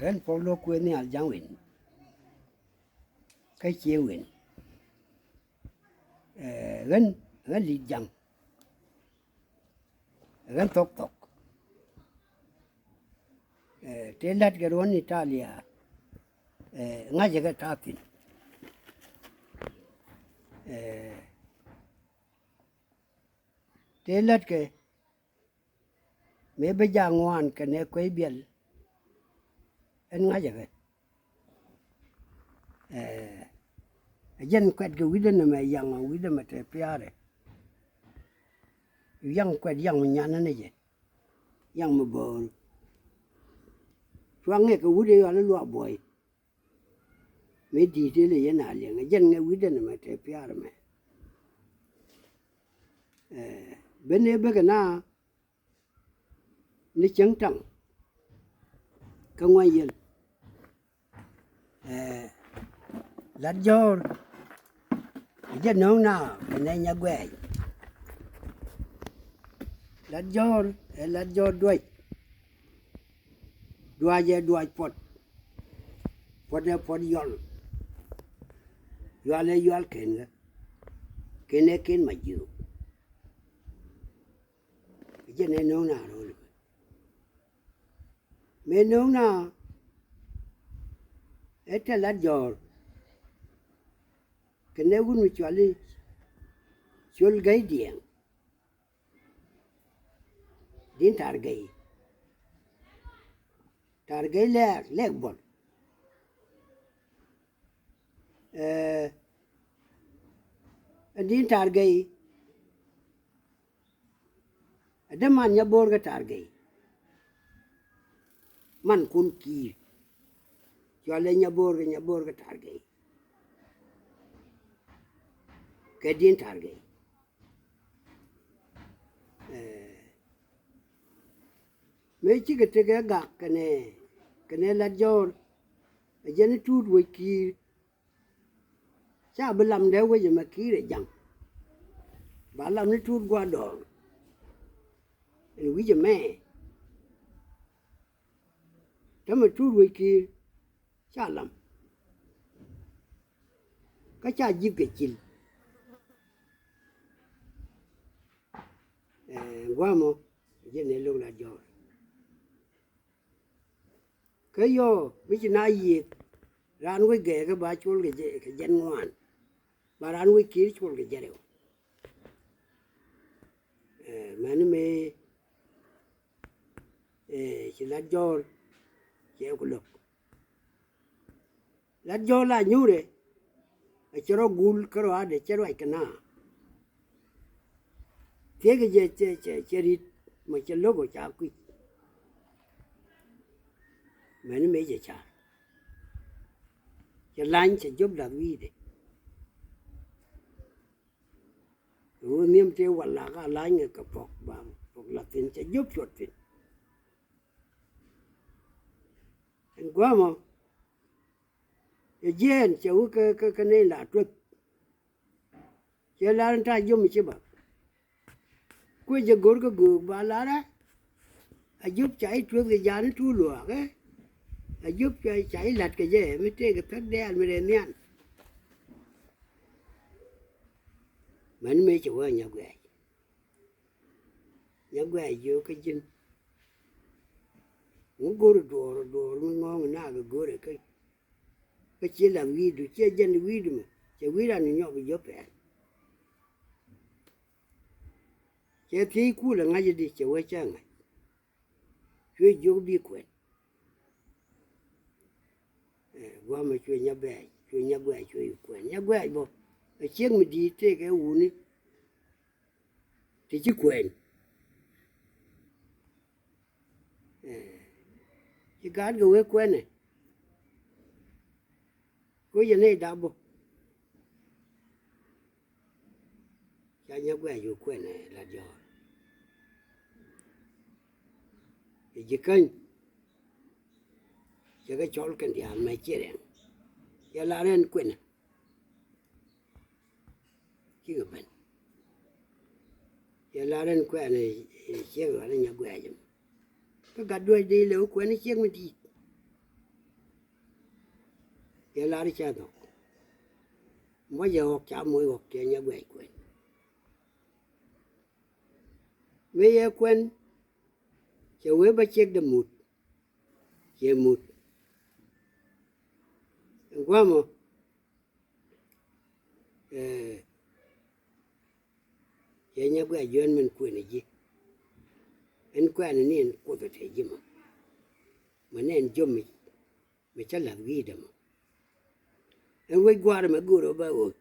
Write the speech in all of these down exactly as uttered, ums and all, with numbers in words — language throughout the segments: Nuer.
Ɣän Puɔl Luɔk Kuëë Nhial Jaŋ Win. Kä Ciëŋ Win. Ɛ, ɣän, ɣän Li̱t Jaŋ. Ɣän Thok Thok. Ɛ, tëë la̱tkɛ ruɔ̱n Italia, ɛ, ŋa̱cä kɛ ta̱a̱ thi̱n. Ɛ, tëë la̱tkɛ mëë bi jaak ŋuan kɛnɛ kuec biɛl, ɛn ŋa̱cä kɛ. Ɛ, ɛ jɛn kuɛt kɛ wi̱cdä nɛmɛ, yaŋ wi̱cdä mɛ te pia̱a̱rɛ. Yaŋ kuɛt, yaŋ mi nyan ni jɛ. Yaŋ mi bo̱o̱r. Cua ŋɛk kɛ wut ɛ yɔal i̱ luaak buɔy. Mi di̱i̱t ilɛ yɛn a liɛŋ, ɛ jɛn ŋɛ wi̱cdä nɛmɛ te pia̱a̱rɛ mɛ. Ɛ, ben ëë bekɛ na ni cieŋ taŋ kä ŋuany yɛl. Ɛ, Lat Jɔ̱ɔ̱r, ɛ jɛ nööŋ na kɛnɛ Nyaguɛɛc. Lat Jɔ̱ɔ̱r ɛ Lat Jɔ̱ɔ̱r Duac. Duac ɛ Duac Puɔt. Puɔt ɛ Puɔt Yual. Yual ɛ Yual Ken kä. Ken ɛ Ken Majiök. Ɛ jɛn ɛ nööŋ na ro̱l. Mëë nööŋ na ɛ tɛ Lat Jɔ̱ɔ̱r kɛnɛ wut mi cɔal i̱ Col Gäy Diɛŋ. Di̱n Ta̱r Gäy. Ta̱r Gäy Lɛɛk, Lɛɛk Bɔl. Ɛ, ɛ Di̱n Ta̱r Gäy. Ɛ dee man Nyabo̱o̱r kä Ta̱r Gäy. Man kun ki̱i̱r. Cɔalɛ Nyabo̱o̱r kä, Nyabo̱o̱r kä Ta̱r Gäy. Kɛ Di̱n Ta̱r Gäy. Ɛ, mëë cikɛ tekɛ gak kɛnɛ, kɛnɛ Lat Jɔ̱ɔ̱r. Ɛ jɛn i̱ Tuut Wec Ki̱i̱r. Ca bi lamdɛ wec ɛmɛ Ki̱i̱r ɛ Jaŋ. Ba lam ni Tuut Gua̱a̱r Dɔɔr. Ɛn wi̱c ɛmɛ. Tämɛ Tuut Wec Ki̱i̱r ca lam. Kä ca ji̱th kɛ cil. Ɛ, gua̱a̱mɔ, jɛn ɛ lo̱k Lat Jɔ̱ɔ̱r. Kä yɔ mi ci na yiëëk raan wec gɛɛkä ba col kɛ jɛ, kɛ jɛn ŋuan. Ba raan wec Ki̱i̱r col kɛ jɛ rɛw. Ɛ, mɛni mëë, ɛ, ci Lat Jɔ̱ɔ̱r cɛ ku lo̱k. Lat Jɔ̱ɔ̱r la nyuurɛ. A cɛ rɔ gul kä rɔ adɛ cɛ ruac kɛ na. Thiekɛ jɛ cɛ, cɛ, cɛ ri̱t mɔ cɛ lo̱k ɔ ca kui̱c. Mɛni mëë cɛ car. Cɛ lany cɛ jop lath wi̱i̱dɛ. Ɣöö nhiam tëë wal la ka lany kɛ kɛ pɔk ba pɔk lath thi̱n cɛ jop cuɔt thi̱n. Ɛn gua̱a̱mɔ. Cɛ jiɛɛn cɛ wä kä, kä, kä nɛy la tuɔth. Cɛ lar in ta̱a̱ jiöm ci ba. Kuec jɛ go̱r kä göök ba lar ɛ. A jiöp ca i̱ tuɔth kɛ ja̱a̱n i̱ tuul luaak ɛ. A jiöp ca, ca i̱ la̱t kɛ jɛ mi tëëk kɛ thäk dɛɛl mi rɛɛ nhian. Mɛn mëë cɛ wä Nyaguɛɛc. Nyaguɛɛc jiök kä ji̱n. Ŋu go̱r duɔɔr, duɔɔr mi ŋɔ̱ɔ̱ŋ nak go̱rɛ kä. Kä ciɛ lath wi̱i̱du, ciɛ jɛn wi̱i̱du mɛ, cɛ wi̱i̱dan ni nyɔk bi jiɔp pɛn. Cɛ thiec kulɛ ŋa̱c di, cɛ wee cä ŋa̱c. Cuɛ jiök bi kuɛn. Ɛ, gua̱a̱mɛ cuɛ Nyaguɛɛc, cuɛ Nyaguɛɛc, cuɛ yi kuɛn. Nyaguɛɛc bä, ɛ ciek mi di̱i̱t tëëkɛ wuni. Ti ci kuɛn. Ɛ, ci gaat kɛ wee kuɛnɛ. Ko yɛ nɛy dap bä. Ca Nyaguɛɛc wee kuɛnɛ la jɔɔr. Ɛ ji̱ käny. Cɛ kɛ cɔl kɛn diaal mɛ ci rɛŋ. Cɛ la rɛn kuɛnɛ. Cikɛ ben. Cɛ lar ɛn kuɛɛn ɛ ciek ɣɔn ɛ Nyaguɛɛc ɛmɔ. Kä gat duäc dee lɛ wä kuɛn ɛ ciek mi di̱i̱t. Cɛ lar cɛ nhɔk. Muɔcɛ ɣɔk ca moc ɣɔk cɛ nyɛ guɛc kuɛn. Mëë yɛ kuɛn cɛ wee bä ciek dee mut. Cɛ mut. Ɛn gua̱a̱mɔ, eh, cɛ nyɛ guɛc juɔ̱ɔ̱n min kuɛn ɛ ji̱. Ɛn kuɛn ni ɛn kuoth ɛ te ji̱ mɔ. Mɛ ni ɛn jiöm mi, mi cä la̱th wi̱i̱dɛ mɔ. Ɛn wec gua̱a̱r mɛ go̱o̱r ɛ bä ɣööth.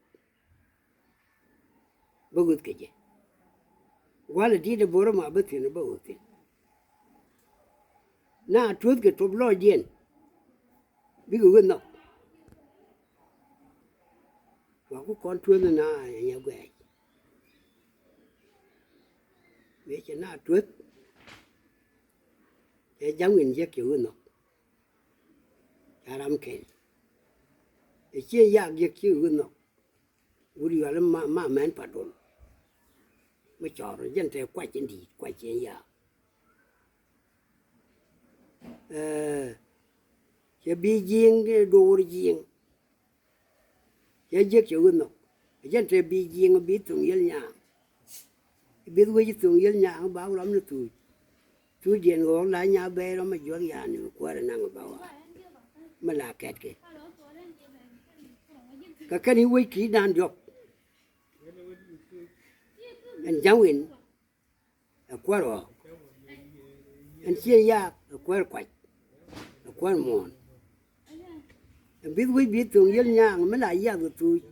Bä ɣöth kɛ jɛ. Gua̱a̱r ɛ di̱t ɛ bo̱r ɛ ma bä thi̱n ɛ bä ɣöth thi̱n. Na tuɔ̱thkɛ tuɔp lɔcdiɛn. Bikɛ ɣöth nhɔk. Wa ku kɔn tuɔ̱th na ɛ nyɛ guɛc. Mëë cɛ na tuɔ̱th. Cɛ ja̱ŋ wi̱n jek cɛ ɣöth nhɔk. Ca ram kɛn. Ɛ ciɛ yak jek ci ɣöth nhɔk. Wut yual ma, ma mɛn pa dol. Mi cɔɔr jɛn te kuac in di̱i̱t kuac in yak. Eh, cɛ bi ji̱i̱ŋ, eh, do̱r ji̱i̱ŋ. Cɛ jiäk cɛ ɣöö nhɔk. Jɛn te bi ji̱i̱ŋ bi thuŋ yiël nyaaŋ. Bi wec thuŋ yiël nyaaŋ ba wä rɔm ni thuuc. Thuucdiɛn ɣɔɔk la nya bɛɛr ɔmɔ juɔk yani mi kuäärä naŋ ba wa. Mi la kɛtkɛ. Kɛ kɛn i̱ wec ki̱i̱dan diɔ̱k. Ɛn ja̱ŋ win ɛ kuäär ɣɔɔk. Ɛn ciɛ yaak ɛ kuäär kuac. Ɛ kuäär muɔ̱ɔ̱n. Ɛ bith wec bi thoŋ yiël nyaaŋ mi la yiath kɛ thuuc.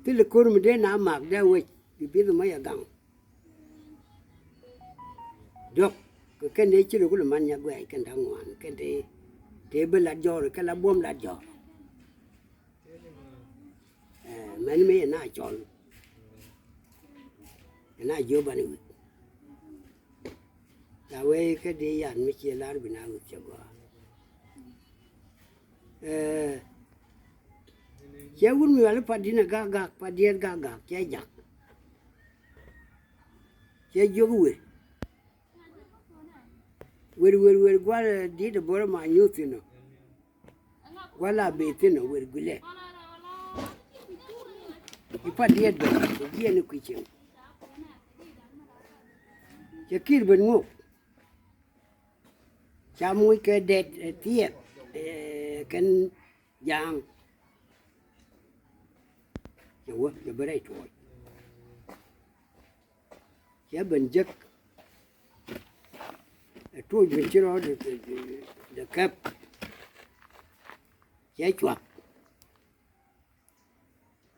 Thilɛ ko̱r mi dee na mak dee wec bi bith mɔ yɛ gaŋ. Diɔ̱k kɛ kɛn dee ci rɛ kulɛ man nya guɛɛc kɛn da̱ŋ ŋuan kɛn dee tëë bi lat jɔɔr kɛn la buɔ̱m lat jɔɔr. Ɛ mɛn mi yɛ na cɔl. Yɛ na jiöp ani wi̱c. La wee kä dee yan mi ciɛ lar bi na wi̱c cɛ gɔaa. Ɛ ciɛ wut mi wali pat dinɛ gak gak pat diɛt gak gak cɛ jak. Cɛ jiök wer. Wer wer wer gual dit ɛ bo̱rɛ ma nyuth thin ɔ. Guala be thin a wer gulɛ. Ipa diet bɛ jiɛn ni kui̱ cieŋ. Cɛ kir ben ŋok. Ca muc kɛ dɛt ɛ thiɛk ɛ kɛn ja̱a̱ŋ. Cɛ wä cɛ bä rɛy tuɔɔc. Cɛ ben jek ɛ tuɔc ben ci rɔ de kɛp. Cɛ cuak.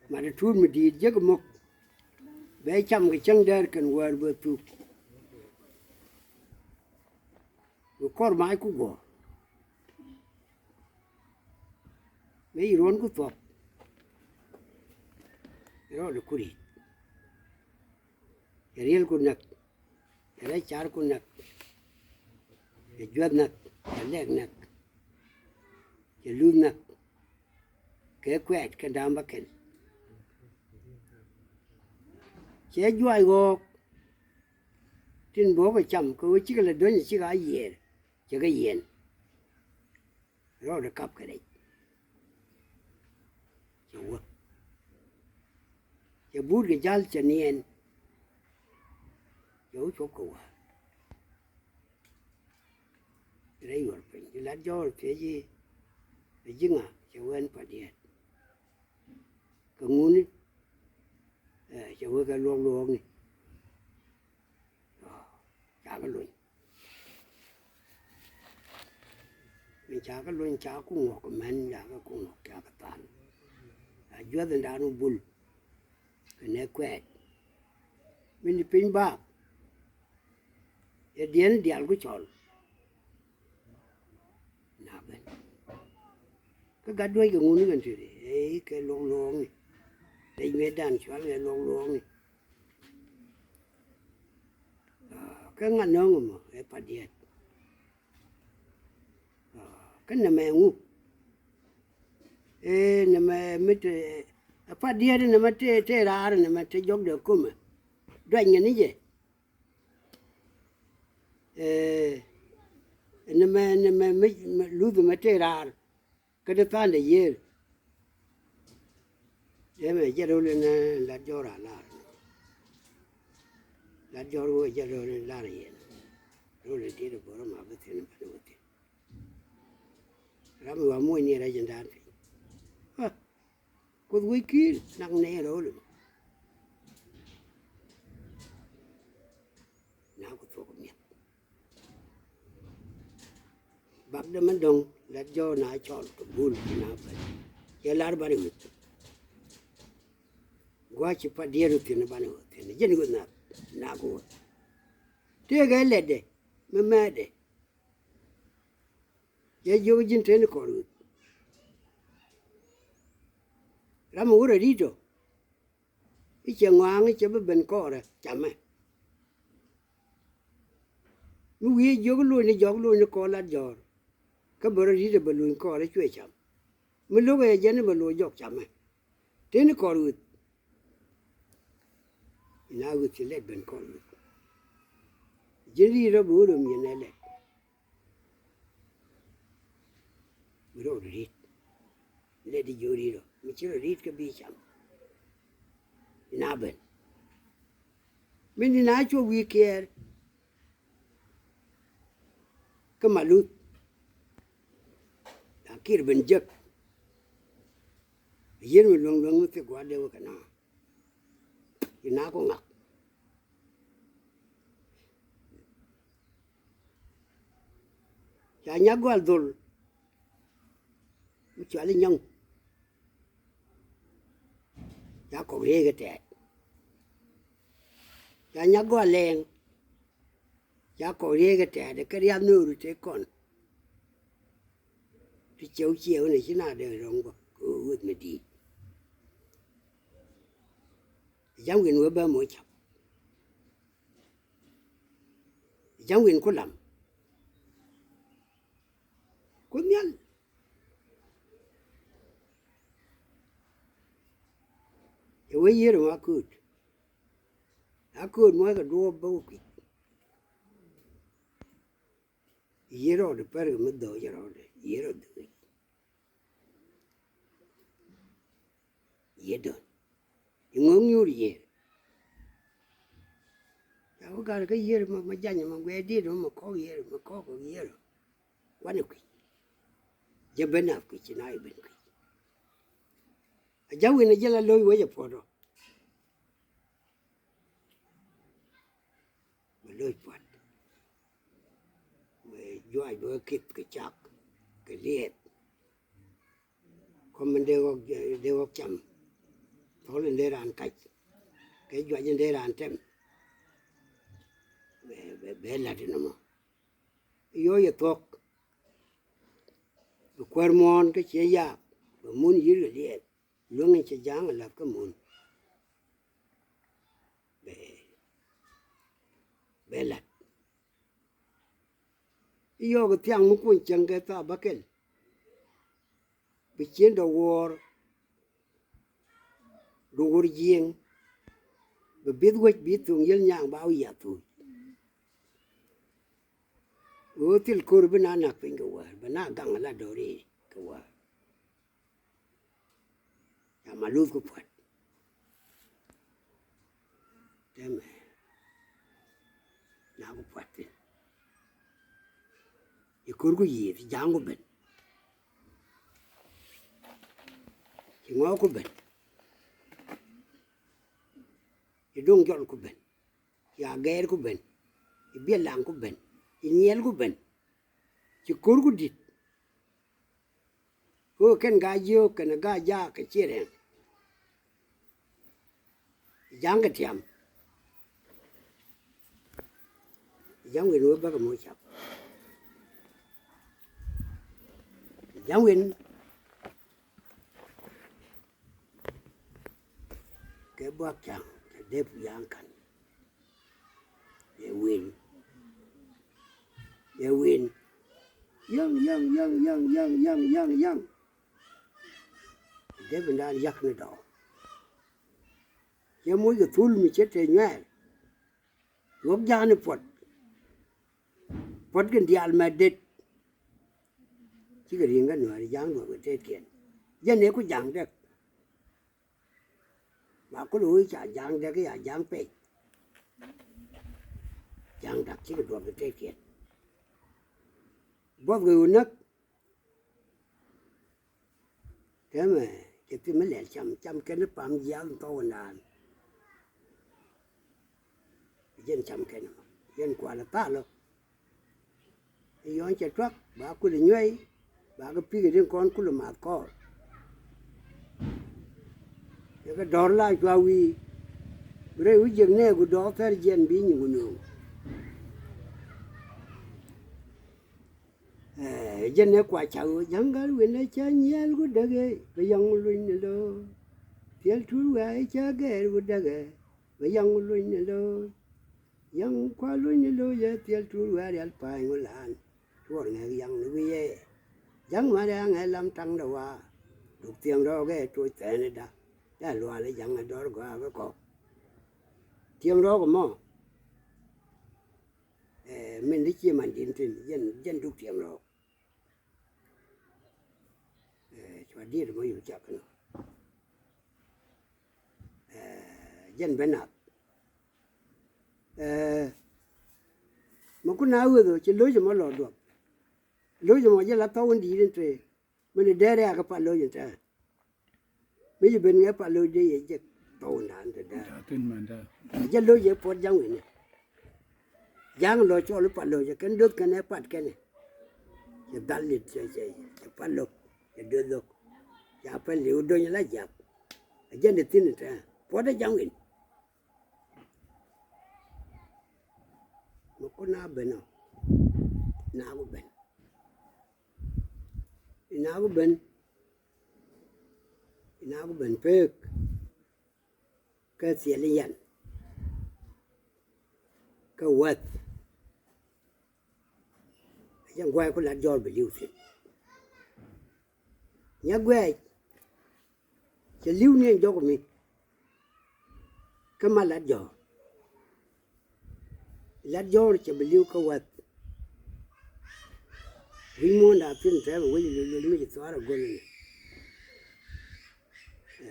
Mat ɛ tuut mi di̱i̱t jek mok. Bɛ cam kɛ cäŋ dɛɛr kɛn wäär bä thuk. Kɛ kɔr mac ku guɔ. Mëë ci ruɔ̱n ku thuɔ̱k. Rɔɔdɛ ku ri̱i̱t. Cɛ riɛl ku näk. Cɛ rɛc car ku näk. Cɛ juäth näk. Cɛ lɛk näk. Cɛ luth näk. Kɛ kuɛɛt kɛ da̱a̱m bä kɛn. Cɛ juaac ɣɔɔk. Tin bä kɛ cam kɛ ɣöö cikɛ lɛ duäny cikɛ a yiɛɛr. Cɛ kɛ yiɛn. Rɔɔdɛ kap kɛ rɛc. Cɛ wä. Cɛ buut kɛ jal cɛ niɛn. Cɛ wä cuɔp kɛ wä. Rɛy yuɔr piny. Ci lat jɔɔr thiec i̱ ɛ ji̱ ŋa cɛ wä ɛn pa diɛɛt. Kɛ ŋuni ɛ cɛ wä kɛ luɔk luɔɔkni. Ca kɛ luny. Min ca kɛ luny ca ku ŋuɔk mɛn ca kɛ ku ŋuɔk ca kɛ than. A juäth in daan wä bul kɛ nɛ kuɛɛt. Min di piny baak. Yɛ diɛn dial ku cɔl. Na ben. Kä gat duäc kɛ ŋuni kɛn tëëdi ëë kɛ luɔk luɔɔkni. Rɛc mëë dan cual kɛ luɔk luɔɔkni. Kä ŋa̱t nööŋ ɛmɔ ɛ pat diɛt. Kä nɛmɛ ŋu ɛ nɛmɛ mi te ɛ pat diɛt nɛmɛ te te raar nɛmɛ te jɔk dee komɛ. Duany ŋɛ ni jɛ. Ɛ nɛmɛ nɛmɛ mi luth mɛ te raar. Kä ti tha̱a̱ŋdɛ yiëër. Ëmɛ jɛ ro̱l in lat jɔr a lar. Lat jɔr wä jɛ ro̱l in lar yɛn. Ro̱l in tiet bor ma bi thin bani wä thin. Ram mi wa muɔc ni rɛc in da̱a̱n piny. Ah, Kuoth wec ki̱i̱r nak nɛ ro̱l in. Na ku thuɔk miɛth. Bak dämɛ dɔ̱ŋ lat jɔɔk na cɔl kɛ bul na bäl. Yɛ lar bani weth. Gua̱c ci pat diɛɛr wä thi̱n bani wä thi̱n. Jɛn wä na, na ku wä. Tëëkɛ lɛtdɛ, mi mɛɛtdɛ. Yɛ jiök ji̱n teni kɔr weth. Ram mi wä rɔ ri̱t ɔ. I̱ cɛ ŋɔaŋ i̱ cɛ bi ben kɔɔrɛ camɛ. Mi wi̱i̱ jiök luɔ̱ny ni jɔk luɔ̱ny ni kɔɔr lat jɔɔr. Kä bä rɔ ri̱t ɛ bä luny kɔɔrɛ cuɛ cam. Mi lo̱k ɛ jɛn i̱ bä luɔ̱c jɔk camɛ. Tëë ni kɔɔr ɣöth. Ina ɣöth ci lɛt ben kɔɔr ɣöth. Ji̱n ri̱i̱t rɔ bi wä röm yɛn ɛ lɛt. Bi rɔɔd ri̱t. Lɛt di jiök ri̱t rɔ mi ci rɔ ri̱t kä bi cam. Ina ben. Min di na cuɔ wi̱i̱ kiɛɛr. Kä ma luth. La kir ben jek. Yen mi luäŋ luäŋ mi thik gua̱a̱r dee wä kɛ na. Ina ku ŋak. Ca nyak gɔal dhol. Mi cuali nyɔŋ. Ca kɔk riey kɛ tɛɛt. Ca nyak gɔal lɛɛŋ. Ca kɔk riey kɛ tɛɛt kɛ riath ni ɣöö ri tëë kɔn. Ti ciɛw ciɛw ni ci na dee rɔ̱ŋ bä kɛ ɣöö ɣöth mi di̱i̱t. Jam wi̱n wee bä moc cap. Jam wi̱n ku lam. Ku nhial. Ɛ wee yiër mɔ akööt. Akööt mɔ kɛ duɔɔp bä wä kui̱c. Yiër rɔɔdɛ pär kɛ mi dhɔɔc rɔɔdɛ yiër rɔɔdɛ. Yiër dɔ̱n. Iŋö nyuur yiër. Ca wä gat kä yiër ma, ma jany ma guɛ dit ma, ma kɔk yiër ma kɔk kɔk yiër. Kuanɛ kui̱. Jɛ ben a kui̱ ci na i̱ ben kui̱. A ja̱ wi̱n a jɛ la lo̱c wec a puɔt ɔ. Bɛ lo̱c puɔt. Bɛ juac bɛ kith kɛ cak kɛ liɛth. Kɔm in dee ɣɔk, dee ɣɔk cam. Thɔl in dee raan kac. Kɛ juac in dee raan tɛm. Bɛ, bɛ, bɛ la̱t in ɛmɔ. Yɔ yɛ thuɔ̱k. Bɛ kuäär muɔ̱ɔ̱n kä ciɛ yaak. Bɛ mun yi̱r kɛ liɛɛth. Luäŋ in cɛ ja̱a̱ŋ a la̱th kä mun. Bɛ, bɛ la̱t. I̱ yɔɔk thiaŋ mi kuny cäŋ kɛ thaap bäkɛl. Bi cien dɔ wuɔɔr. Duŋ wur jiɛŋ. Bi bith wec bi thuŋ yiel nyaŋ ba wi̱i̱ a thuuc. Ɣöö thil ko̱r bi na nak piny kɛ wäär bi na gaŋ ala dɔ̱ri kɛ wäär. Ca ma luth ku pua̱t. Tɛmɛ na ku pua̱t thin. I̱ ko̱r ku yiëëth i̱ ja̱a̱ŋ ku ben. I̱ ŋɔɔk ku ben. I̱ duŋ jɔl ku ben. I̱ agɛɛr ku ben. I̱ biɛl laŋ ku ben. I̱ nyiɛl ku ben. Ci ko̱r ku di̱t. Ɣöö kɛn gaa jiök kɛn gaa jaak kɛ ciɛ rɛŋ. Ja̱ŋ kɛ tiam. Ja̱ŋ wi̱n wä bäkɛ moc cap. Ja̱ŋ wi̱n kɛ buak ca̱ŋ kɛ dep ya̱ŋ ka̱n. Yɛ win. Yɛ win. Ya̱ŋ, ya̱ŋ, ya̱ŋ, ya̱ŋ, ya̱ŋ, ya̱ŋ, ya̱ŋ, ya̱ŋ. Dee bi naan yak ni dɔɔ. Yɛ moc kɛ thul mi ce̱t te nyuɛɛr. Ɣɔk ja̱a̱n ni puɔt. Puɔt kɛ diaal mɛ det. Cikɛ ri̱ŋ kä Nuääri, Ja̱a̱ŋ duɔth kɛ tetkiɛn. Jɛn ëë ku Ja̱a̱ŋ däk. Ba kulɛ wee ca Ja̱a̱ŋ däk, ya Ja̱a̱ŋ pɛc. Ja̱a̱ŋ da̱k cikɛ duɔth kɛ tetkiɛn. Buɔth kɛ ɣöö näk. Täämɛ cɛ thim mi lɛl cam, cam kɛn i̱ pam jiath in thɔw in daan. Jɛn cam kɛn ɛmɔ, jɛn kualɛ thalɔ. I̱ yɔ̱ɔ̱n cɛ tuak, ba kulɛ nyuɛy, ba kɛ pi̱k i̱ tin kɔn kulɛ math kɔɔr. Cɛ kɛ dɔ̱r la cua wi̱i̱, bi rɛy wi̱c jiäk nɛɛku dɔɔk thɛr jiɛn bi nyiŋ ku nööŋ. Ɛ, jɛn ɛ kua ca ɣöö Ja̱ŋ gal wen ɛ ca nyiɛɛl ku däk ɛ, bɛ Yaŋ luny ni lo̱o̱. Thil tuur wɛ̈ɛ̈ ɛ ca gɛɛr ku däk ɛ, bɛ Yaŋ luny ni lo̱o̱. Yaŋ kua luny ni lo̱o̱ yɛ thil tuur wɛ̈ɛ̈ rial pa̱a̱ny ŋu laan. Tuɔɔr ŋɛk Yaŋ ni wi̱i̱ ɛ. Ja̱ŋ mat ɛ aŋɛ lam taŋdɛ waa. Duk thiɛŋ rɔɔk ɛ toc thɛɛnida. Ca luaal ɛ Ja̱ŋ ɛ dɔ̱r gɔaa kɛ kɔk. Thiɛŋ rɔɔk ɛmɔ. Ɛ, min di cie man din tin, jɛn, jɛn duk tiɛm rɔɔk. Ɛ, cua diet mɔ yuk cak kɛn. Ɛ, jɛn ben nath. Ɛ, mɛ kun a weth ɔ, ci lo̱c ɛmɔ lɔ duɔth. Lo̱c ɛmɔ jɛ la thɔw in diit in te. Min dee riaak kä pal lo̱c in tɛ̈ɛ̈n. Mi ci ben ŋɛ pal lo̱c dee yɛ jek thɔw in da̱a̱n te dee. Ca thin mɛn dee. Jɛ lo̱c yɛ puɔt Ja̱ŋ wi̱ni. Ja̱ŋ lɔ cɔl i̱ pal lo̱c kɛn do̱th kɛn ɛ pat kɛn ɛ. Cɛ dhal lit cɛ, cɛ, cɛ pal lo̱c cɛ do̱th lo̱c. Ca pɛn li̱w do̱ny la jiath. Jɛn de thin in tɛ̈ɛ̈n puɔt ɛ Ja̱ŋ wi̱ni. Mɛ kun a ben ɔ. Naaku ben. Inaku ben, inaku ben pek kä Thil Yan kä Wäth. Cɛ guay ku Lat Jɔr bi li̱w thi̱n. Nyɛ guɛc. Cɛ li̱w ni ɛn jɔk mi. Kä ma Lat Jɔr. Lat Jɔr cɛ bi li̱w kä Wäth. Wi̱c muɔ̱ɔ̱nda thi̱n tɛmɛ wec luel luel mi ci thuaar a go̱l ni. Ɛ,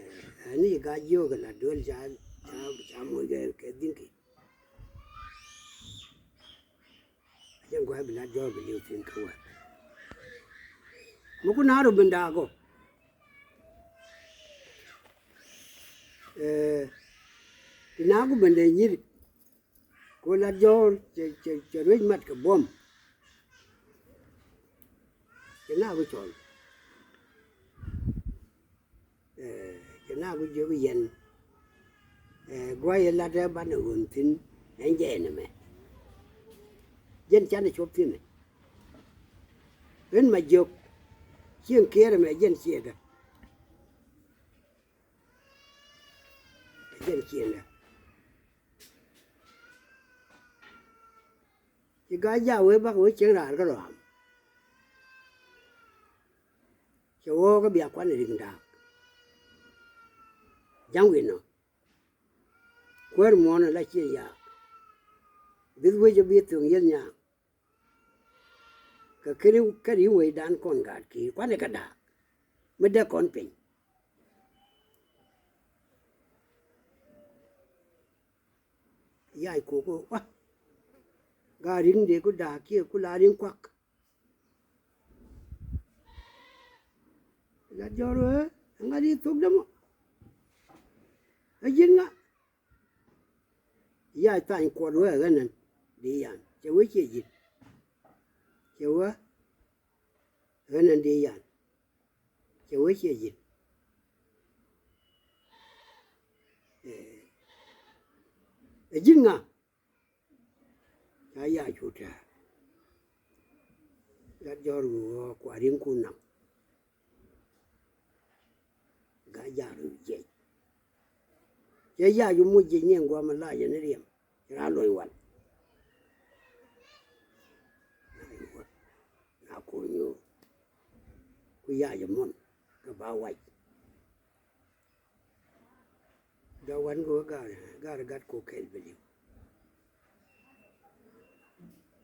ɛn ni ci Gaa Jiök kɛ Lat Duel ca, ca, ca moc kɛ, kɛ dhi̱n ki. Jɛn gua̱a̱th bi Lat Jɔr bi li̱w thi̱n kä Wäth. Mi kun a rɔ ben daak ɔ. Ɛ, ti naaku ben dee nyi̱r. Ko Lat Jɔr cɛ, cɛ, cɛ ruec mat kɛ buɔ̱m. Cɛ naaku cɔl. Ɛ, cɛ naaku jiök yɛn. Ɛ, gua̱c yɛ lat ɛ banɛ ɣöön thi̱n ɛn jɛ ɛn ɛmɛ. Jɛn canɛ cop thi̱n ɛ. Ɣän ma jiök cieŋ kiɛɛr ɛmɛ jɛn ciɛ dä. Jɛn ciɛ dä. Ci Gaa Jaak wee bak wee cieŋ raar kä rɔam. Cɛ ɣɔɔk kä bia kuan ri̱ŋ da̱a̱k. Ja̱ŋ wi̱n nɔ. Kuäär muɔ̱ɔ̱n ala ciɛ yaak. Bith wec ɛ bi thöŋ yieth nyaak. Kɛ keri kɛ ri̱ŋ wecdan kɔn gaat ki̱i̱r kuanɛ kɛ da̱a̱k. Mi dee kɔn piny. Yac kok ɣöö wa. Gaa ri̱ŋ dee ku da̱a̱k kiɛ ku la ri̱ŋ kuak. Lat Jɔr ɣöö ɛŋa di thok dämɔ. Ɛ ji̱n ŋa. Yac thany kuɔt wee ɣän ɛn di yan cɛ wee ciɛ ji̱n. Cɛ wee ɣän ɛn di yan. Cɛ wee ciɛ ji̱n. Ɛ, ɛ ji̱n ŋa. Ca yac cu tɛ̱̈ɛ̱̈. Lat Jɔr ɣöö kua ri̱ŋ kun naŋ. Gaa Jaak ri jiɛc. Cɛ yac cu muc jiɛc ni ɛn gua̱a̱m ɛ la yɛn ni riɛm. Ci raa luɔ̱ny wal. Na ko̱ny ɣöö ku yac ɛ muɔ̱n kɛ ba wac. Jɔak wan kɛ wä gaari, gaari gat kok kɛl bɛ li̱w.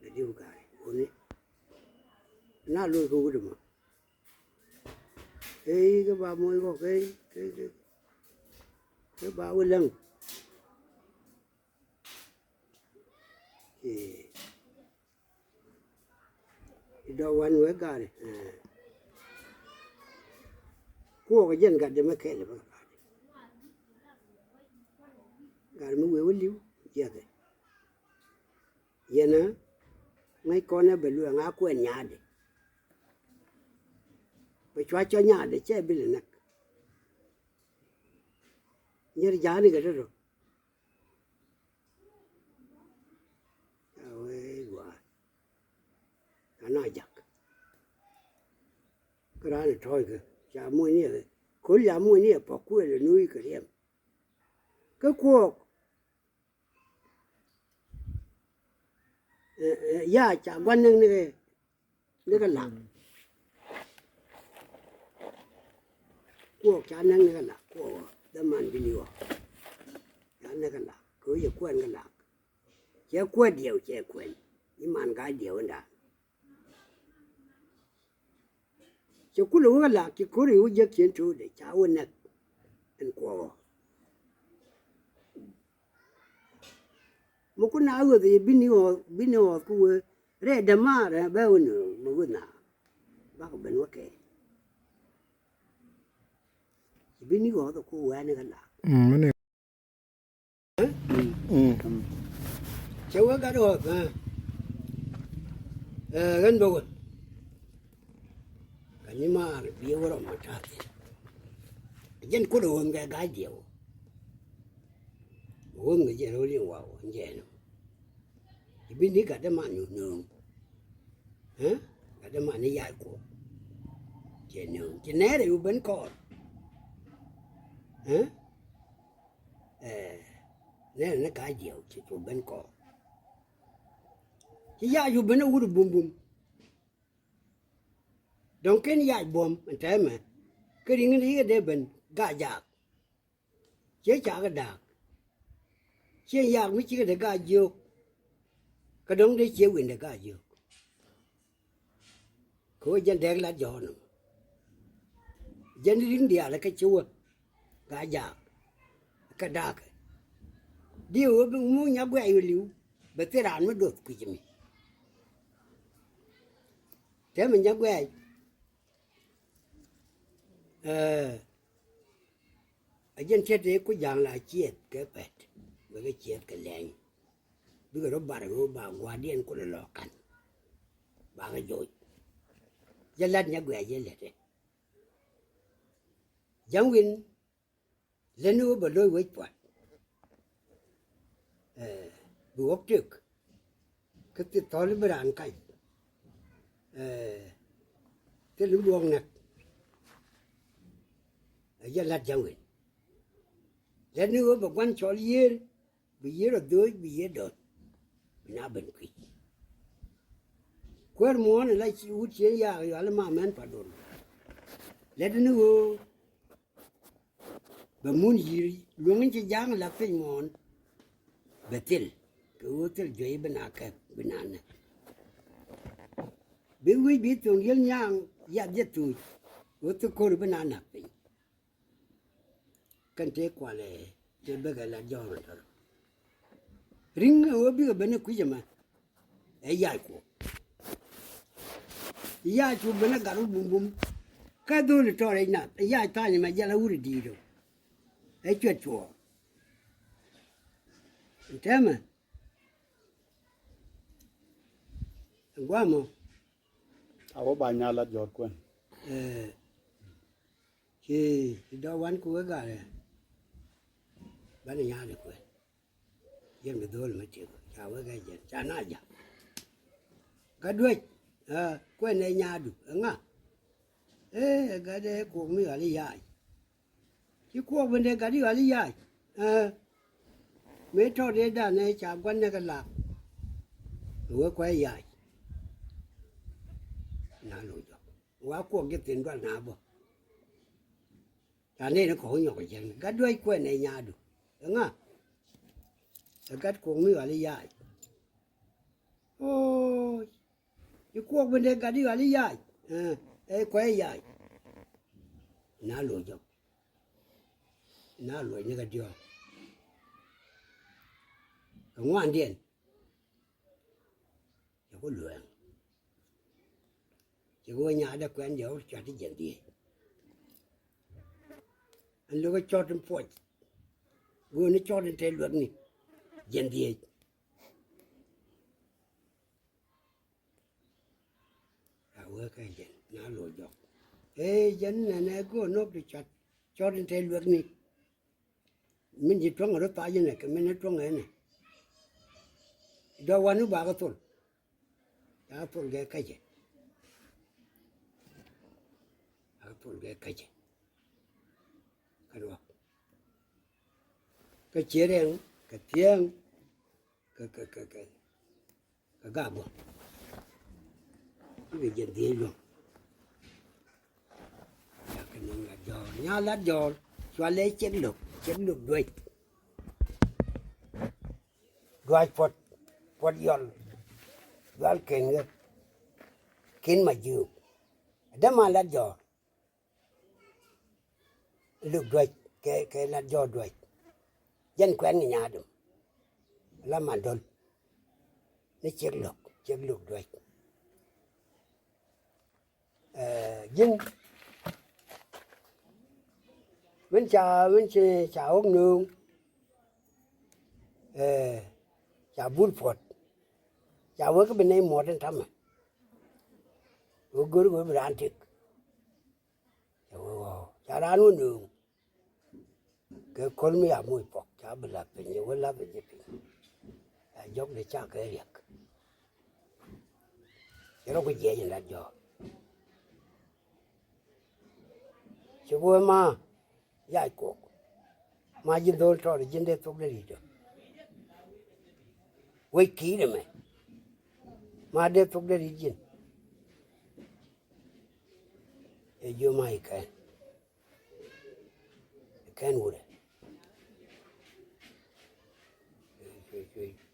Bɛ li̱w gaari wuni. Na lo̱c kɛ wut ɛmɔ. Ëë, kä ba moc kɔ, ëë, ëë, ëë, kä ba wä läŋ. Ëë. I̱ dɔ̱ wan wee gari. Ëë. Kuɔɔk jɛn gat dee mɛ kɛl bä. Gat mi wee wä li̱w jiɛkɛ. Yɛn ɛ ŋäc kɔn ɛ bɛ luɛŋ a kuɛn nyaatdɛ. Bɛ cua cɔ nyaatdɛ cɛ bi lɛ näk. Nyɛr ja̱a̱ni kɛ tɔ̱tɔ̱. A wee gua̱a̱. Ka na jak. Kä raan ɛ tɔ̱ɔ̱c kɛ ca muɔ̱ny ni ɛ ko̱l ca muɔ̱ny ni ɛ pɔk kuël ɛ nuuc kɛ riɛm. Kä kuɔɔk. Ɛ, ɛ, ya ca gua̱n näk ni kɛ, ni kɛ lak. Kuɔɔk ca näk ni kɛ lak, kuɔɔk däman bi ni ɣɔk. Ca näk kɛ lak, kɛ ɣöö yɛ kuɛn kɛ lak. Cɛ kuɛn diɛw, cɛ kuɛn. I̱ man ka diɛw indan. Cɛ kulɛ wä la ki ko̱ri wä jek cien to̱o̱dɛ ca wä nɛk ɛn kuɔɔk. Mi kun na ɣöth i̱ bini ɣɔth, bini ɣɔth ku wee rɛɛ dämaar ɛ bɛ wä ni mi wä na. Bakɔ ben wä kɛ bini ɣɔth ku wee ni kɛ la. Mm, mini. Mm. Cɛ wee gat ɣɔth, ɛ. Ɛ, ɣän bä wä. Ka ni maar bi wä rɔm ma ta̱a̱ thi̱n. Jɛn kut ɣöm kɛ ga̱a̱c diɛw. Ɣöm kɛ jɛn ro̱l in waw, jɛn. Ci bi ni gat däman ni nööŋ. Ɛ? Gat däman ni yac kuɔk. Cɛ nööŋ. Ci nɛɛrɛ yu ben kɔɔr. Ɛ? Ɛ, nɛnɛ ni ka jiɛw ci cu ben kɔɔr. Ci yac cu ben a wut bumbum. Dɔ̱ŋ ken yac buɔ̱m ɛn tɛmɛ. Kä ri̱ŋ ni yikɛ dee ben ga jaak. Ciɛ cakɛ daak. Ciɛ yak mi cikɛ dee ga jiök. Kä dɔ̱ŋ dee ciɛ wendɛ ga jiök. Kɛ ɣöö jɛn dɛɛk lat jɔ̱ɔ̱n nɔmɔ. Jɛn ri̱ŋ diaal kä ci wä. Ga jaak. Kä daakɛ. Di ɣöö bi ŋuuc nyaguɛɛc ɣöö li̱w. Bɛ thil raan mi doth kui̱c mi. Tɛmɛ nyaguɛɛc. Ɛ, a jɛn tiɛt tëë ku ja̱a̱ŋ la ciɛth kɛ pɛt. Bɛ kɛ ciɛth kɛ lɛny. Bikɛ rɔ bar ɣöö ba gua̱a̱rdiɛn kulɛ lɔ ka̱n. Bakɛ joc. Jɛ lat nyaguɛɛc jɛ lɛtɛ. Ja̱ŋ wi̱n. Leni wä bɛ lo̱c wec pua̱t. Ɛ, bi wä tëk. Kä thil thɔl bi raan kac. Ɛ, thil bi duɔ̱ɔ̱k näk. Ɛ jɛ la̱t ja̱ŋ wen. Leni wä bɛ gua̱n cɔl yiër. Bi yiër ɔ dhööc, bi yiër dɔ̱t. Bi na ben kui̱c. Kuäär muɔ̱ɔ̱n ala ci wut cien yaak yual ma mɛn pa dol. Lɛt ni ɣöö bɛ mun yi̱r luäŋ in ci ja̱a̱ŋ la̱th piny muɔ̱ɔ̱n. Bɛ thil kɛ ɣöö thil juey bi na kɛp bi na nɛ. Bi wi̱c bi thoŋ yiel nyaŋ yath jɛ thuuc ɣöö thil ko̱r bi na na̱k piny. Kɛn tëë kualɛ tëë bekɛ la jɔ̱ɔ̱n tɔ̱rɔ. Ri̱ŋ ɛ ɣöö bikɛ ben ɛ kui̱c ɛmɛ. Ɛ yac kuɔ. Yac cu ben ɛ gat wä bumbum. Kä dholi tɔ̱rɛ nath ɛ yac tha̱a̱ny ɛmɛ jɛl ɛ wut ɛ di̱i̱t ɔ. Ɛ cuɛt cuɔɔr. Tɛmɛ. Ɛ guamɔ. A wä ba nyal a jɔɔt kuɛn. Ɛ. Ci, ci dɔ̱ wan ku wek gat ɛ. Banɛ nyaal i̱ kuɛn. Jɛn bi dho̱o̱l mi tiek ca wek ɛ jɛn ca na ja̱. Gat duec, ɛ, kuɛn ɛ nyaadu ɛ ŋa? Ɛ, gat ɛ kuɔk mi ɣal i̱ yac. Ci kuɔk ben dee gat i̱ ɣal i̱ yac. Ɛ, mëë tɔt dee dan ɛ ca gua̱n nɛ kɛ lak. Wek kuɛ yac. Na lo̱c jɔk. Wa kuɔk jɛ thi̱n dual na bä. Ca nɛy ni kɔk nyɔk kɛ jɛn gat duec kuɛn ɛ nyaadu. Ɛŋa? Ɛ gat kuɔk mi ɣal i̱ yac. Oc. I̱ kuɔk ben dee gat i̱ ɣal i̱ yac. Ɛ, ɛ kuɛ yac. Na luɔc jɔk. Na luɔc ni kɛ diɔ̱ɔ̱k. Kɛ ŋuandiɛn. Cɛ ku luɛɛŋ. Cɛ ku wä nyaadɛ kuɛn jɛ wä cuat ti jiɛn dhieec. Ɛn lo̱kɛ cɔt in puɔc. Go̱o̱n ni cɔt in te luɛkni jiɛn dhieec. A wee kɛ jɛn na lo̱c jɔk. Ee jɛn nɛnɛ go̱o̱n nɔk ti cuat cɔt in te luɛkni. Min ji̱ tuɔ̱ŋ rɔ thac inɛ kɛ min ni tuɔ̱ŋ ɛnɛ. Dɔ̱ wan i̱ bakɛ thol. Ca thol gɛ käcɛ. Ca thol gɛ käcɛ. Kɛ luak. Kɛ ciɛ rɛŋ kɛ thiɛŋ. Kɛ, kɛ, kɛ, kɛ, kɛ gak bä. I̱ kɛ jɛ dhiec luɔ̱ŋ. Jakɛ nöŋ lat jɔɔr. Nya lat jɔɔr. Cualɛ cek lo̱k. Cek lo̱k duec. Duac puɔt. Puɔt yɔl. Dual ken ɣä. Ken ma jiök. Däma lat jɔɔr. Luk duec kɛ, kɛ lat jɔɔr duec. Jɛn kuɛn ŋi̱ nyaadum. La ma dol. Ni ciek luk, ciek luk duec. Ɛ, ji̱n. Min ca, min ci ca wok nööŋ. Ɛ, ca bul puɔt. Ca wek bi nɛy muɔt in tamɛ. Wek go̱r wek bi raan tëk. Cɛ wee ɣɔɔ ca raan wä nööŋ. Kɛ köl mi a moc puɔk ca bi la̱th piny, cɛ wee la̱th ji̱ piny. Ca jɔk dee ca kɛ riɛk. Cɛ rɔ ku jiɛc in lat jɔɔk. Cɛ wee ma yac kok. Ma ji̱n dho̱l tɔɔt ji̱n dee thok dee ri̱t ɔ. Wec ki̱i̱t ɛmɛ. Ma dee thok dee ri̱t ji̱n. Ɛ jiö ma ikɛn. Ikɛn wurɛ.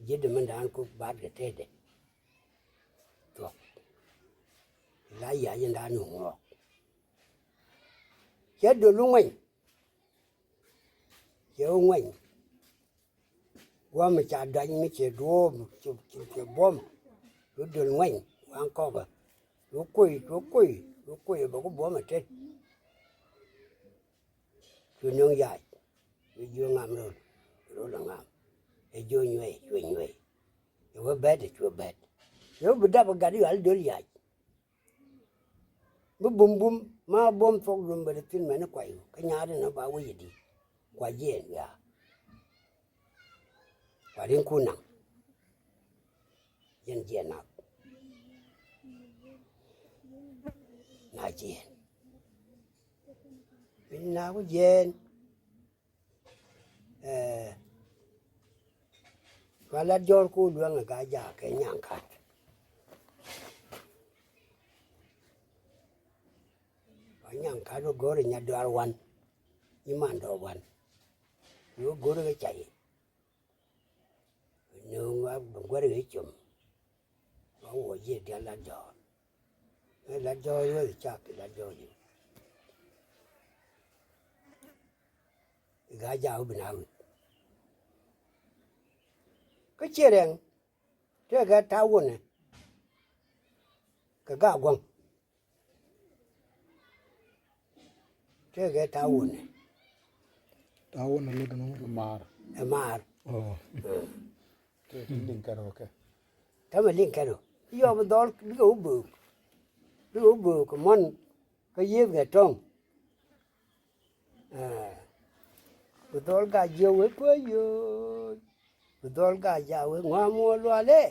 Ji̱dɛ mɛn da̱a̱n kuk baat kɛ tetdɛ. Thuɔ̱k. La yac in da̱a̱n i̱ ŋuɔɔk. Cɛ dol i̱ ŋuɛny. Cɛ i̱ ŋuɛny. Gua̱a̱m ca duany mi cɛ duɔ̱ɔ̱p cɛ, cɛ, cɛ buɔ̱m. Ru döl ŋuɛny waŋ kɔkä. Ru kui̱, ru kui̱, ru kui̱ bɛ ku buɔ̱m ɛ tet. Cu nöŋ yac. Cu jiö ŋam rol. Rol ɛ ŋam. Ɛ jiö nyuɛy, cuɛ nyuɛy. Ɛ wee bɛt, ɛ cuɛ bɛt. Ɛ wee bi dap ɛ gat yual döl yac. Bi bumbum ma buɔ̱m thuɔ̱k lum bɛ ri thi̱n mɛn i̱ kuay kä nyaat inɔ ba wec i̱di. Kua jiɛɛn wiaa. Kua ri̱ŋ kun naŋ. Jɛn jiɛɛn nath. Na jiɛɛn. Min na ku jiɛɛn. Ɛɛ, cua lat jɔɔr ku luäŋ ɛ gaa jaak kɛ nyaŋ kat. Cua nyaŋ kat wä go̱r ɛ nya duar wan. Nyi man dɔɔk wan. Wä go̱r ɛ kɛ cay. Nööŋ a bi guär ɛ com. Ba wä jiɛ diaal lat jɔɔr. Ɛ lat jɔɔr wä cak lat jɔɔr ji̱. I̱ gaa jaak wä bi na wi̱c. Kä ciɛ rɛŋ tëëkɛ ta̱a̱ wunɛ kɛ gaa gua̱ŋ. Tëëkɛ ta̱a̱ wunɛ. Ta̱a̱ wunɛ lät nɔ. Ɛ maar. Ɛ maar. Ɔ. Ɛ. Tëëkɛ liŋ kɛn ɔ kɛ. Tämɛ liŋ kɛn ɔ. Yɔ bi dhɔl bikɛ wä böök. Bikɛ wä böök kɛ muɔ̱n kä yiëëth kɛ tɔ̱ŋ. Ɛ. Bi dhɔl gaa jiök wee kuäär yio̱o̱c. Bi dhɔl gaa jaak wee ŋɔ̱a̱ muɔ̱ɔ̱n lualɛ.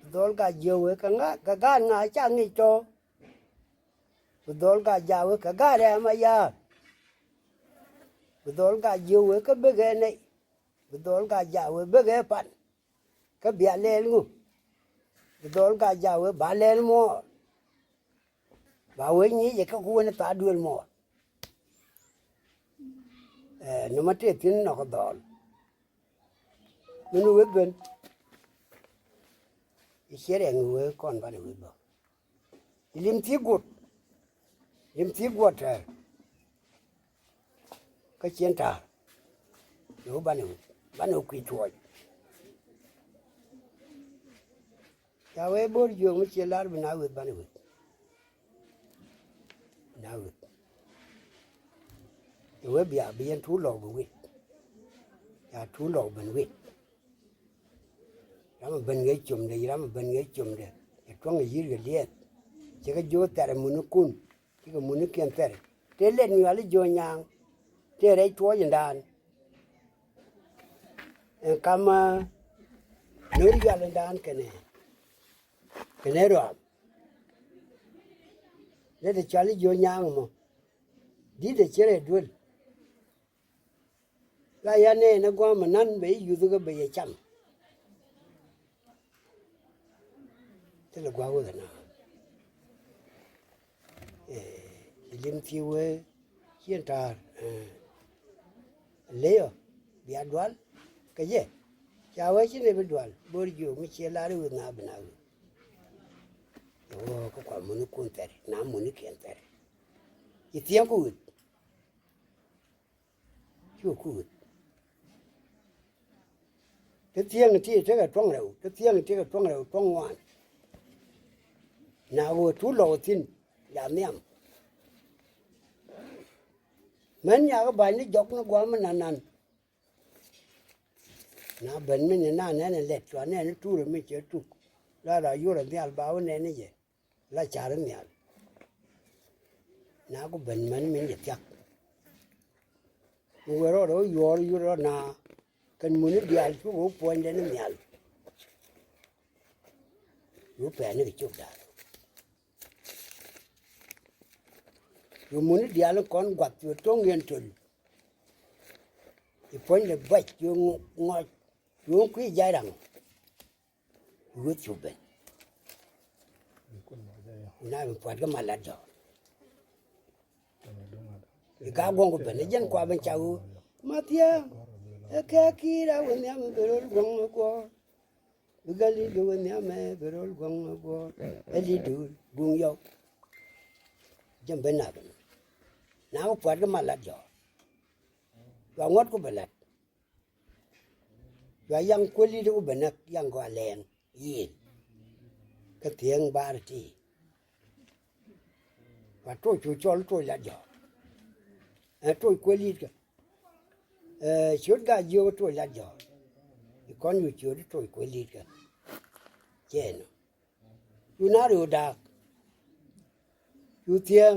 Bi dhɔl gaa jiök wee kɛ ŋa̱ kɛ gaat ŋa̱ ca ŋic tɔ̱. Bi dhɔl gaa jaak wee kɛ gaat rɛm a ya̱a̱r. Bi dhɔl gaa jiök wee kä bekɛ nɛy. Bi dhɔl gaa jaak wee bekɛ pan. Kä bia lɛl ŋu. Bi dhɔl gaa jaak wee ba lɛl muɔɔr. Ba wee nyic ɛ kä ku wen thaat duël muɔɔr. Ɛ, nɔmɔ tëë thi̱n nɔk dhɔl. Min wee ben. I̱ ciɛ rɛŋ wee kɔn banɛ wee bä. I̱ lim thi̱i̱ guut. Lim thi̱i̱k guɔ tɛɛr. Kä cien ta̱a̱r. Yɛ wä banɛ wä, banɛ wä kui̱ tuɔɔc. Ca wee bo̱o̱r jiök mi cie lar bi na weth banɛ weth. Bi na weth. Yɛ wee bia bi yɛn tuur lɔk bi weth. Ca tuur lɔk ben weth. Ram a ben ŋäc comdɛ, ram a ben ŋäc comdɛ. Cɛ tuɔ̱ŋ a yi̱r kɛ liɛth. Cɛ kɛ jiök thɛr a munikun. Cikɛ munikiɛn thɛr. Tëë lɛt Nyual i̱ jiök Nyaŋ. Tëë rɛc tuɔɔc in daan. Ɛn kamä no̱r Yual in daan kɛnɛ, kɛnɛ rɔam. Lɛt ɛ cɔal i̱ jiök Nyaŋ mɔ. Di̱t ɛ cierɛ duel. La ya nɛɛnɛ gua̱a̱m anan bɛ i̱ yuth kä bɛ yɛ cam. Thilɛ gua̱a̱k wä kɛ na. Ci lim thiee wee cien ta̱a̱r. Leyɔ bia dual kɛ jɛ. Ca wee ci nɛ bi dual bo̱r jiök mi cie lar i̱ weth na bi na weth. Yɛ wä kä kua munikun thɛr na munikiɛn thɛr. Ci thiee ku weth. Cu kuuth. Ti thieŋ ti tekɛ tuɔ̱ŋ rɛw, ti thieŋ ti tekɛ tuɔ̱ŋ rɛw tuɔ̱ŋ ŋuan. Na ɣöö tuut lɔw thi̱n, la nhiam. Mɛn nyakä ba̱ny ni jɔk ni gua̱a̱m mi nanan. Na ben mi ni na nɛn ɛ lɛt cua nɛn ni tuurɛ mi cɛ tuk. La la yurɛ nhial ba wä nɛn ni jɛ. La car nhial. Na ku ben män min jɛ thiak. Mi wee rɔɔdɛ wä yuɔɔr yur rɔ na kɛn muni diaal cukɛ wä puɔ̱nydɛ ni nhial. Yu pɛɛni kɛ cop daal. Yu muni diaal in kɔn guath yu to̱ŋ yɛn töl. Yu puɔ̱nydɛ buac yu ŋɔc yu kui̱ ja̱c raŋ. Ɣöö cu ben. Na mi pua̱t kä mal lat jɔ̱ɔ̱k. I̱ ka guɔ̱ŋ ku ben i̱ jɛn kua ben ca ɣöö. Mathia̱. Ɛ kɛ ki̱i̱r a wä nhiam i̱ ben ro̱l guɔ̱ŋ ɛ guɔ̱ɔ̱r. Bi gäl i̱ ben wä nhiam ɛ ben ro̱l guɔ̱ŋ ɛ guɔ̱ɔ̱r. Ɛ li̱t duur guŋ yɔw. Jɛn ben nath. Na mi pua̱t kä mal lat jɔ̱ɔ̱k. Cua ŋuɔ̱t ku ben lat. Cua yaŋ kuäl i̱t ku bɛ näk yaŋ kɔ alɛɛŋ yiëël. Kä thiëëŋ baar ti. Cua toc cu cɔl toc lat jɔ̱ɔ̱k. Ɛ toc kuäl i̱t kä. Ɛ ciöt gac jiök toc lat jɔ̱ɔ̱k. I̱ kɔn cu ciöt toc kuäl i̱t kä. Ciɛ nɔ. Cu na riw daak. Cu thiëëŋ.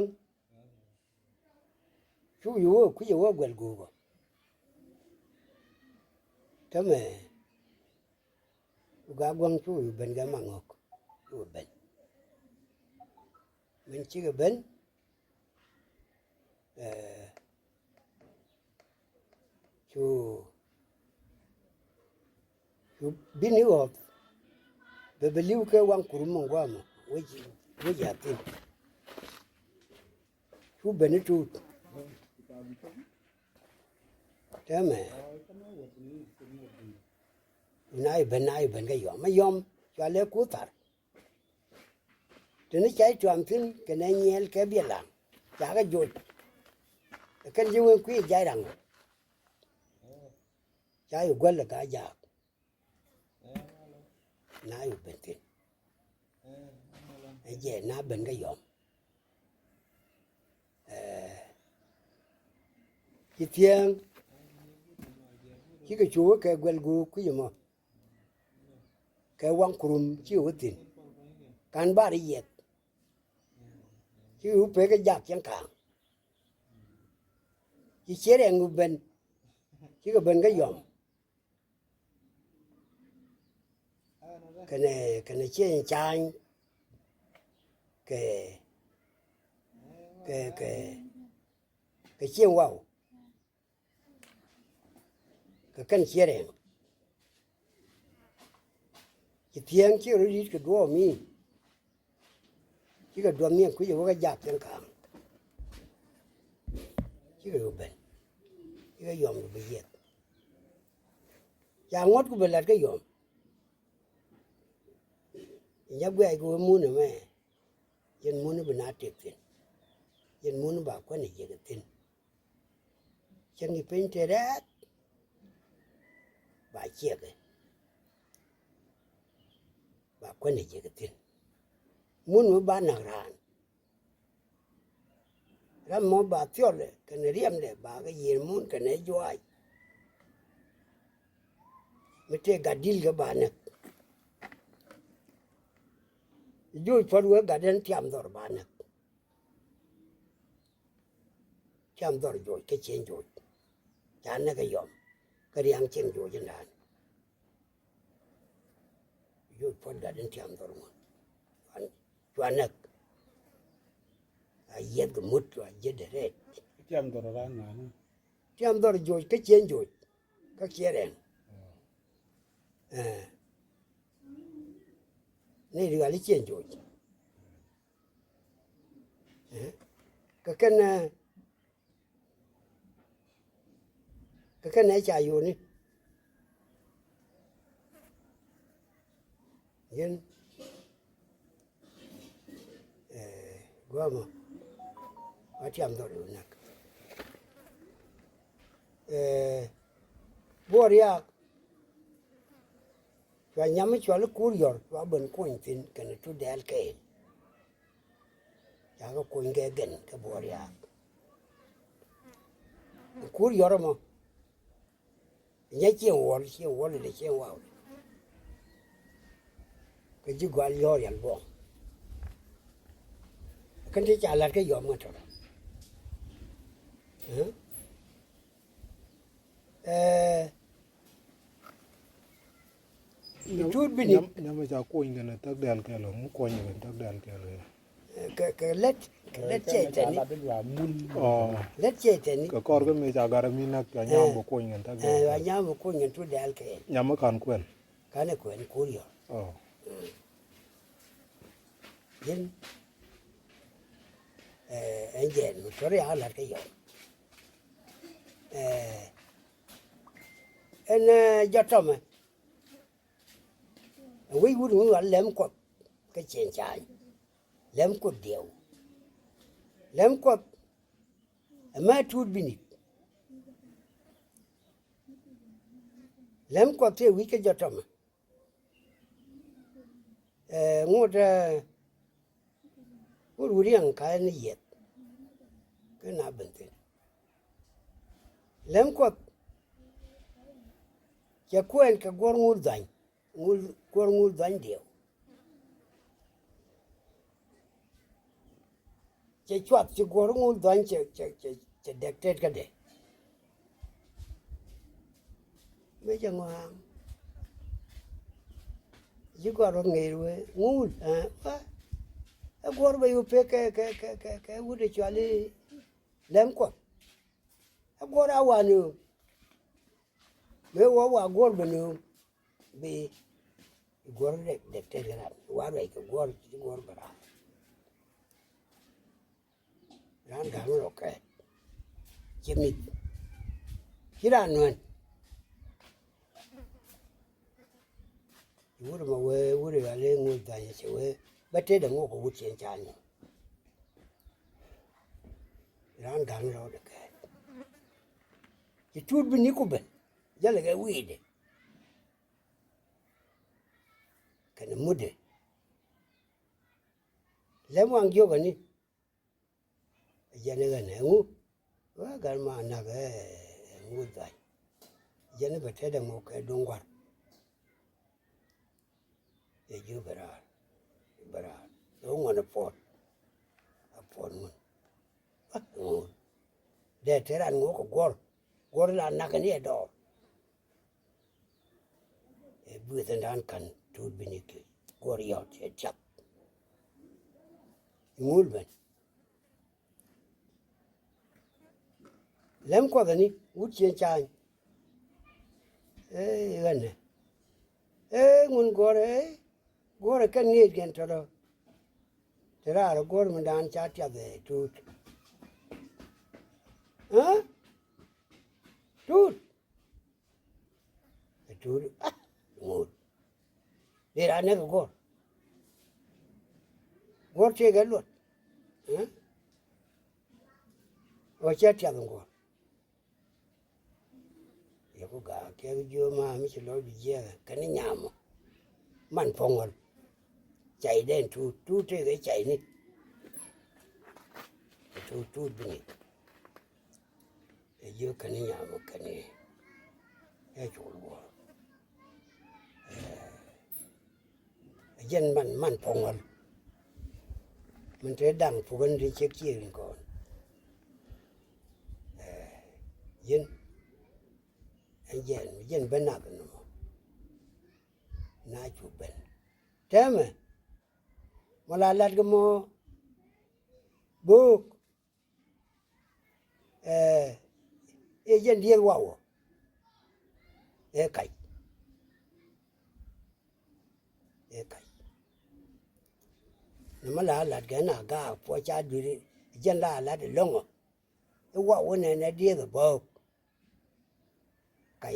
Cuk yu wä kui̱c ɛ wä guɛl guuk ɔ. Tämɛ. Ku ga gua̱ŋ cuk yu ben gɛ maŋ ɣɔk. Cuk ben. Min cikɛ ben. Ɛ, cu, cu bini ɣɔth. Bɛ bɛ li̱w kɛ waŋ kurum min guamɔ wec, wec a thin. Cu ben i̱ tuut. Tɛmɛ. Na i̱ ben, na i̱ ben kä yɔm. Ɛ yɔm cua lɛ kuth thar. Teni ca i̱ cuam thi̱n kɛnɛ nyiɛɛl kɛ biɛl laŋ. Ca kɛ joc. Ɛ kɛn ji̱ wen kui̱ ja̱c raŋ. Ca i̱ guäl ɛ ka jaak. Na yuk ben thi̱n. Ɛ jɛ na ben kä yɔm. Ɛ, ci thiäŋ. Cikɛ cu wä kɛ guɛl guuk kui̱c ɛmɔ. Kɛ waŋ kurum cikɛ wä thi̱n. Kan bar i̱ yiɛth. Cikɛ wä pek kä jak cieŋ ka̱a̱ŋ. Ci cier ɛŋ wä ben. Cikɛ ben kä yɔm. Kɛnɛ, kɛnɛ cieŋ ca̱a̱ny kɛ, kɛ, kɛ, kɛ cieŋ waw. Kɛ kɛn ciɛ rɛɛŋ. Ci thiäŋ ci rɔ di̱t kɛ duɔɔm i̱. Cikɛ duɔth ni ɛn kui̱c ɛ wä kä jak thiɛn ka̱a̱ŋ. Cikɛ ɣöö ben. Cikɛ yɔm kɛ bi yiɛth. Ca ŋuɔ̱t ku bɛ la̱t kä yɔm. Nya guɛc kɛ wee mun ɛmɛ. Yɛn mun bi na tëk thi̱n. Jɛn mun ba kuɛn ɛ jiɛk ɛ thi̱n. Cäŋ i̱ piny te rɛɛt ba ciɛkɛ, ba kuɛn ɛ jiɛk ɛ thi̱n. Mun mi ba näk raan. Ram mɔ ba thiɔlɛ kɛnɛ riɛmdɛ ba kɛ yiëër mun kɛnɛ juaac. Mi tëë gat di̱l kɛ ba näk. Joc puɔ̱t wee gat ɛn tiam dhɔr ba näk. Tiam dhɔr joc kä cieŋ joc. Ca näk kɛ yɔm kä riaŋ cieŋ joc indan. Joc puɔ̱t gat in tiam dhɔr ŋuɔ̱n. Cua näk. A yieth kɛ mut cua jiet dee rɛɛt. Tiam dhɔr ran ŋa̱a̱n. Tiam dhɔr joc kä cieŋ joc. Kä kiɛ rɛŋ. Ɛ. Ni ri ɣali cieŋ joc. Ɛ. Kä kɛn ɛ Kä kɛn nɛ ca yoni. Yɛn, ɛ, guamɔ. Wa tiam dhɔr yoni nak. Ɛ, buɔr yak. Cua nyam mi cual i̱ Kur Yɔr cua ben kuɔny thi̱n kɛnɛ Tut Dɛɛl Kɛɛl. Ca kɛ kuɔny kɛ gɛn kɛ buɔɔr yaak. Kur Yɔr ɛmɔ. Nyɛ cieŋ wäl, cieŋ wäl, cieŋ wäl. Kɛ ji̱ gɔal yɔ̱ɔ̱r yal buɔ̱m. Kɛn ti ca la̱t kä yɔm ŋä tɔrɔ. Ɛ? Ɛ, Tut Bini. Nyam, nyam ca kuɔny kɛn Thak Dɛl kɛl ɔ, ŋu kuɔny kɛn Thak Dɛl kɛl ɔ. Kɛ, kɛ lät, kɛ lät cɛ tɛni. Ɔ. Lät cɛ tɛni. Kɛ kɔr kä mi ca gar mi nak ca nyam bä kuɔny kɛn Thak Dɛl kɛl. Ɛ, nyam bä kuɔny kɛn Tut Dɛl kɛl. Nyam kan kuɛn. Kan kuɛn Kur Yɔr. Ɔ. Yin. Ɛ, ɛn jɛn mi tɔri a lat kä yɔr. Ɛ, ɛn, ɛ, jɔt tɔmɛ. Ɛ wec wut ŋun wa lɛm kuɔth kä cieŋ ca̱a̱ny. Lɛm kuɔth diɛw. Lɛm kuɔth. Ɛmɛ Tut Bini. Lɛm kuɔth tëë wi̱c kä jɔt tɔmɛ. Ɛ, ŋot, ɛ, ŋot wut riɛŋ ka ɛn yieth. Kä na ben thi̱n. Lɛm kuɔth. Cɛ kuɛn kɛ guɔ̱r ŋul dhany. Ŋul, guɔ̱r ŋul dhany diɛw. Cɛ cuath ci guɔ̱r ŋul dhɔny cɛ, cɛ, cɛ, cɛ dɛk tet kädɛ. Mëë cɛ ŋɔaŋ. Ci gɔr rɔ ŋeer wee ŋul, ɛ, ɛ guɔ̱r bɛ yu pek kɛ, kɛ, kɛ, kɛ, kɛ wut ɛ cuali lɛm kuɔth. Ɛ guɔ̱r a wani ɣöö mëë wä wa guɔ̱r bɛ nööŋ. Bi guɔ̱r dek, dek tet kɛ ran wa ruɛc kɛ guɔ̱r ci guɔ̱r bɛ ran. Ran ga̱a̱ŋ rɔ kɛ ci mith ci ran nuɛn. Wut mɛ wee wut yɔal i̱ ŋo̱o̱c dhany cɛ wee bä tetdɛ ŋok kɛ wut cieŋ ca̱a̱n ni. Ran ga̱a̱ŋ rɔ dɛ kɛ ci Tut Bini ku ben jälɛ kɛ wi̱i̱dɛ. Kɛnɛ mutdɛ. Lɛm waŋ jiök ani. Jɛn i̱ ɣän ɛŋu? Wee gat ma näk ɛ ŋu dhany. Jɛn i̱ bɛ tetdɛ ŋok kɛ duŋ gua̱r. Ɛ jiök bɛ raar, bɛ raar. Ɛ ŋuɔ̱n ɛ puɔt. Ɛ puɔt ŋun. Ɛ ŋun. Dee te ran ŋok kɛ guɔ̱r. Guɔ̱r la näk ni ɛ dɔɔr. Ɛ bueth ɛn dan ka̱n Tut Bini kɛ guɔ̱r yɔt ɛ tiak. Ŋul ben. Lɛm kuɔth ani wut cieŋ ca̱a̱ny. Ee ɣänɛ. Ee ŋun guɔ̱r ee guɔ̱r ɛ kɛn ŋi̱i̱c kɛn tɔ̱tɔ̱. Te raar guɔ̱r mi daan ca tiath ɛ Tut. Aa? Tut. Ɛ tuuri a ŋo̱o̱r. Dee raa nɛk ɛ guɔ̱r. Guɔ̱r tëëkɛ luɔt. Ɛ? Ɔ cɛ tiath in kuɔr. Yɛ ku gaak kɛ jiö ma mi ci lɔc bi jiɛɛk kɛn ni nyam ɔ. Man puɔ̱ŋ ɣɔl. Cay dɛn tuut tuut tëëk ɛ cay ni. Tuut tuut bi ni. Ɛ jiö kɛn ni nyam ɔ kɛn ni. Ɛ col guɔ. Ɛ jɛn man man puɔ̱ŋ ɣɔl. Min te daŋ puk ɛn ti ciek ciek in kɔn. Ɛ jɛn. Ɛn jɛn jɛn ben nak nɔmɔ. Na cu ben tɛmɛ. Mɔ la lat kɛ mɔ. Bok. Ɛ jɛn dieth wawɔ. Ɛ kac. Ɛ kac. Nɔmɔ la lat kɛ na gaak puɔ ca dui̱ri. Jɛn la lat ɛlɔ̱ŋɔ. I̱ wawɔ nɛnɛ dieth ɛ bok. Kac.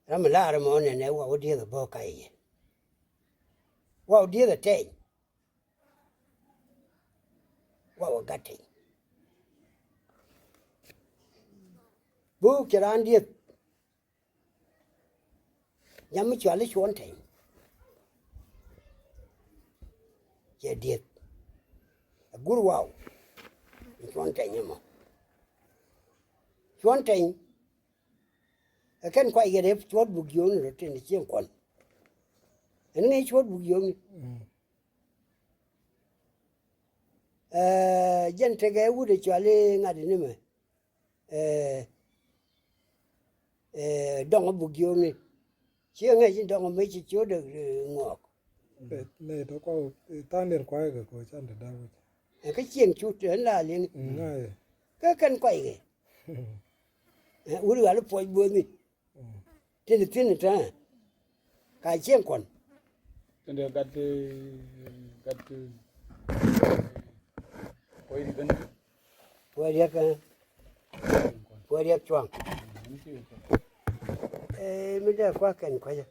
Ram mi laar mɔ nɛnɛ wawɔ dieth ɛ bok kac. Wawɔ dieth ɛ tɛny. Wawɔ gat tɛny. Buk cɛ raan dieth. Nyam mi cuali cuɔn tɛny. Cɛ dieth. Ɛ gur waw. Cuɔn tɛny ɛmɔ. Cuɔn tɛny. Ɛ kɛn kuay kɛ dee cuɔt buk jiökni rɔ tin cieŋ kuɔn. Ɛn ŋäc cuɔt buk jiökni. Ɛ jɛn tekɛ wut ɛ cuali ŋa̱t ni mɛ. Ɛ ɛ dɔŋ buk jiökni. Cieŋ ŋäc in dɔŋ mɛ ci ciöt ɛ ŋuɔk. Lɛ tɔ kɔ tha̱a̱ŋ dier kuay kɛ kɔ can te da̱k wi̱c. Ɛ kä cieŋ cut ɛn la liŋ. Ŋa̱c. Kä kɛn kuay kɛ. Ɛ wut ɣali puɔc buɔth ni. Tin thin tɛ ka cieŋ kɔn. Tin dee gat gat. Kuay di ben. Kuay riɛk ɛ kuay riɛk cuaŋ. Ɛ mi dee kuak kɛn kuay.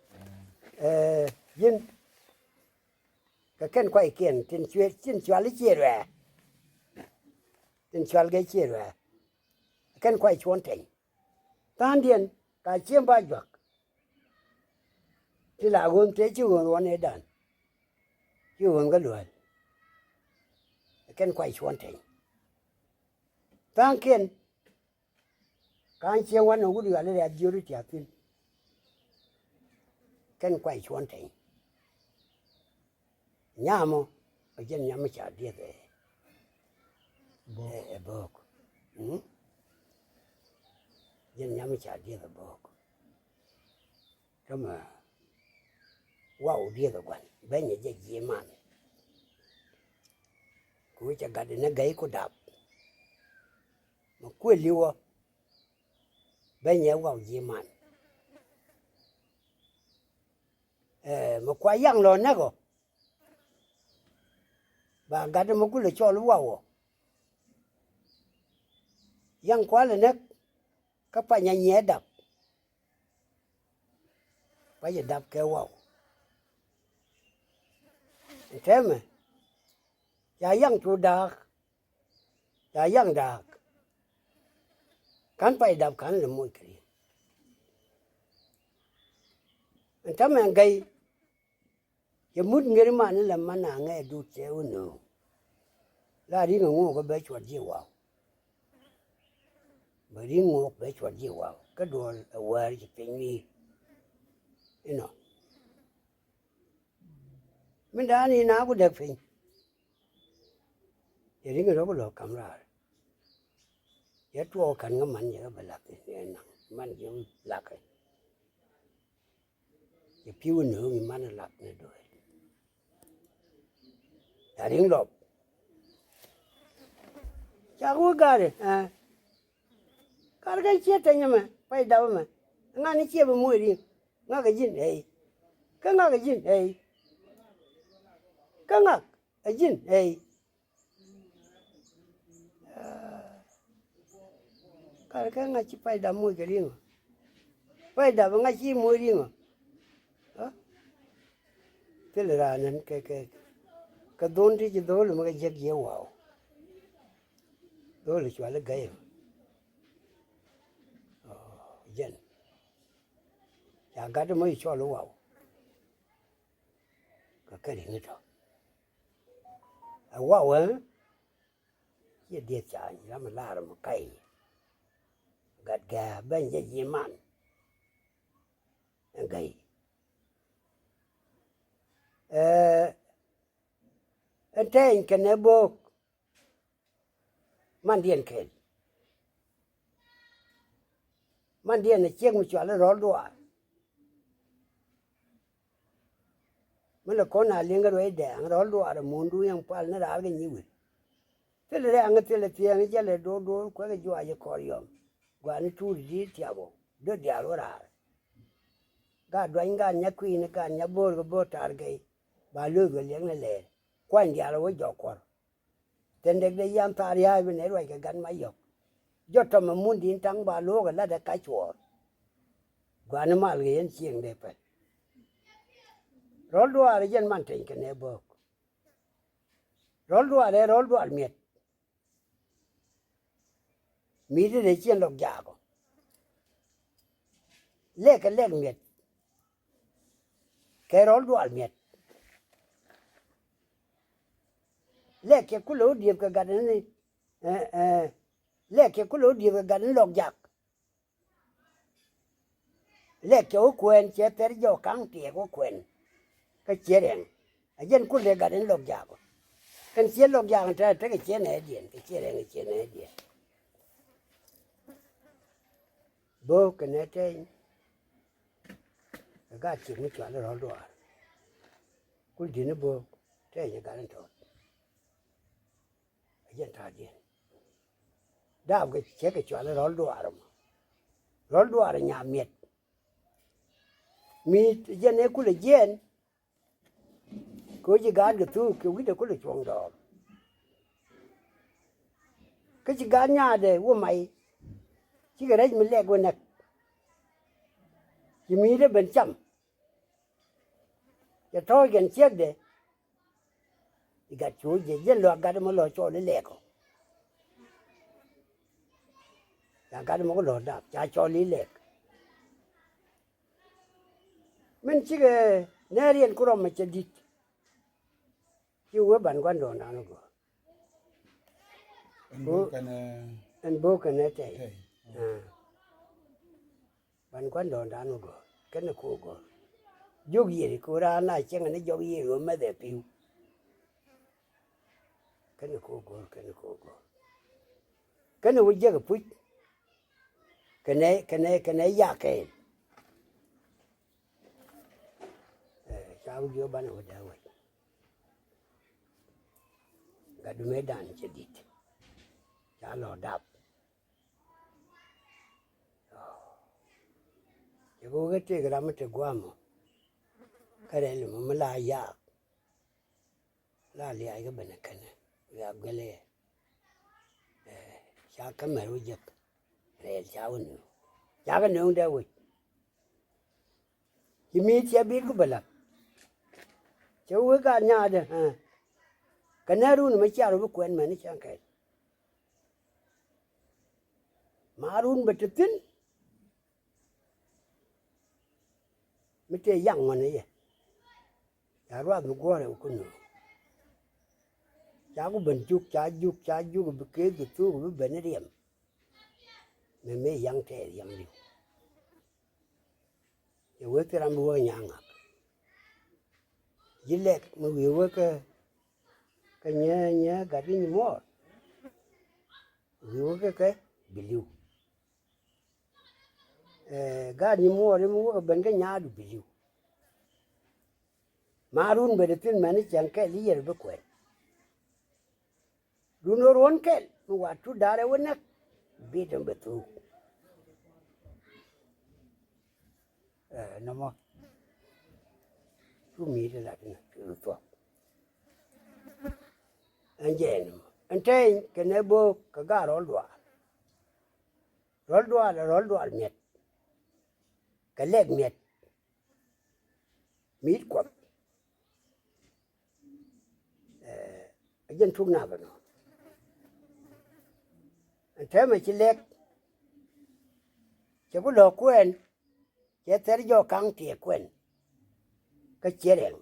Ɛ ji̱n kɛ kɛn kuay kiɛn tin cuɛ tin cual i̱ ciɛ ruɛɛ. Tin cual kɛ ciɛ ruɛɛ. Kɛn kuay cuɔn tɛny. Tha̱a̱ŋdiɛn ka cieŋ ba juak. Ti la ɣöön tëë ci ɣöön ɣɔn ëëdan. Ci ɣöön kä luäl. Kɛn kuay cuɔn tɛny. Tha̱a̱ŋkiɛn ka cieŋ wan ɛ wut ɣali riat jiöt ti tia̱a̱ thi̱n. Kɛn kuay cuɔn tɛny. Nyam ɔ ɛ jɛn nyam mi ca dieth ɛ ɛ bok. Jɛn nyam mi ca dieth ɛ bok. Kä mɛ waw dieth ɛ gua̱n ben nyɛ jɛ ji̱ man. Ku cɛ gat inɛ gɛy ku dap. Mɛ kuël iwɔ ben nyɛ waw ji̱ man. Ɛ mɛ kua yaŋ lɔ näk ɔ. Ba gat mɛ gulɛ cɔl waw ɔ. Yaŋ kualɛ näk kä panya nyiɛ dap. Panya dap kɛ waw. Tɛmɛ ca yaŋ cu daak. Ca yaŋ daak. Ka̱n pay dap ka̱n lɛ moc kɛ ri̱ŋ. Ɛn täämɛ gay. Cɛ mut ŋeri man ilɛ man a ŋɛ dut cɛ wä nööŋ. La ri̱ŋ ɛ ŋo̱o̱k ɛ bɛ cuɔt ji̱ waw. Bɛ ri̱ŋ ŋo̱o̱k bɛ cuɔt ji̱ waw kä duɔl ɛ wäär ci piny wi̱i̱. Inɔ. Min da̱a̱n in a ku däk piny. Cɛ ri̱ŋ rɔ̱k lɔ kam raar. Cɛ tuɔɔk ka̱n ŋä man cɛ kɛ bɛ lak in ɛ naŋ man cɛ lak in. Cɛ pi̱w in nööŋ in man in lak in do̱o̱l. Cɛ ri̱ŋ lɔp. Cak wä ga̱a̱dɛ ɛ. Kar kɛ ciɛ teny ɛmɛ pay dap ɛmɛ. Ŋa̱n ni ciɛ bɛ muɔc ri̱ŋ. Ŋak ɛ ji̱n ey. Kä ŋak ɛ ji̱n ey. Kä ŋak ɛ ji̱n ey. Kar kɛ ŋa̱c ci pay dap muɔc kɛ ri̱ŋ ɔ. Pay dap ŋa̱c ci muɔc ri̱ŋ ɔ. Thil raan ɛn kɛ kɛ kɛ dhon ti ci dho̱o̱l mi kɛ jiäk jiɛ waw. Do̱l cuali gäy. Ɔ, jɛn ca gat mɔ i̱ cɔl i̱ waw. Kɛ kɛ ri̱ŋ itɔ ɛ waw ɛ. Ciɛ dieth ca ram lar mɔ kay. Gat gɛ ben jɛ ji̱ man. Ɛn gäy. Ɛ, ɛn tɛɛny kɛnɛ bo̱o̱k. Mandiɛn kɛl. Mandiɛn ɛ ciek mi cual i̱ Rɔl Duaar. Mi lɛ kɔn a liŋ kɛ ruacdɛ Rɔl Duaar ɛ muundu yɛn pal ni raar kɛ nyi wi̱r. Thilɛ rɛ̈ŋ thilɛ thiɛŋ jälɛ do̱r do̱r kuɛk juac kɔr yɔm. Gua̱a̱ni tuur di̱i̱t tiap ɔ do̱r diaal wä raar. Gaat duany gaat nya kui̱ni gaat nya bo̱o̱r kɛ bo̱o̱r taar gɛy. Ba lööth kɛ liɛŋ ni lɛɛr kuany diaal wä jɔk kuɔr. Thin dek dee yian thaar ya̱a̱c bi nɛy ruac kɛ gat mac yɔ̱k. Jɔt tɔmɛ mun di̱i̱n taŋ ba lo̱o̱k ɛ lat ɛ kac cuɔɔr. Gua̱a̱ni mal kɛ yɛn cieŋ dee pɛl. Rɔl Duaar ɛ jɛn man teny kɛ nɛ bo̱o̱k. Rɔl Duaar ɛ Rɔl Duaar miɛt. Mi̱i̱t in rɛy ciɛn lɔk jaakɔ. Lɛk kɛ lɛk miɛt. Kɛ Rɔl Duaar miɛt. Lɛk kɛ kulɛ wä diëp kɛ gat in ni, ɛ, ɛ, lɛk kɛ kulɛ wä diëp kɛ gat in lɔk jak. Lɛk cɛ wä kuɛɛn cɛ thɛr jɔk ka̱ŋ tiɛɛk wä kuɛɛn. Kä ciɛ rɛŋ a jɛn kul dee gat in lɔk jaak ɔ. Kɛn ciɛ lɔk jaak in te tekɛ ciɛ nɛɛdiɛn kɛ ciɛ rɛŋ kɛ ciɛ nɛɛdiɛn. Bo̱o̱k kɛ nɛɛ tɛɛny. Kɛ gat ciek mi cual i̱ Rɔl Duaar. Kul di̱t ni bo̱o̱k tɛɛny ɛ gat in tɔɔt. A jɛn ta̱a̱diɛn. Daap kɛ cɛ kɛ cual i̱ Rɔl Duaar mɔ. Rɔl Duaar nya miɛt. Mi jɛn ɛ kulɛ jiɛn. Kɛ ɣöö ci gaat kɛ thuuk kɛ wi̱cdɛ kulɛ cuɔ̱ŋ dɔɔr. Kä ci gaat nyaatdɛ wä may. Cikɛ rɛc mi lɛk wä näk. Ci mi̱i̱tdɛ ben cam. Cɛ tɔ̱ɔ̱c kɛn ciekdɛ. I̱ gat cu jɛ jɛn lɔ gat mɔ lɔ cɔl i̱ lɛk ɔ. Ca gat mɔ kä lɔ dap ca cɔl i̱ lɛk. Min cikɛ nɛɛriɛn ku rɔm mɛ cɛ di̱t. Ci wee ban gua̱ndɔɔŋdan ɔ gɔ̱r. Ɛn bo̱o̱k kɛnɛ, ɛn bo̱o̱k kɛnɛ tɛy. Tɛy. Ah. Ban gua̱ndɔɔŋdan wä gɔ̱r kɛnɛ ko̱o̱k gɔ̱r. Jiök yiëri ko̱o̱k raan la cieŋɛ ni jɔk yiëri wä mɛthɛ pi̱w. Kɛnɛ ko̱o̱k gɔ̱r kɛnɛ ko̱o̱k gɔ̱r. Kɛnɛ wä jiäk ɛ puc. Kɛnɛ kɛnɛ kɛnɛ yak kɛɛl. Ɛ ca wä jiök banɛ wä dee wec. Gat dumedan cɛ di̱t ca lɔ dap. Cɛ bi wä kä tëëk ram mi te gua̱a̱mɔ. Kä rɛl mɔ mi la yaak la liaac kä ben ɛ kɛnɛ wiak guɛlɛ. Ɛ ca kä mɛr wä jek rɛl ca wä nööŋ. Ca kɛ nööŋ dee wec. Ci mi̱i̱t cɛ bi̱i̱t ku bɛ la̱t. Cɛ wee gaat nyaatdɛ ɛ kɛ nɛɛrun mɛ ciaar wä bi kuɛn mɛn i̱ cäŋ kɛl. Maarun bɛ te thi̱n. Mi tëë yaŋ ŋuɔ̱n ɛ yɛ ca ruath mi guɔ̱ɔ̱rɛ wä kä nööŋ. Ca ku ben juk ca juk ca juk bi keeth bi thuuk bi ben i̱ riɛm. Mɛ mëë yaŋ tɛɛth yaŋ li̱w. Cɛ wee thil ram bi wä kɛ nya̱a̱ŋ ŋa̱k. Ji̱ lɛk mi wi̱i̱ wee kɛ kɛ nyɛ nyɛ gat kä nyimuɔɔr. Wi̱i̱ wee kɛ kɛ bi li̱w. Ɛ gaat nyimuɔɔr mi wee kɛ ben kä nyaadu bi li̱w. Maarun bɛ te thi̱n mɛn i̱ cäŋ kɛl i̱ yɛr bi kuɛn. Duundɛ ruɔ̱n kɛl mi wa tut da̱rɛ wä näk. Bi̱i̱t ɛn bɛ thuuk. Ɛ nɔmɔ. Cu mi̱i̱t ɛ lat inɔ cu thuɔ̱k. Ɛn jɛ ɛn nɔmɔ ɛn tɛɛny kɛ nɛ bo̱o̱k kɛ gaat Rɔl Duaar. Rɔl Duaar ɛ Rɔl Duaar miɛt. Kɛ lɛk miɛt. Mi̱i̱t Kuɔth. Ɛ jɛn tuk nath ɛnɔ. Ɛn täämɛ ci lɛk, cɛ ku lɔ̱k kuɛn, cɛ thɛr jɔk ka̱ŋ tiɛɛk kuɛn. Kä ciɛ rɛŋ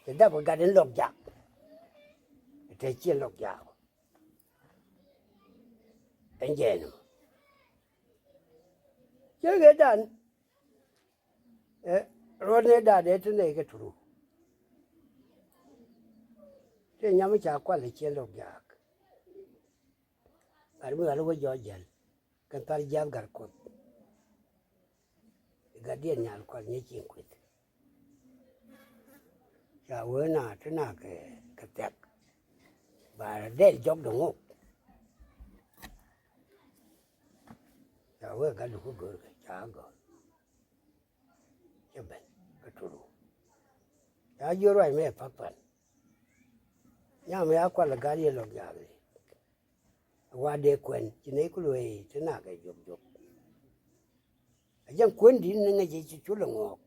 cɛ dap kɛ gat in Lɔk Jak. Te ciɛ Lɔk Jak ɛn jɛɛn ɛmɔ. Cɛ ɣet dan ɛ ruɔ̱t ni dan ɛ te nɛy kɛ turu. Te nyam ca kual ɛ ciɛ Lɔk Jak. Gat mi ɣal wä jɔɔc jäl kɛn thar jiath gat Kuoth. Gatdiɛn nyal kual nyɛ cieŋ kueth. Ca wee na ti na kɛ kɛ thiak. Ba dɛl jɔk dɛ ŋok. Ca wee gat dɛ ku gör kɛ ca gör. Cɛ ben kä turu. Ca jiök ruac mɛ path pan. Nyam ya kual gat yɛ Lɔk Jak. Wa dee kuɛn ci nɛy ku luee ti nak ɛ jop jop. A jɛn kuɛn di̱t ni ŋäc ci cul ɛ ŋɔɔk.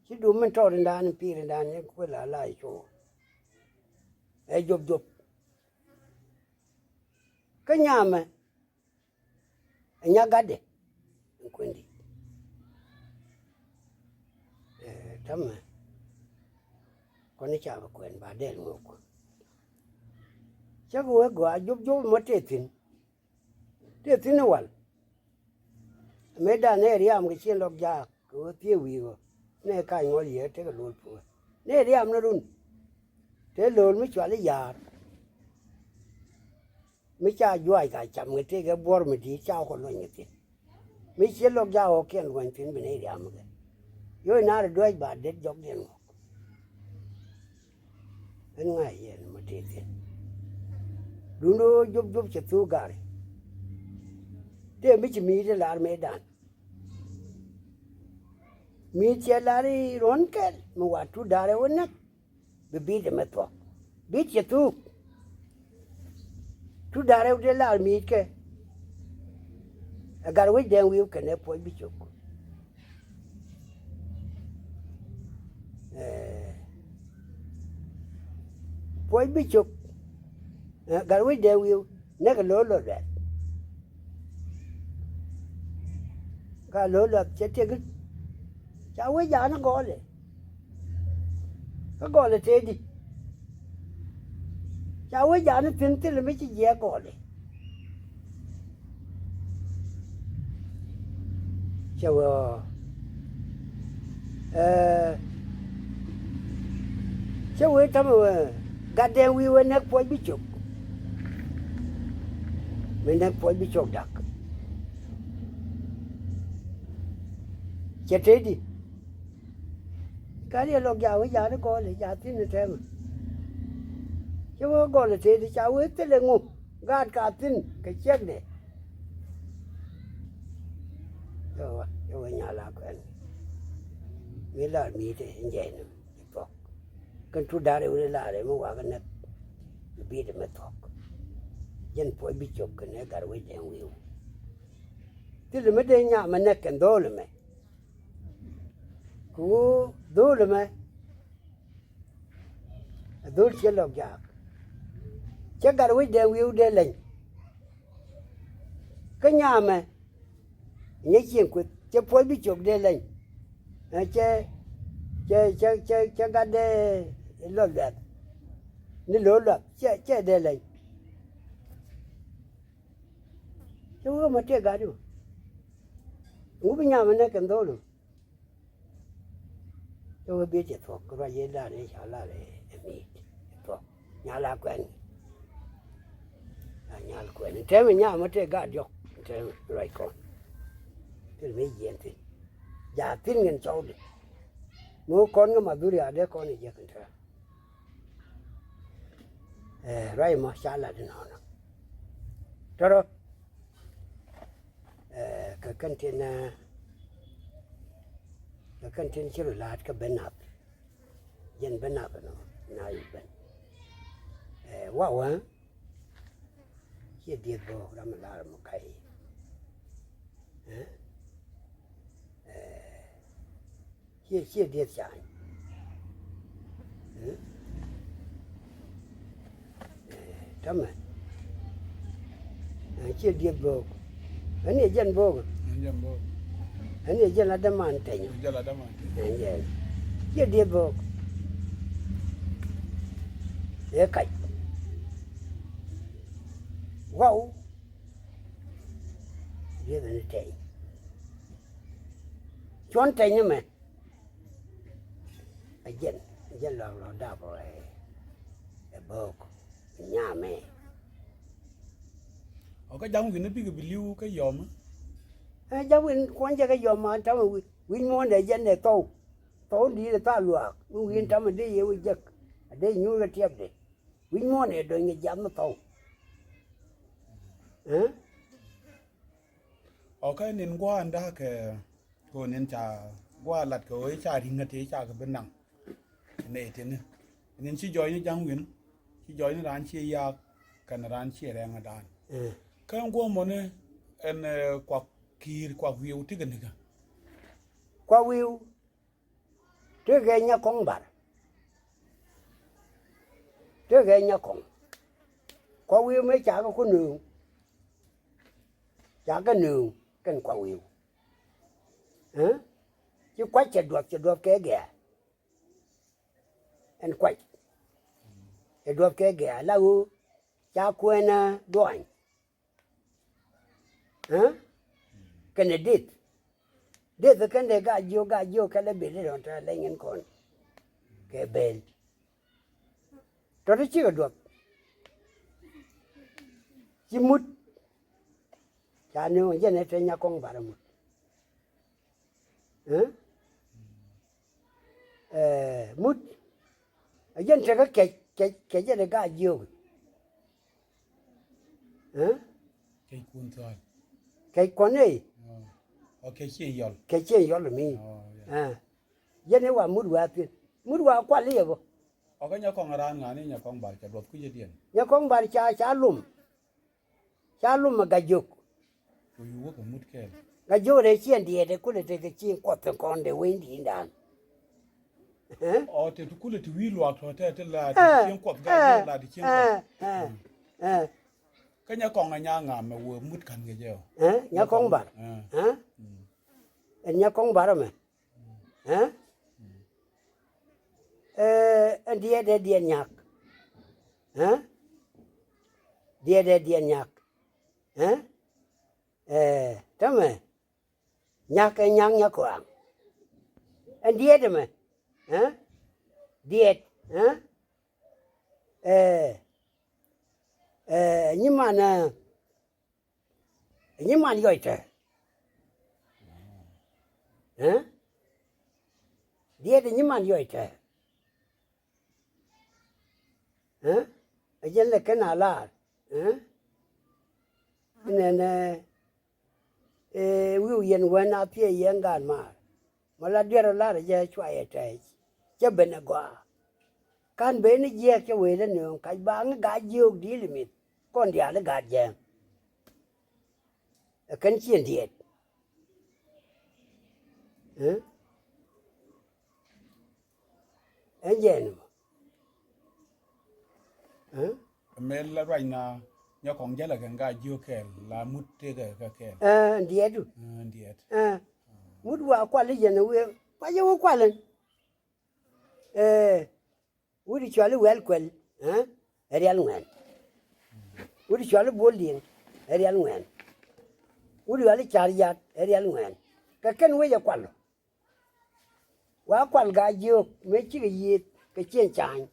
Ci dum min tɔɔt indan in piir indan in kuël a la cu ɛ jop jop. Kä nyamɛ ɛ nya gatdɛ in kuɛn di̱t. Ɛ, tämɛ kɔn i̱ ca bi kuɛn ba dɛl ŋok. Cä kɛ wee gɔaa jop jop mɔ tëë thi̱n. Tëë thi̱n i̱ wal. Mëëdan nɛ riam kɛ cieŋ Lɔk Jak kɛ ɣöö thiee wi̱i̱ ɣöö nɛ kac ŋɔl yɛ tekɛ lo̱l puɔ̱ɔ̱th. Nɛ riam ni run. Tëë lo̱l mi cual i̱ ya̱a̱r. Mi ca juaac ka cam kɛ tëëkɛ buɔ̱r mi di̱i̱t ca kɔ luɔ̱ny kɛ thi̱n. Mi ciɛ Lɔk Jak ɣɔ̱kiɛn luɔ̱ny thi̱n bi nɛ riam kɛ. Yoc naar i̱ duäc ba det jɔkdiɛn ŋɔk. Ɣän ŋa̱c yɛn mɔ tëë thi̱n. Duundɛ ɣöö jop jop cɛ thuk gari. Tëë mi ci mi̱i̱t i̱ lar mëëdan. Mi̱i̱t cɛ lar i̱ ruɔ̱n kɛl mi wa tut da̱rɛ wä näk. Bi bi̱i̱t ɛmɛ thuɔ̱k. Bi̱i̱t cɛ thuk. Tut da̱rɛ wä dee lar mi̱i̱t kɛ. Ɛ gat wec dɛŋ wi̱i̱ kɛnɛ puɔc bi cok. Ɛ, puɔc bi cok. Ɛ, gat wec dee wi̱i̱ näk ɛ lo̱o̱ luɔth luɛth. Ka lo̱o̱ luɔth cɛ tiek i̱ ca wec ja̱a̱n gɔɔlɛ. Kä gɔlɛ tëëdi. Ca wee ja̱a̱n thi̱n thilɛ mi ci jiɛɛk gɔlɛ. Cɛ wee ɣɔɔ. Ɛɛ, cɛ wee tämɛ wee gatdɛn wi̱i̱ wee nɛk puɔc bi cok. Mi nɛk puɔc bi cok dak. Cɛ tëëdi. Kä riɛl lɔk ja̱ wee ja̱a̱n i̱ gɔl i̱ ja̱a̱ thi̱n i̱ tɛmɛ. Cä wee gɔl i̱ tëëdi ca wee thilɛ ŋu gaat ka thi̱n kɛ ciɛkdɛ. Cä wee, cä wee nyal a kuɛn. Mi lar mi̱i̱tɛ in jɛɛn i̱ thuɔ̱k. Kɛn tut da̱rɛ wee lar ɛ mi wakä näk. Bi bi̱i̱t ɛmɛ thuɔ̱k. Jɛn puɔc bi cop kɛn ɛ gat wec dɛŋ wi̱i̱w. Thilɛ mi dee nyam ɛ näk kɛn dho̱o̱l ɛmɛ. Kɛ ɣöö dho̱o̱l ɛmɛ ɛ dho̱o̱l ciɛ lɔk jaak. Cɛ gat wec dee wi̱i̱w dee leny. Kä nyamɛ nyɛ cieŋ kueth cɛ puɔc bi cop dee leny. Ɛ cɛ, cɛ, cɛ, cɛ, cɛ gat dee lɔl luɛth. Ni lo̱o̱l luɛth cɛ, cɛ dee leny. Cɛ wee mɔ tëë gat i̱ mɔ. Ŋu bi nyam ɛ näk kɛn dho̱o̱l i̱ mɔ. Cɛ wee biet cɛ thuɔ̱k ruac yee lar ni ca lar ɛ mi̱i̱t cɛ thuɔ̱k. Nyal a kuɛn. A nyal kuɛn. Tɛmɛ nyam ɛ tëë gat diɔ̱k. Tɛmɛ ruac kɔn. Thil mi yiɛn thi̱n. Ja̱a̱ thi̱n ŋɛn cɔwdɛ. Mi wä kɔn ŋä madhuri a dee kɔn i̱ jek in tɛmɛ. Ɛ, ruac mɔ ca lat inɔnɔ. Tɔrɔ. Ɛ, kɛ kɛn tin, ɛ, kɛ kɛn tin ci rɔ la̱a̱t kä ben nath. Jɛn ben nath inɔ na yi ben. Ɛ, wawä. Ciɛ dieth bä ram lar mɔ kay. Ɛ? Ɛ. Ciɛ, ciɛ dieth cany. Ɛ? Täämɛ. Ɛn ciɛ dieth bo̱o̱k. Ɛn yɛ jɛn bo̱o̱k. Ɛn jɛn bo̱o̱k. Ɛn yɛ jɛn la däman tɛny. Ɛn jɛn la däman tɛny. Ɛn jɛn. Ciɛ dieth bo̱o̱k. Ëë kac. Waw. Dieth ni tɛny. Cuɔn tɛny ni mɛ. Ɛ jɛn, ɛ jɛn lɔk lɔk dap ɛ, ɛ bo̱o̱k, ɛ nyamɛ. Ɔ kä ja̱ŋ wi̱n bikɛ bi li̱w kä yɔm. Ɛ ja̱ŋ wi̱n kuɔn jɛ kä yɔm an tamɛ wi̱c, wi̱c muɔ̱ɔ̱n dee jɛn dee thɔw. Thɔw di̱i̱t ɛ thaak luaak mi wi̱i̱n tamɛ dee yɛ wi̱c jek. A dee nyuur kä tiɛpdɛ. Wi̱c muɔ̱ɔ̱n dee dɔ̱ny kɛ jiath mi thɔw. Ɛ? Ɔ kä nin gua̱a̱n da̱a̱k kɛ Kɛ ɣöö niɛn ca gua̱a̱ lat kɛ ɣöö i̱ ca ri̱ŋ kä tëë ca kɛ bi naŋ. Nɛy tini niɛn ci jɔɔcni ja̱ŋ wi̱n, ci jɔɔcni raan ci yaak kɛnɛ raan ci rɛŋ ɛ daan. Kä ɛn guɔ̱ɔ̱mɔni ɛn, eh, kuak ki̱i̱r kuak wi̱i̱w tikɛ nikä. Kuak wi̱i̱w tekɛ nya kɔŋ bar. Tekɛ nya kɔŋ. Kuak wi̱i̱w mëë ca kɛ ku nööŋ. Ca kɛ nööŋ kɛn kuak wi̱i̱w. Ɛ? Ci kuac cɛ duɔth, cɛ duɔth kɛ gɛ̈ɛ̈. Ɛn kuac cɛ duɔth kɛ gɛ̈ɛ̈ la ɣöö ca kuɛn ɛ duany. Ɛ? Kɛnɛ deth. Deth kɛn dee gaa jiök, gaa jiök kɛ lɛ bel i̱ dɔ̱ŋ tɛ leny in kɔn kɛ bel. Tɔ̱ ti cikɛ duɔth. Ci mut. Ca ni ɣän jɛn ɛ te nya kɔŋ bar ɛ mut. Ɛ? Ɛ, mut. Ɛ jɛn tekä kɛc, kɛc, kɛc jɛn ɛ gaa jiök. Ɛ? Kɛc kun thua̱a̱l. Kɛc kɔn ɛ. Ɔ, ɔ kɛc ciɛ yɔl. Kɛc ciɛ yɔl mi. Ɔ, yeah. Ɛ. Jɛn ɛ wa mut wa thi̱n. Mut wa kual i̱ yɛ bä. Ɔ kä nya kɔŋ raan ŋa̱ni nya kɔŋ bar ca duɔth kui̱cädiɛn. Nya kɔŋ bar ca, ca lum. Ca lum ɛ Gajok. Ku yu wä kɛ mut kɛɛl. Gajok rɛy ciɛn diɛɛt ɛ kulɛ tekɛ cieŋ kuɔth kɔn dee wec di̱i̱ndan. Ɛ? Ɔ te ti kulɛ ti wi̱i̱ luaak tɔ te ti la ti cieŋ kuɔth Gajok la ti cieŋ kuɔth. Ɛ, ɛ, ɛ. Kä nya kɔŋ ɛ nya ŋam ɛ wee mut ka̱n kɛ jɛ ɔ. Ɛ, nya kɔŋ bar. Ɛ. Ɛ? Ɛn nya kɔŋ bar ɛmɛ. Ɛ? Ɛ, ɛn diɛɛt ɛ diɛɛt nyak. Ɛ? Diɛɛt ɛ diɛɛt nyak. Ɛ? Ɛ, tämɛ. Nyak ɛ nyak nyak kɔaŋ. Ɛn diɛɛt ɛmɛ. Ɛ? Diɛɛt. Ɛ? Ɛ, ɛ, nyiman ɛ. Nyiman yɔc tɛ. Ɛ? Diɛt nyiman yɔc tɛ. Ɛ? Ɛ jɛn lɛ kɛn a lar. Ɛ? Nɛnɛ, ɛ, wi̱i̱ yɛn wän a piɛ yɛn gaat maar. Mɔ la diɛt rɔ lar jɛ cua yɛ tɛɛc. Cɛ ben ɛ gɔaa. Kan ben ni jiɛɛk cɛ wee lä nööŋ kac ba ŋä gaa jiöök di̱i̱l imith. Kɔn diaal i̱ gaat jɛɛŋ. Ɛ kɛn ciɛn diɛt. Ɛ? Ɛn jɛɛn mɔ. Ɛ? Mɛ la ruacna nyɔk kɔŋ jälɛ kɛn gaa jiöök kɛɛl la mut tekɛ kɛ kɛɛl. Ɛ, diɛtu. Ɛ, diɛt. Ɛ, mut wa kual i̱ jɛn ɛ wee, kuac ɛ wee kual ɛn. Ɛ, wut i̱ cuali wɛl kuɛl, ɛ, ɛ rial ŋuɛn. Wut i̱ cuali bol diɛn, ɛ rial ŋuɛn. Wut i̱ cuali car yat, ɛ rial ŋuɛn. Kɛ kɛn wec ɛ kual. Wa kual gaa jiök mëë cikɛ yiëëth kɛ ciɛn ca̱a̱ny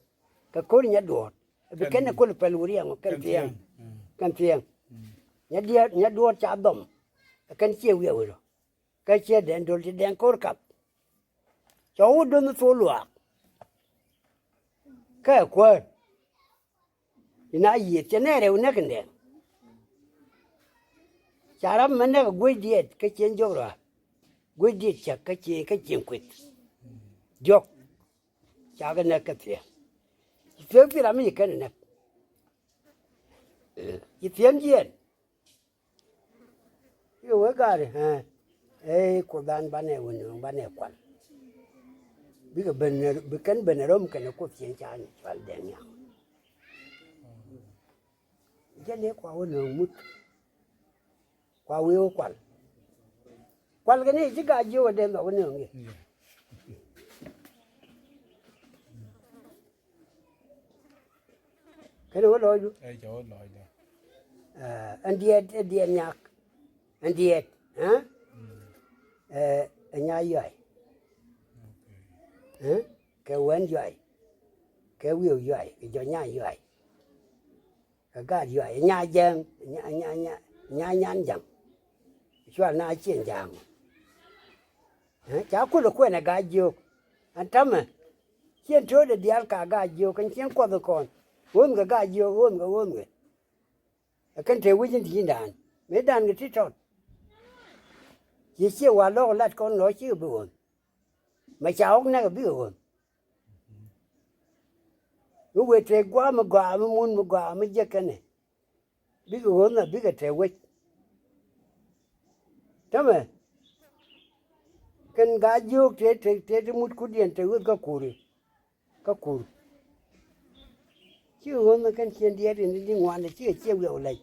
kɛ ko̱r nyɛ duɔ̱ɔ̱t. Bi kɛn ɛ kol pɛl wuriɛŋ kɛn thiɛŋ. Kɛn thiɛŋ. Nyɛ diɛt, nyɛ duɔ̱ɔ̱t ca dhɔm. Kɛn ciɛ wiɛ wurɔ. Kä ciɛ dɛn dol ti dɛn ko̱r kap. Cɔ wä do̱n thol luaak. Kä ɛ kuäär. Ina yiëth cɛ nɛɛrɛ wä näk in dɛn. Ca ram mɛ näk ɛ guec diɛt kä cien jɔk rɔa. Guec diɛt cak kä cien, kä cien kueth. Diɔk. Ca kɛ näk kä thiɛm. Ci thiɛm pi ram mi ci kɛn ɛ näk. Ci thiɛm jiɛn. I̱ wee gaari, ɛ, ɛ, Kuothdan banɛ wä nööŋ, banɛ kual. Bikɛ ben, bi kɛn ben ɛ rom kɛnɛ Kuoth cieŋ ca ni cual dɛŋ yaŋ. Jɛn ni kua wä nööŋ mut. Kua wee wä kual. Kual kɛ ni ci gaa jiök ɛ dee nhɔk wä nööŋ yɛ. Kɛn wä lɔcdu. Ɛ, cɛ wä lɔcdu. Ɛ, ɛn diɛt, ɛ diɛt nyak. Ɛn diɛt, ɛ? Mm. Ɛ, ɛ nya yuay. Okay. Ɛ? Kɛ wɛn yuay. Kɛ wi̱i̱ yuay. Kɛ jɔ nya yuay. Kɛ gaat yuay. Nya jɛŋ. Nya, nya, nya, nya nyan jaŋ. Cual na cieŋ jaŋ. Ɛ? Ca kulɛ kuɛn ɛ gaa jiök. Ɛn tämɛ. Cieŋ to̱o̱dɛ diaal ka gaa jiök. Ɛn cieŋ kuɔth kɔn. Ɣöönh kɛ gaa jiök. Ɣöönh kɛ, ɣöönh kɛ. Ɛ kɛn te wec in ti ji̱n da̱a̱n mëë da̱a̱n kɛ ti tɔt. Ci ciɛ wa lɔk lat kɔn lɔ cikɛ bi ɣöönh. Mɛ ca ɣɔk nɛk ɛ bikɛ ɣöönh. Mi wëë te gua̱a̱ mi gɔaa mi mun mi gɔaa mi jek kɛnɛ. Bikɛ ɣöönh ɛ bikɛ te wec. Tämɛ kɛn gaa jiök te te te ti mut kutdiɛn te ɣöth kä kuri. Kä kur. Cikɛ ɣöönh kɛn ciɛn diɛɛt in di ŋuan cikɛ ciɛ wiɛw lɛc.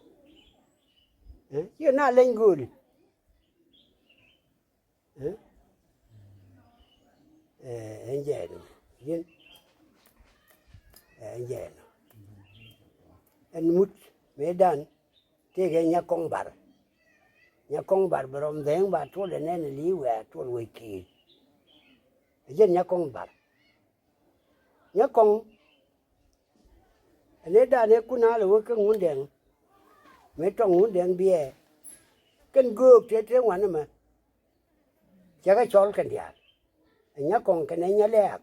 Ɛ, cikɛ na leny gööli. Ɛ? Ɛ, ɛn jɛ ɛnɔ. Ji̱n. Ɛ, ɛn jɛ ɛnɔ. Ɛn mut mëë dan tëëkɛ Nyakɔŋ Bar. Nyakɔŋ Bar bi rɔm dhɛŋ ba tuɔl ɛ nɛn ɛ li̱i̱ wɛɛ tuɔl wec ki̱i̱r. Ɛ jɛn Nyakɔŋ Bar. Nyakɔŋ. Ɛ ni dan ɛ kun a lɛ wä kä Ŋundɛŋ. Mëë tɔŋ Ŋundɛŋ biɛɛ. Kɛn göök tëë tëë ŋuan ɛmɛ. Cɛ kɛ cɔl kɛn diaal. Ɛ Nyakɔŋ kɛnɛ Nyalɛɛk.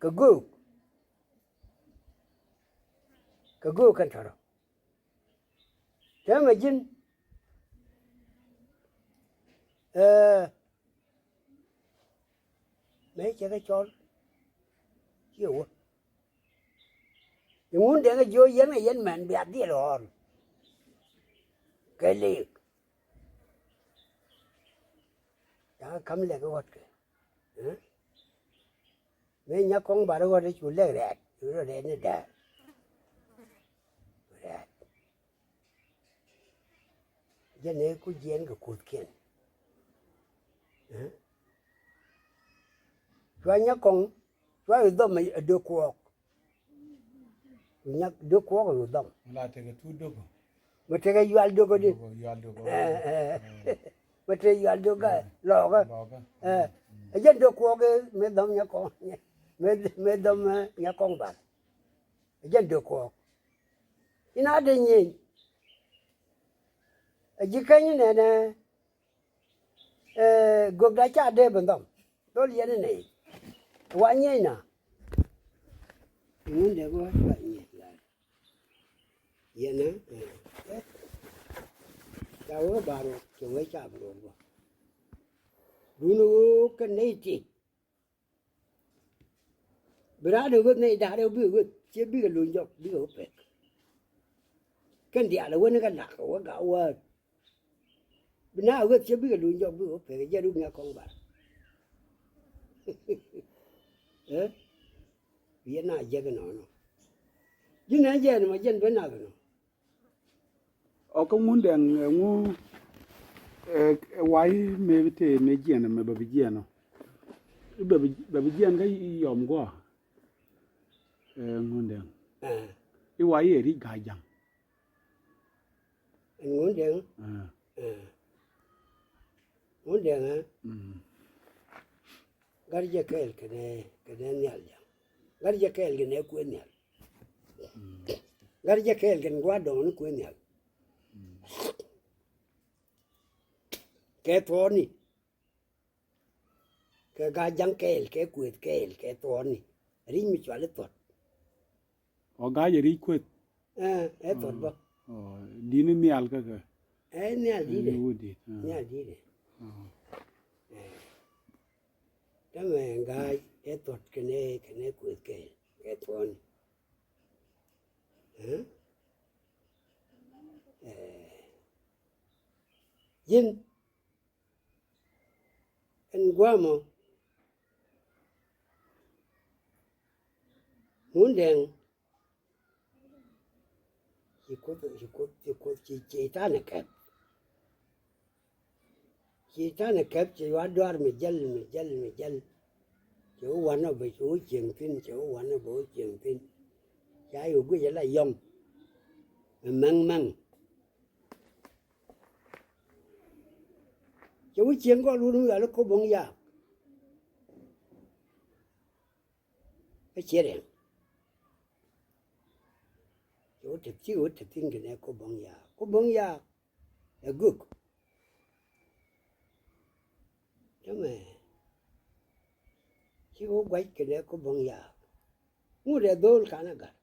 Kɛ göök. Kɛ göök kɛn tɔ̱rɔ. Täämɛ ji̱n. Ɛ, mëë cɛ kɛ cɔl. Ciɛ wä. I̱ Ŋundɛŋ ɛ jiök yɛn ɛ yɛn mɛn bia dhil ɣɔl. Kɛ liik. Ca kɛ ka̱m lɛk ɣɔ̱tkɛ. Ɛ? Mëë Nyakɔŋ Bar ɣɔ̱t cu lɛk rɛɛt, cu rɔ rɛɛt ni dɛɛr. Rɛɛt. Jɛn ëë ku jiɛɛn kɛ kuthkiɛn. Ɛ? Cua Nyakɔŋ, cua i̱ dhɔm ɛ dee kuɔɔk. Nyak dee kuɔɔk i̱ dhɔm. La tekɛ tu dogɔ. Mɛ tekɛ yual dogɔ di. Dogɔ, yual dogɔ. Ɛ, ɛ. Ɛ. Mɛ tekɛ yual dogɔ, ɛ, lɔɔkɛ. Lɔɔkɛ. Ɛ. Mm. Ɛ jɛn dee kuɔɔk i̱ mi dhɔm Nyakɔŋ. Mi, mi dhɔm, ɛ, Nyakɔŋ Bar. Ɛ jɛn dee kuɔɔk. Ina dee nyieny. Ɛ ji̱ keny nɛnɛ. Ɛ, gök da ca dee bi nhɔm. Dhol yɛn inɛ. Wa nyieny na. Ŋun dee bi wa nyieny la. Yɛn ɛ, ɛ. Ca wee bar wä, cɛ wee ca bi rɔ bä. Dun wä kɛ nɛy ti. Bi raan ɛ ɣöth nɛy da̱a̱r ɛ bi ɣöth, ciɛ bikɛ luny jɔk, bikɛ ɣöth pek. Kɛn diaal ɛ wen kɛ lak ɛ wä gak wäär. Bi na ɣöth ciɛ bikɛ luny jɔk, bikɛ ɣöth pek, ɛ jɛ ruk Nyakɔŋ Bar. Ɛ? Bi yɛn na jek inɔnɔ. Ji̱n ɛn jɛ ɛn mɔ jɛn ben nath inɔ. Ɔ kä Ŋundɛŋ, ɛ, ŋu, ɛ, ɛ, wa̱i̱ mëë bi tëë mëë jiɛn ɛmɛ bɛ bi jiɛn ɔ. Bɛ bi, bɛ bi jiɛn kä yɔm guɔ. Ɛ, Ŋundɛŋ. Ɛ. I̱ wa̱i̱ ɛ ri̱c Ga̱a̱c Ja̱ŋ. Ɛ Ŋundɛŋ. Ɛ. Ɛ. Ŋundɛŋ, ɛ. Mm. Gat jɛ kɛɛl kɛnɛ, kɛnɛ Nhial Ja̱ŋ. Gat jɛ kɛɛl kɛnɛ kuëë Nhial. Gat jɛ kɛɛl kɛn gua̱a̱r dɔ̱ŋ ni kuëë Nhial. Kɛ thuɔ̱ɔ̱ni. Kɛ Ga̱a̱c Ja̱ŋ kɛɛl, kɛ kuëth kɛɛl, kɛ thuɔ̱ɔ̱ni. Ri̱c mi cuali thuɔ̱t. Ɔ Ga̱a̱c ɛ ri̱c kuëth. Ɛ, ɛ thuɔ̱t bä. Ɔ, di̱t ni Nhial kä kɛ. Ɛ Nhial di̱t ɛ. Ɛ, wut di̱t, ɛ. Nhial di̱t ɛ. Ɔ. Ɛ. Tämɛ Ga̱a̱c ɛ thuɔ̱t kɛnɛ, kɛnɛ kuëth kɛɛl, kɛ thuɔ̱ɔ̱ni. Ɛ? Ɛ. Ji̱n ɛn gua̱a̱mɔ Ŋundɛŋ. Ci Kuoth, ci Kuoth, ci Kuoth, ci, ci Cɛy-tan ɛ kɛp. Ci Cɛy-tan ɛ kɛp, cɛ yua̱ dɔaar mi jäl, mi jäl, mi jäl. Cɛ wä wanɛ bɛ cɛ wä cieŋ thi̱n, cɛ wä wanɛ bɛ wä cieŋ thi̱n. Ca yɛ guic ala yɔ̱ŋ. Mɛ mɛŋ mɛŋ. Cɛ wä cieŋ gɔl wut mi ɣal i̱ Ko̱bo̱ŋ Yaak. Kä ciɛ riɛŋ. Cɛ wä te thi̱k, wä te thi̱n kɛnɛ Ko̱bo̱ŋ Yaak. Ko̱bo̱ŋ Yaak ɛ gök. Tämɛ cikɛ wä gua̱c kɛnɛ Ko̱bo̱ŋ Yaak. Ŋut ɛ dho̱o̱l ka̱n ɛ ga̱r.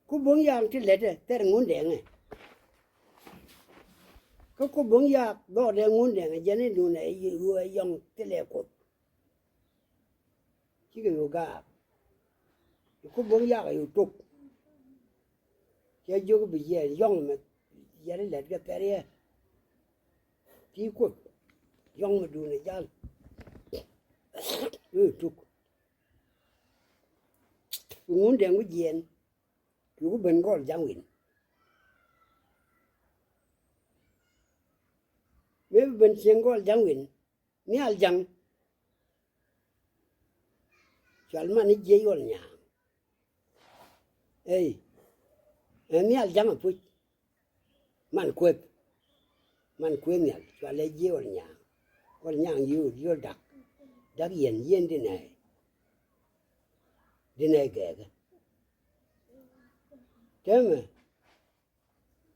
Ko̱bo̱ŋ Yaak ti lɛtɛ thɛr Ŋundɛŋɛ. Kä Ko̱bo̱ŋ Yaak dhɔɔdɛ Ŋundɛŋɛ jɛn in duundɛ ɛ yɔ̱ŋ thilɛ Kuoth. Cikɛ yo̱o̱ gaak. Ko̱bo̱ŋ Yaak ɛ yo̱o̱ tok. Cɛ jiök bi jiɛɛn yɔ̱ŋ mɛ yɛn lɛt kɛ thɛr yɛ. Ti Kuoth yɔ̱ŋ mɛ duundɛ jal. Yo̱o̱ tok. Ŋundɛŋ wi̱c jiɛɛn. Cuku ben gɔl ja̱ŋ wi̱n. Mëë bi ben cieŋ gɔl ja̱ŋ wi̱n. Nhial ja̱ŋ. Cual man i̱ jiɛc ɣɔl nyaaŋ. Ey. Ɛ nhial ja̱ŋ apuc. Man kueth. Man kueth nhial. Cual ɛ jiɛc ɣɔl nyaaŋ. Ɣɔl nyaaŋ yio̱o̱l, yio̱o̱l da̱k. Da̱k yɛn, yɛn di nɛy. Di nɛy gɛɛkä. Täämɛ.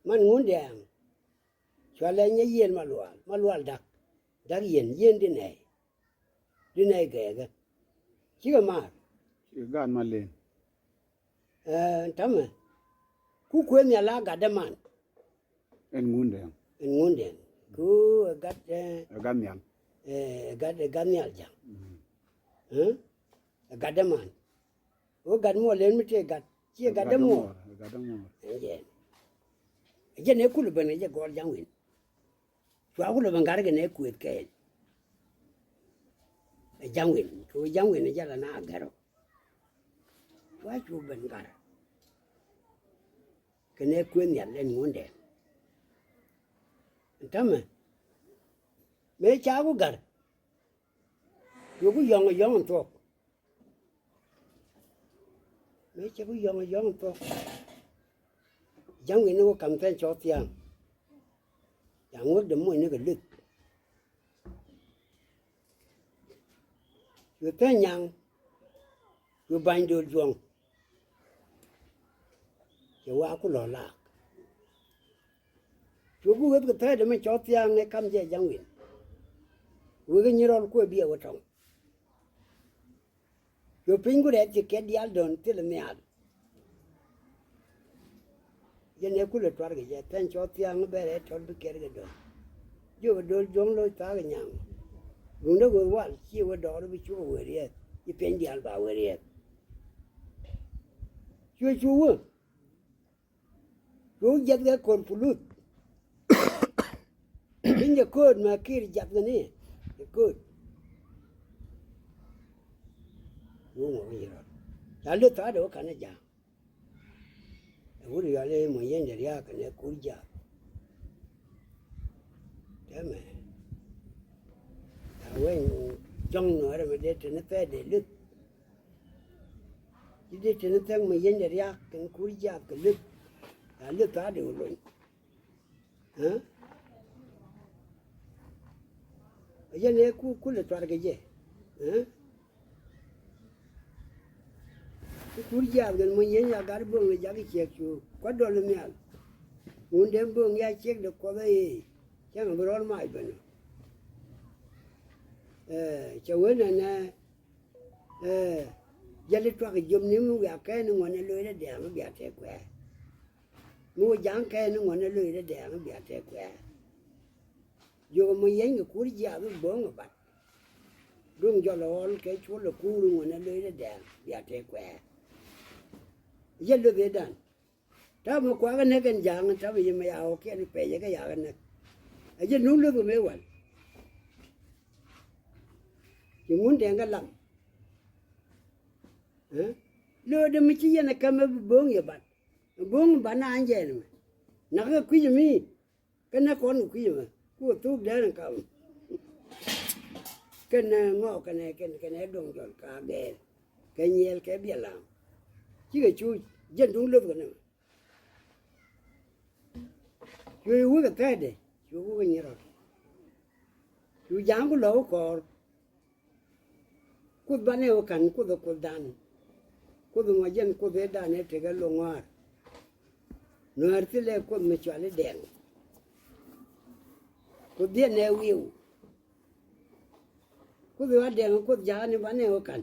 Man Ŋundɛŋ. Cualɛ nyɛ yieen Malual, Malual da̱k. Da̱k yɛn, yɛn di nɛy. Di nɛy gɛɛkä. Cikɛ maar. Cikɛ gaat Malen. Ɛɛ, täämɛ. Ku kuëë nhial a gatdä man. Ɛn Ŋundɛŋ. Ɛn Ŋundɛŋ. Ku ɛ gat, ɛɛ, ɛ gat nhial. Ɛɛ, ɛ gat, ɛ gat nhial ja̱ŋ. Mm. Ɛɛ? Ɛ gatdä man. Ɣöö gat muɔɔr len mi tëë gat. Ciɛ gatdä muɔɔr. Ɛ gatdä muɔɔr. Ɛn jɛn. Ɛ jɛn ɛ kulɛ ben ɛ jɛ gɔɔl ja̱ŋ wi̱n. Cua kulɛ ben gat kɛ nɛ kuëth kɛɛl. Ɛ ja̱ŋ wi̱n. Cu ja̱ŋ wi̱n ɛ jɛ la na gɛr ɔ. Cua cu ben gat. Kɛ nɛ kuëth nhial ɛn Ŋundɛŋ. Ɛn täämɛ. Mëë ca ku gat. Cuku yɔ̱ŋ yɔ̱ŋ thuɔ̱k. Mëë cɛ ku yɔ̱ŋ yɔ̱ŋ thuɔ̱k. Ja̱ŋ wi̱n ni wä kam thɛn cɔɔth thia̱a̱ŋ. Ca ŋuäk dee muɔ̱ny ni kɛ luth. Cu thɛn nyaŋ. Cu ba̱ny do̱l juɔ̱ŋ. Cɛ wa̱a̱ ku lɔ̱ laak. Cuku weth kɛ thɛɛdɛ mi cɔɔth thia̱a̱ŋ ni kam jɛ ja̱ŋ wi̱n. Wek inyirɔl kuɛ biɛ wä tɔŋ. Cu piny ku rɛɛth ci kɛt diaal dɔ̱n thilɛ nhial. Jɛn ɛ kulɛ tuarkɛ jɛ thɛn cɔɔth thia̱a̱ŋ bɛ rɛɛt tɔl bi kɛt kɛ dɔ̱n. Jiök ɛ do̱l juɔ̱ŋ lo̱c thaak ɛ nyaŋ. Duundä weth wal ciɛ wä dɔɔr bi cukɛ wee riɛth ci piɛny diaal ba wee riɛth. Cuɛ cu wä. Cu jiath kɛ ko̱r puluth. Piny jɛ kööt ma kir jiath kɛ ni jɛ kööt. Cu ŋuɔk i̱ rɔt ca leth tha̱a̱dɛ wä ka̱n ɛ ja̱a̱ŋ. Ɛ wut yɔal i̱ mɔ yɛn jɛ ria̱a̱k kɛnɛ kur jiath. Tɛmɛ ca weny jɔ̱ŋ nɔɔrɛ mɛ dee teni thɛɛdɛ leth. Ci dee teni thɛk mɛ yɛn jɛ ria̱a̱k kɛnɛ kur jiath kɛ leth. Ca leth tha̱a̱dɛ wä lony. Ɛ jɛn ɛ ku kulɛ tuar kɛ jɛ. Ɛ ku kur jiath kɛn muny yɛn ya gat bo̱o̱ŋ ɛ jak i̱ ciɛk cu kuat dɔl i̱ nhial. Ŋundɛ bo̱o̱ŋ ya ciɛk dee kuɔth ɛ i̱ cäŋ bi rɔl mac ben ɔ. Ɛ cɛ wen ɛnɛ. Ɛ jäl i̱ tuak i̱ jiöm ni mi wiak kɛn i̱ ŋuɔ̱n ɛ lo̱c dee dɛ̈ɛ̈ŋ i̱ bia tɛk kuɛɛr. Mi wä ja̱a̱ŋ kɛn i̱ ŋuɔ̱n ɛ lo̱c dee dɛ̈ɛ̈ŋ i̱ bia tɛk kuɛɛr. Jiök ɛmɔ yɛny kɛ kur jiaath i̱ bo̱o̱ŋ ɛ bat. Duŋ jɔl ɛ ɣɔl kɛ cuɔl ɛ kur i̱ ŋuɔ̱n ɛ lo̱c dee dɛ̈ɛ̈ŋ bia tɛk kuɛɛr. Yɛ lo̱th ëëdan. Ta̱a̱ mi kuakä näk ɛn ja̱a̱ŋ ta̱a̱ mi yɛ mɛ ya̱a̱ ɣɔ̱kiɛn pɛcɛ kɛ ya̱a̱ kɛ näk. Ɛ jɛ nuŋ luth kɛ mëë wal. Ci ŋun tɛŋ kɛ lam. Ɛ? Lo̱o̱dɛ mi ci yɛn ɛ kɛmɛ bi bo̱o̱ŋ yɛ bat. Bo̱o̱ŋ bat na an jɛɛn mɛ. Nak kɛ kui̱c mi. Kɛ nɛ kɔn kɛ kui̱c mɛ. Ku thuk dɛɛr in kam. Kɛn nɛ ŋɔɔk kɛnɛ kɛn kɛnɛ do̱ŋ jɔl ka gɛɛl. Kɛ nyiɛɛl kɛ biɛl lam. Cikɛ cu jɛn duŋ lo̱th kɛ nɛ mɛ. Cu wek a thɛɛdɛ, cu wek a nyirɔt. Cu ja̱a̱ŋ ku lɔk kɔɔr. Kuoth banɛ wä ka̱n, Kuoth ɛ Kuothdan. Kuoth ŋuɔ jɛn Kuoth ëëdan ëë tekɛ loŋ ŋɔaar. Nuäär thilɛ Kuoth mi cuali dɛŋ. Kuoth diɛn ɛ wi̱i̱w. Kuoth ɣä dɛŋ Kuoth ja̱a̱ni banɛ wä ka̱n.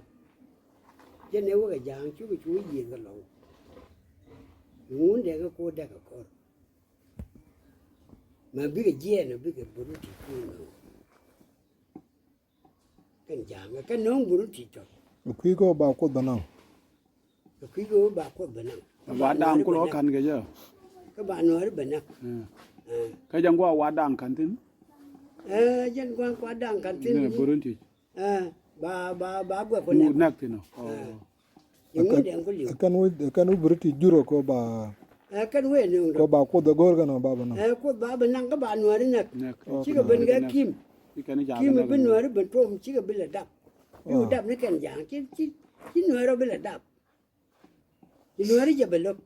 Jɛn ɛ wä kɛ ja̱a̱ŋ cukɛ cu wä yiëëth kɛ lɔ̱ŋ. Ŋun dɛŋ ɛ ko̱o̱t dɛk ɛ ko̱r. Ma bikɛ jiɛɛn ɔ bikɛ buru ti kuun ɔ. Kɛn ja̱a̱ŋ kɛn no̱o̱ŋ buru ti tɔ. Kui̱ kɔ ba Kuoth bä naŋ. Kɛ kui̱ kɛ wä ba Kuoth bɛ naŋ. Kä ba da̱a̱ŋ kulɔ ka̱n kɛ jɛ. Kä ba nuääri bɛ naŋ. Kä jɛ ŋuɔ wa da̱a̱ŋ ka̱n thi̱n. Ɛ jɛn gua̱a̱ŋ kua da̱a̱ŋ ka̱n thi̱n. Jɛ burun ti. Ɛ ba ba ba guɛ ku näk. Näk thi̱n ɔ. Yɛ ŋuɔ̱t ɛn ku li̱w. Kɛn wä kɛn wä burun ti jurɔ kɔ ba. Ɛ kɛn wä ɛn kɔ ba Kuoth ɛ go̱o̱r kɛn ɔ ba bɛ naŋ. Ɛ Kuoth ba bɛ naŋ kä ba nuääri näk. Näk. Cikɛ ben kɛ kim. Kim bi nuääri ben tuɔm cikɛ bi lɛ dap. Bi wä dap ni kɛn ja̱a̱ŋ ci ci ci nuääri ɔ bi lɛ dap. Ci nuääri jɛ bɛ lo̱k.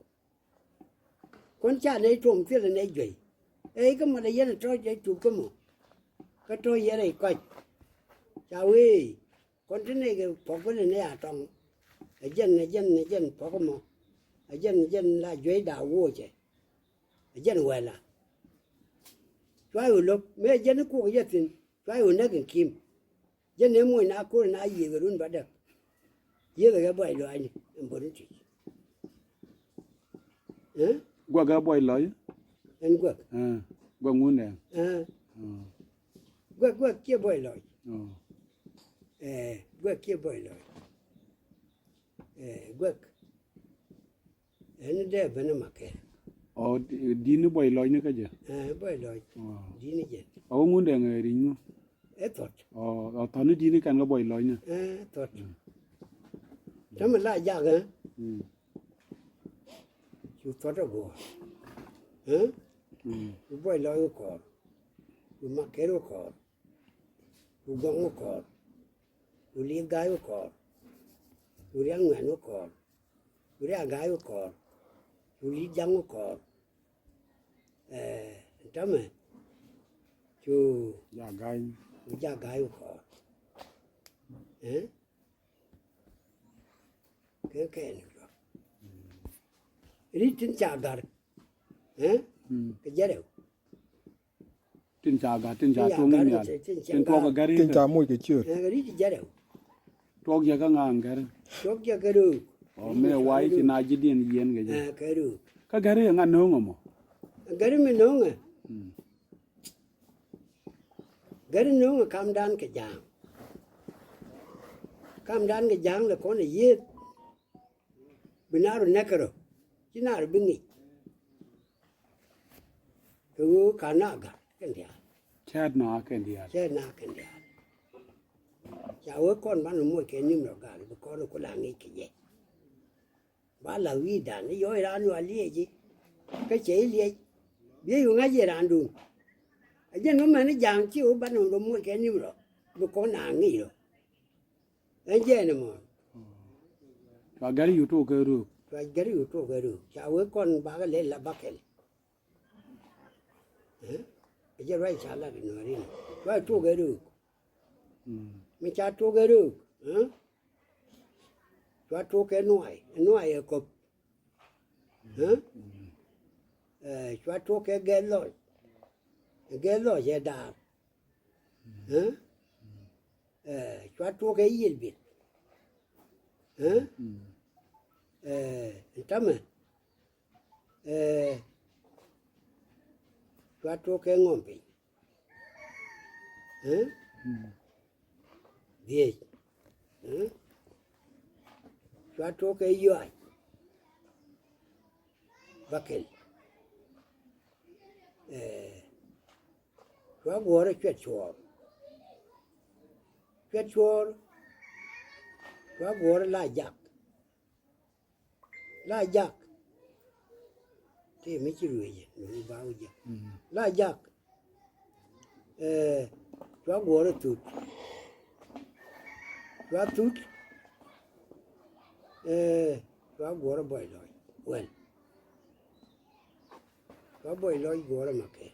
Kɔn ca nɛy tuɔm thilɛ nɛy juey. Ɛ ikä mɔ lɛ yɛn ɛ tɔ̱ jɛ tup kä mɔ. Kä tɔ̱ yɛn rɛy kɔc. Ca wee kɔn ti nɛy kɛ pɔk bä nɛ nɛy a tɔŋ. Ɛ jɛn ɛ jɛn ɛ jɛn pɔk mɔ. Ɛ jɛn ɛ jɛn la juey da woocɛ. Ɛ jɛn wɛla. Cua yɛ wä lo̱k mëë ɛ jɛn i̱ kuɔk yɛ thi̱n. Cua yɛ wä näk in kim. Jɛn ëë moc na ko̱r na yiëëkɛ run bädäk. Yiëëkɛ kɛ buay lɔaacni ɛn bo̱r in ti̱c. Ɛ? Guäk ɛ buay lɔc? Ɛn guäk. Ɛ, guäk ŋundɛ. Ɛ. Ɔ. Guäk, guäk ciɛ buay lɔc. Ɔ. Ɛ, guäk ciɛ buay lɔc. Ɛ, guäk. Ɛn dee ben ɛ makɛl. Ɔ, di-, di̱t ni buɔy lɔcni kä jɛ? Ɛ, buɔy lɔc. Ɔ. Di̱t ni jɛ. Ɔ, ŋundɛ ŋɛ ri̱c ŋu? Ɛ thuɔt. Ɔ, ɔ, thuɔt ni di̱t ni kɛn kä buɔy lɔcni? Ɛ, thuɔt. Mm. Tämɛ la jak, ɛ? Mm. Cu thuɔt ɛ guɔ̱ɔ̱r. Ɛ? Mm. Cu buɔy lɔc wä kɔɔr. Cu makɛl wä kɔɔr. Cu gɔŋ wä kɔɔr. Cu li̱i̱ ga̱a̱c wä kɔɔr. Cu ria̱ŋ ŋuɛ̈n wä kɔɔr. Cu ria̱ŋ ga̱a̱c wä kɔɔr. Cu li̱i̱ ja̱ŋ wä kɔɔr. Ɛ, tämɛ. Cu ja̱ ga̱a̱c. Cu ja̱ ga̱a̱c wä kɔɔr. Ɛ? Kɛ kɛn. Ri̱c tin ca ga̱r. Ɛ? Mm. Kɛ jɛrɛw. Tin ca gat, tin ca tuɔ̱ŋ in nhial. Tin tuɔɔk ɛ gari. Tin ca moc kɛ ciöt. Ɛ, ri ti jɛrɛ. Tuɔɔk jɛ kä ŋa gari. Tuɔɔk jɛ kɛ röök. Ɔ, mëë wa i̱ ci na ji̱ diɛn yieen kɛ jɛ. Ɛ, kɛ röök. Kä gari ɛ ŋa no̱o̱ŋ ɛmɔ? Gari mi no̱o̱ŋ ɛ. Mm. Gari no̱o̱ŋ ɛ kamdan kɛ ja̱a̱ŋ. Kamdan kɛ ja̱a̱ŋ lɛ kɔn ɛ yieth. Bi nar ɔ nɛk kärɔ̱. Ci nar ɔ bi ŋic. Kɛ ɣöö ka na gat kɛn diaal. Cäät na kɛn diaal. Cäät na kɛn diaal. Ca wee kɔn banɛ moc kɛ nim rɔ gal bi kɔn ku la ŋic kɛ jɛ. Ba la wi̱i̱dan i̱ yɔc raan wa liɛc i̱. Kä cɛ i̱ liɛc. Biɛ yu ŋa̱c yɛ raandun. A jɛn wä mɛn i̱ ja̱a̱ŋ ci wä banɛ wä moc kɛ nim rɔ. Bi kɔn na ŋic rɔ. Ɛn jɛɛn ɛmɔ. Cua gɛr yu tuɔɔk kɛ röök. Cua gɛr yu tuɔɔk kɛ röök. Ca wee kɔn bakɛ lɛ la bakɛl. Ɛ? Ɛ jɛ ruac ca lat in nuɔ̱ɔ̱rin. Cua tuɔɔk kɛ röök. Mm. Mi ca tuɔɔk kɛ röök. Ɛ? Cua tuɔɔk kɛ nuay. Nuay ɛ kop. Ɛ? Ɛ, cua tuɔɔk kɛ gɛl lɔc. Gɛl lɔc ɛ daar. Ɛ? Ɛ, cua tuɔɔk kɛ yiel biet. Ɛ? Ɛ, tamɛ. Ɛ, cua tuɔɔk kɛ ŋɔm piny. Ɛ? Dhiec. Ɛ? Cua tuɔɔk kɛ yuac. Bakɛl. Ɛ, cua guɔ̱ɔ̱r cuɛt cuɔɔr. Cuɛt cuɔɔr. Cua guɔ̱ɔ̱r la jak. La jak. Tëë mi ci ruëëc mi ba wä jɛ. La jak. Ɛ, cua guɔ̱ɔ̱rä thut. Cua thut. Ɛ, cua guɔ̱ɔ̱rä bɔy lɔc. Wɛl. Cua bɔy lɔc guɔ̱ɔ̱rä makɛr.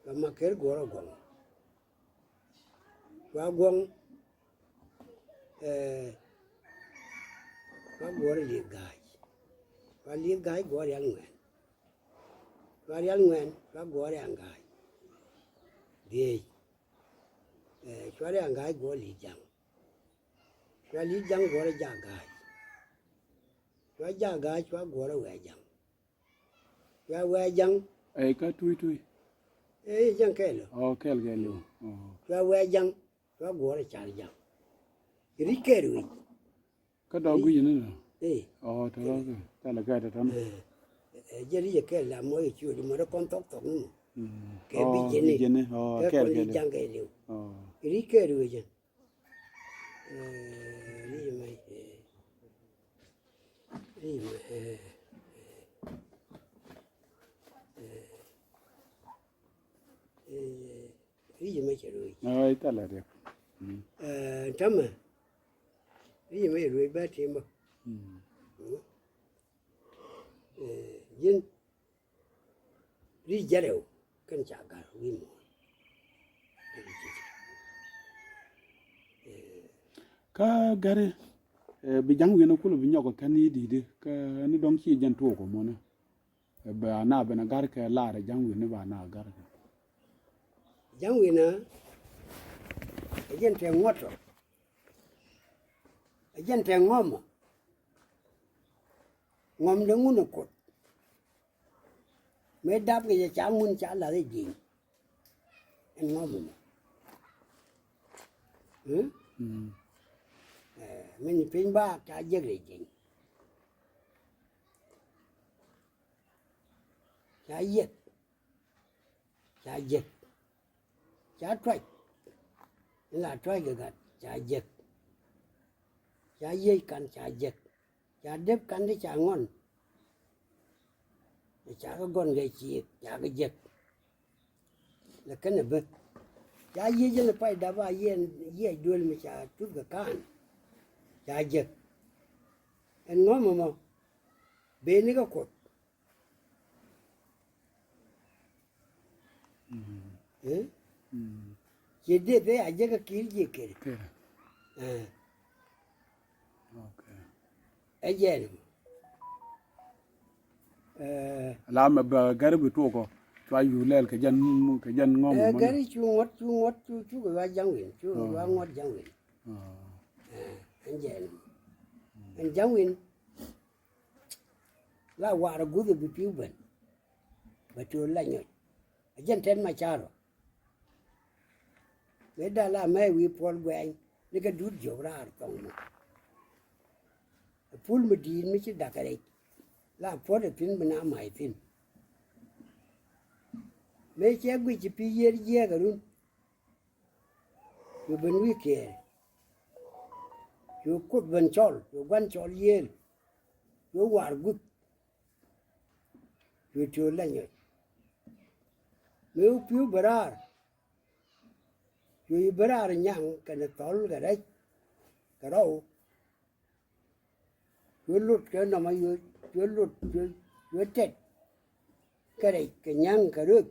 Cua makɛr guɔ̱ɔ̱rä guɔ̱ŋ. Cua guɔ̱ŋ. Ɛ, cua guɔ̱ɔ̱rä li̱th ga̱a̱c. Cua li̱th ga̱a̱c guɔ̱ɔ̱rä rial ŋuɛn. Cua rial ŋuɛn, cua guɔ̱ɔ̱rä rial ga̱a̱c. Dhiec. Ɛ, cua rial ga̱a̱c guɔ̱ɔ̱rä li̱th jaŋ. Cua li̱th jaŋ guɔ̱ɔ̱rä jak ga̱a̱c. Cua jak ga̱a̱c, cua guɔ̱ɔ̱rä wɛɛ jaŋ. Cua wɛɛ jaŋ. Ɛ, ka tui tui. Ɛ, jaŋ kɛɛl. Ɔ, kɛɛl kɛɛl. Ɔ. Cua wɛɛ jaŋ, cua guɔ̱ɔ̱rä car jaŋ. Ric kɛɛl wi̱c. Kä dɔɔk gui̱c ni nɔ. Ɛ. Ɔ, tɔ̱ rɔ kɛ. Thilɛ kɛ tɔ̱ tɔ̱. Ɛ, ɛ, jɛ ric kɛɛl la mɔ yɛ ciöt mɔ rɛ kɔn thɔk thɔk ni mɔ. Kɛ bi jɛ ni. Ɔ, kɛ kɔn di jaŋ kɛ liw. Ɔ. Ric kɛɛl wi̱c jɛ. Ɛ, ric mɛ, ɛ, ric mɛ, ɛ, ɛ, ɛ, ric mɛ cɛ ruec. Ɛ, thilɛ riɛk. Ɛ, tämɛ. Ric mɛ cɛ ruec bä tim bä. Ɛ, ji̱n. Ri̱c jɛ rɛw kɛn ca ga̱r wi̱i̱ muɔ̱ɔ̱n. Kä gari, ɛ, bi ja̱ŋ wi̱n kulɛ bi nyɔk kɛn i̱ di̱i̱di kä ni dɔ̱ŋ ci jɛn tuɔɔk mɔnɛ. Ɛ, bɛ ana ben a ga̱r kɛ lar ɛ ja̱ŋ wi̱n ni ba na ga̱r kɛ. Ja̱ŋ wi̱n a, ɛ jɛn tɛ ŋuɔ̱t ɔ. Ɛ jɛn tɛ ŋɔmɔ. Ŋɔm de ŋun ɛ kuoth. Mëë dap kɛ jɛ ca ŋun ca lath i̱ ji̱ny. Ɛn ŋɔm ɛmɔ. Ɛ? Ɛ, min piny ba ca jek rɛy ji̱ny. Ca yieth. Ca jek. Ca tuac. Ila tuac kɛ gat ca jek. Ca yiec kan ca jek. Ca dep kan ti ca ŋɔn. Ca kɛ gɔn kɛ ciek ca kɛ jek. Lɛ kɛn ɛ bä. Ca yiec jɛn ɛ pay dap a yiɛn yiɛc duel mi ca tup kɛ kaan. Ca jek. Ɛn ŋɔm ɛmɔ. Beni kɛ kuoth. Ɛ? Ciɛ dee pee a jek a ki̱i̱r jiɛ ker. Ɛ. Ɛ jɛn. Ɛ. La mɛ bɛ gɛr bi tuɔkɔ cua yu lɛl kɛ jɛn kɛ jɛn ŋɔm. Ɛ, mɔnɛ. Gɛr cu ŋuɔt cu ŋuɔt cu cu kɛ wa jaŋ win cu wa ŋuɔt jaŋ win. Ɛ, ɛn jɛn. Ɛn jaŋ win. La war guth bi piu ben. Bɛ tuur la nyɔc. A jɛn tɛn ma carɔ. Mëë dal a mɛ wi̱i̱ puɔl guɛny ni kɛ dut jiök raar thɔŋ mɔ. A pul mi di̱i̱t mi ci dakä rɛc. La puɔt a thi̱n bi na mac thi̱n. Mëë cɛ guic ci pi̱i̱ yiër jiɛɛk a run. Cu ben wi̱i̱ kiɛɛr. Cu kuoth ben cɔl cu gua̱n cɔl yiëël. Cu war guth. Cu tiöör la nyɔc. Mëë wä pi̱w bä raar. Cu yi bä raar nyaŋ kɛnɛ thɔl kɛ rɛc kɛ rɔw. Cuɛ lot kɛ nɔmɔ cuɛ lot cuɛ tɛt. Kɛ rɛc kɛ nyaŋ kɛ röth.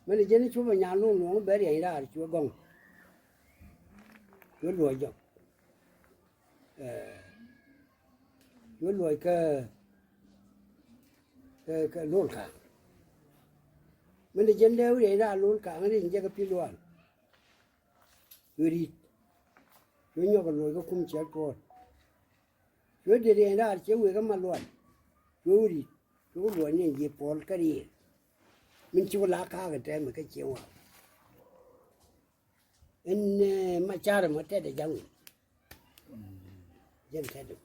Mɛn jɛn cupɛ nyan luŋ luɔ̱ŋ bɛ riɛny raar cuɛ gɔŋ. Cuɛ luɔc jɔk. Cuɛ luɔc kä kä kä lol ka̱a̱ŋ. Mɛn jɛn dee riɛny raar lol ka̱a̱ŋ riɛny jɛ kä pi̱ lual. Cuɛ ri̱t. Cuɛ nyɔk kɛ luɔc kä kum ciɛk tuɔɔt. Cuɛ dee riɛny raar ciɛ wëë kä ma lual. Cuɛ wä ri̱t. Cuɛ wä luɔc ni jiɛ puɔl kä riɛl. Min ci wä la ka̱a̱k ɛ tɛmɛ kä ciɛ wa̱a̱. Ɛn ma carɛ mɔ tɛt ɛ ja̱ŋ wi̱n. Jɛn tɛt ɛ.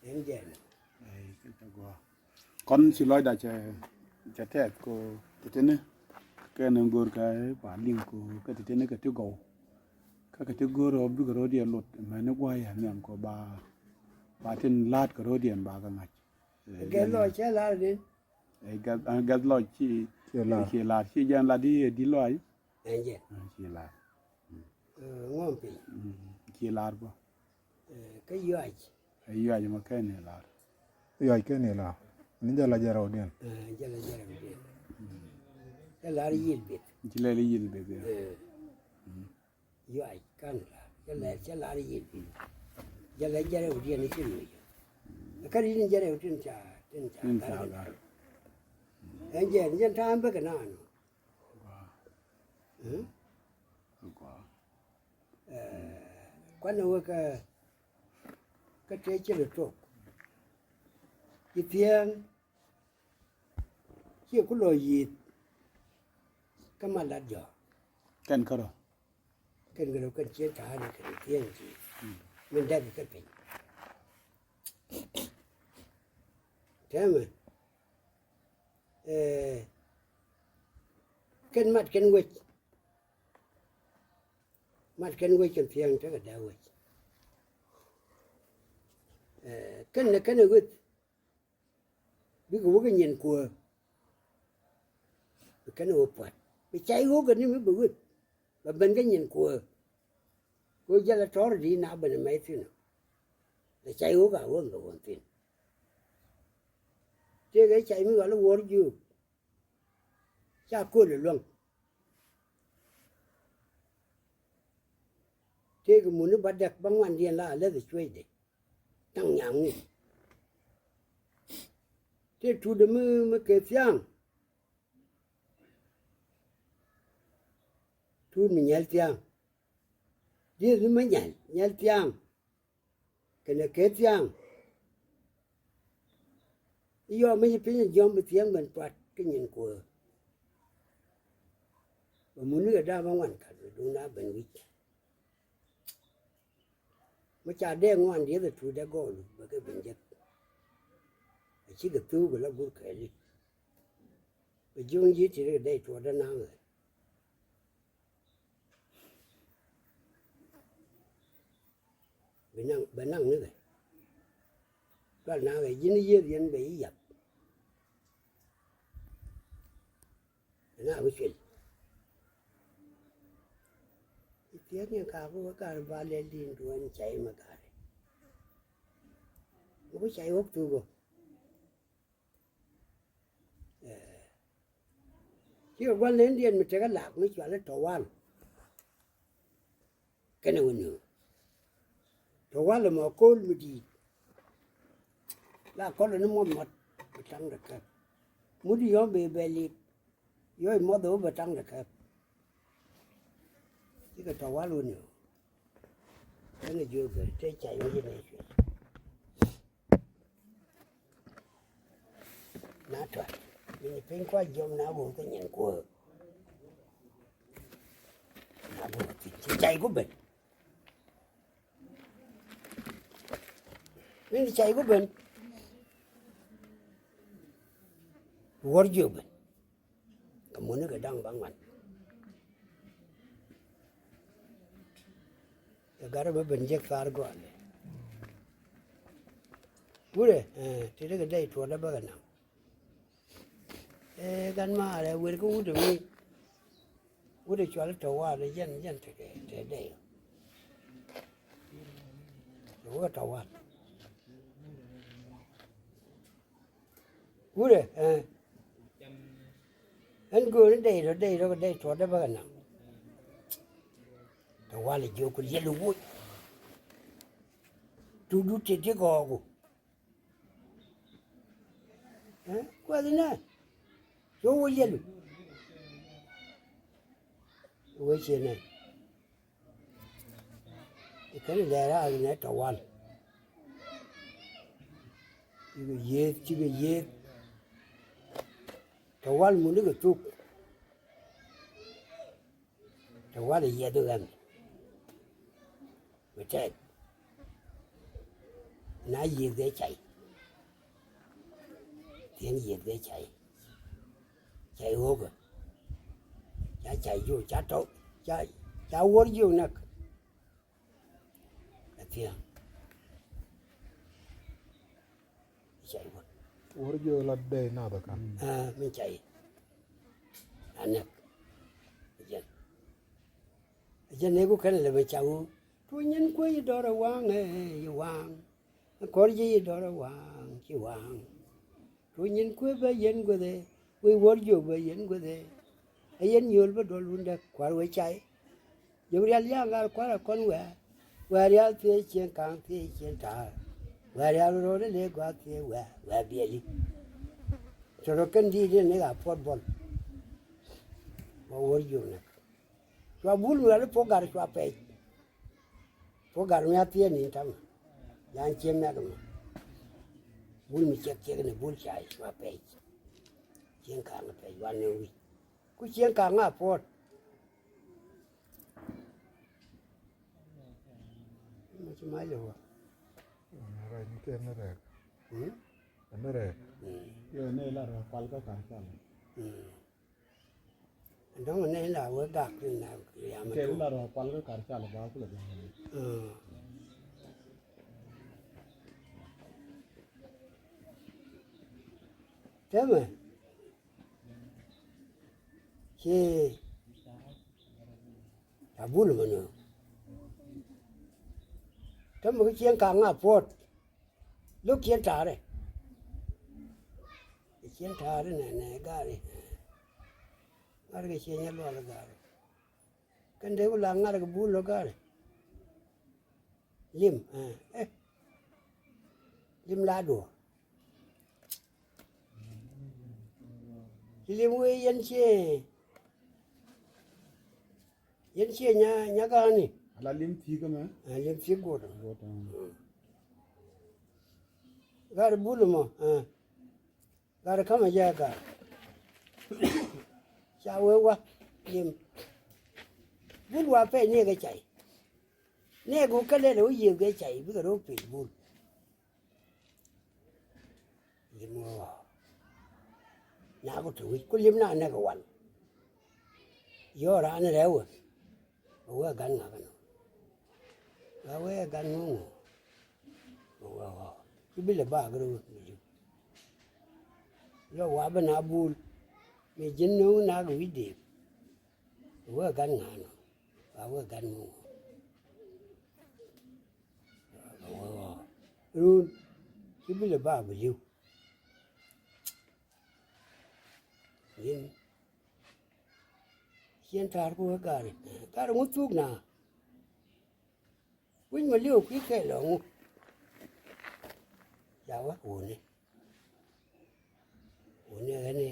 Ɛn jɛn. Kɔn ci lɔcda cɛ cɛ tɛth ko teteni kɛn go̱o̱r kɛ pa liŋ ko kɛ teteni kɛ ti gɔw. Kä kɛ ti go̱o̱r ɔ bikɛ ro̱diɛn lot mɛni gua̱a̱ yɛ nhiam kɔ ba, ba tin la̱a̱t kɛ ro̱diɛn ba kɛ ŋa̱c. Ɛ, gɛth lɔc cɛ la̱r din. Ɛ, gɛth, ɛ, gɛth lɔc ci, ci la̱r. Ci la̱r, ci jɛn la̱r di, di lɔc. Ɛn jɛ. Ɛ, ci la̱r. Ɛ, ŋuɔm piny. Mm, ci la̱r bä. Ɛ, kä yuac. Ɛ, yuac mɔ kɛn ni la̱r. Yuac kɛn ni la̱r. Ni jɛ la jɛ rɛwdiɛn. Ɛ, jɛ la jɛ rɛwdiɛn. Cɛ la̱r yil bith. Ci lɛl yil bith, ya. Ɛ. Mm. Yuac kan la cɛ lɛ cɛ lar yil. Jɛ lɛ jɛrɛ wä diɛn i̱ ci luc. Kä ri ni jɛrɛ wä tin ca, tin ca. Tin ca gar. Gar. Ɛn jɛ ni jɛn ta̱a̱m bäkɛ naan. Gua. Mm? Gua. Ɛ, kuanɛ wä kä, kä tëë ci lɛ tok. Ci thiɛŋ. Ciɛ ku lɔ yieth. Kä ma lat jɔ̱ɔ̱k. Kɛn kärɔ. Kɛn kärɔ kɛn ciɛ ta̱a̱ ni kɛn thiɛn ti. Mm. Min dɛk kɛ piny. Tɛmɛ. Ɛ, kɛn mat kɛn wec. Mat kɛn wec kɛn thiɛn tekɛ dee wec. Ɛ, kɛn nɛ kɛn ɛ wec. Bikɛ wä kä nyin kuäär. Bi kɛn ɛ wä pua̱t. Bi cay ɣöö kɛ ni mi bi wä. Bɛ ben kä nyin kuäär. Kɛ ɣöö jälɛ tɔ̱r di na ben ɛ mɛy thi̱n ɔ. Bɛ cay ɣöö ka ɣöö bɛ ɣöö thi̱n. Tëëkɛ cay mi ɣɔl i̱ wuɔ̱r jiök. Ca köl ɛ luäŋ. Tëëkɛ mun i̱ ba däk ba ŋuandiɛn la a läth ɛ cuecdɛ. Taŋ nyaŋ ni. Tëë tutdä mi, mi kɛ thia̱a̱ŋ. Tuut mi nyɛl thia̱a̱ŋ. Dieth mi ma nyɛl, nyɛl thia̱a̱ŋ. Kɛnɛ kɛ thia̱a̱ŋ. I̱ yɔɔ mi ci piny jiɔm bi thia̱a̱ŋ ben pua̱t kä nyin kuäär. Bɛ mun ni kɛ da̱a̱ ma ŋuan ka̱n bɛ duŋ na ben wi̱c. Mi ca dee ŋuan dieth ɛ tuut dee gɔɔl bɛ kɛ ben jek. A cikɛ thuk la guur kɛɛli. Bɛ jiɔŋ ji̱ ti ri kɛ dee tuɔɔk dee naŋ ɛ. Bɛ naŋ, bɛ naŋ ni kɛ. Dual naŋ kɛ ji̱n yieth yɛn bɛ i̱ yap. Bɛ naŋ kɛ cuɛl. I̱ thieth ni ka̱a̱k wä ka̱a̱k ba lɛl di̱n duɔ̱n cay mɛ ka̱a̱k. Wä cay wä thuk ɔ. Cikɛ gua̱n leny diɛn mi tekɛ lak mi cual i̱ tɔwal. Kɛnɛ wä nöö tɔwal ɛmɔ ko̱l mi di̱i̱t. La kɔl ni muɔth muɔth bi taŋ dɛ kɛp. Mut yɔ̱ɔ̱ŋ bee bɛ lik. Yɔ̱ɔ̱c muɔth ɛ wä bɛ taŋ dɛ kɛp. Cikɛ tɔwal wä nöö. Kɛnɛ jiök bɛ te cay wä ji̱ nɛ cuɛ. Na tɔt mi ni piny kua jiɔm na go̱o̱r kä nyin kuäär. Na go̱o̱r thi̱n ci cay ku ben. Mi ni cay ku ben. Wuɔr jiök ben. Kɛ muni kɛ da̱ŋ ba ŋuan. Kɛ gat rɛ bä ben jek thar gɔal. Wurɛ, eh, ti dee kɛ dɛy tuɔɔdä bä kɛ naŋ. Eh, gan maarɛ wer kä wut mi. Wut cual tɔwal jɛn, jɛn tekɛ, tekɛ dɛy. Wut tɔwal. Wurɛ, eh. Ɛn gööni dɛy rɔ, dɛy rɔ, dɛy tuɔɔdä bä kɛ naŋ. Tɔwal jiök ku liɛl woc. Tudu tëë ti gɔɔku. Eh, kuɛth nɛ. Cu wä liɛlu. Wee ciɛ nɛ. I̱ kɛn ilɛ raar inɛ tɔwal. Cikɛ yieth, cikɛ yieth. Tɔwal muni kɛ thuk. Tɔwal i̱ yieth i̱ ɣɛn. Bi tɛth. Na yieth kɛ cay. Thi̱n yieth kɛ cay. Cay ɣöökä. Ca cay jiök, ca tɔ̱, ca, ca wuɔ̱r jiök näk. Thiaŋ. Cay wä. Wä jiök la dee nath ɛ ka̱n. Ah, min cay. A näk. Jɛn. Jɛn ni ku kɛn lɛ bɛ ca wu. Tu nyin kuec yi dɔr ɛ waŋ, eh, yi waŋ. Kɔr ji̱ yi dɔr ɛ waŋ, ci waŋ. Tu nyin kuec bɛ yɛn gueth ɛ. Wec wäär jiök bɛ yɛn gueth ɛ. Ɛ yɛn yio̱o̱l bä duɔl wundɛ kua̱r wec cay. Jiök rial ya̱a̱ŋ ɣaar kua̱r ɛ kɔn wɛ̈ɛ̈. Wɛ̈ɛ̈ rial thiee cieŋ ka̱a̱ŋ thiee cieŋ ta̱a̱. Wɛ̈ɛ̈ rial ro̱o̱l ɛ lëë gɔaa thiee wɛ̈ɛ̈, wɛ̈ɛ̈ biɛli. Tɔ̱tɔ̱ kɛn di̱i̱t in ni ɣaa puɔt buɔl. Wä wäär jiök näk. Cua bul mi ɣali puɔ̱k gat cua pɛc. Puɔ̱k gat mi a thiee ni̱n ta̱mɛ. Yan cie mɛk mɛ. Bul mi ciɛk ciɛk ni bul cay cua pɛc. Cieŋ ka̱a̱ŋ pɛc wan ni wi̱c. Ku cieŋ ka̱a̱ŋ a puɔt. Mɛ ci mac wä. Rɛc ni tëë ni rɛɛk. Hmm? Ni rɛɛk. Hmm. Yɛ ni la rɛɛk kual kä ka̱a̱ŋ cal. Hmm. Dɔ̱ŋ ni la wee gak ni na yam. Kɛ tu. La rɔ kual kä kar cal ba kulɛ bi. Mm. Tɛmɛ. Ci. A bul mɛ nɔ. Tɛmɛ kä cieŋ kaŋ a puɔt. Lo̱k cien ta̱a̱rɛ. Cien ta̱a̱rɛ nɛ nɛ gaari. Ŋa̱rkɛ cien nyɛ luɔl gaari. Kɛn dee ku la ŋa̱rkɛ bul lo̱k gaari. Lim, eh, eh. Lim la duɔ̱ɔ̱r. Ci lim wee yɛn cie. Yɛn cie nya, nya ga̱a̱ni. Ala lim thi̱i̱k ɛmɛ. A lim thi̱i̱k guɔt. Guɔt, ah. Gat bul mɔ, ah. Gat ka̱mɛ jɛ gat. Ca wee wa lim. Bul wa pɛy ni kɛ cay. Ni kɛ wä kɛ lɛl wä yiëëth kɛ cay bikɛ rɔ pil bul. Lim ɣɔɔ. Nyaku te wi̱c ku lim na nɛk ɛ wal. Yɔɔ raan rɛw ɛ. Bɛ wee gan ŋa̱k ɛnɔ. Bɛ wee gan ŋuŋ ɔ. Bɛ wee ɣɔɔ. Ci bi lɛ bak rɛw ɛ mi ji̱. Lɔ wa bɛ na bul. Mi ji̱n no̱o̱ŋ nak wi̱c deep. Bɛ wee gan ŋa̱k ɛnɔ. Bɛ wee gan ŋuŋ ɔ. Run ci bi lɛ ba bi li̱w. Yin cien ta̱a̱r ku wee gari gari ŋu thuk na. Wi̱c ma li̱w kui̱ kɛ lɔ ŋu. Ca wä wuni. Wuni ɣäni.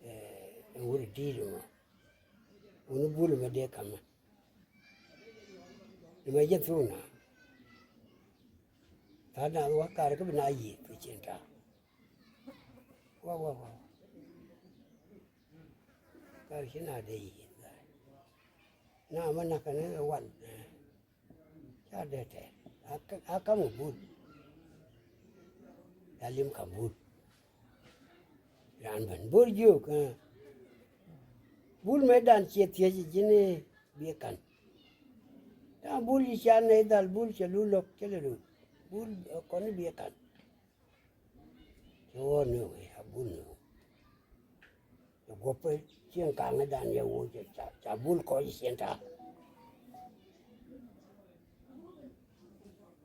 Ɛɛ, ɛn wut di̱i̱t mɔ. Wuni bul mɛ dee kamɛ. Ni mɛ jɛ thuk na. Tha̱a̱ŋ na wä kar kä bi na yiëë kɛ cin ta̱a̱. Wa, wa, wa. Kar ci na dee yiëë. Na mɛ nak kɛn ɛ wal. Ca dee tɛɛr a kam kɛ bul. Ca lim kam bul. Raan ben bur jiök, eh. Bul mëë dan ciɛ thiec ji̱n i̱ biɛ kan. Ta̱a̱ bul ji̱ ca nɛy dhal bul cɛ lu lo̱k cɛ lɛ rut. Bul, eh, kɔn i̱ biɛ kan. Cɛ ɣɔɔ ni wee a bul ni wee. Cɛ guɔpɛ cieŋ kaŋä dan yɛ wee cɛ ca, ca bul kɔc cieŋ ta̱a̱.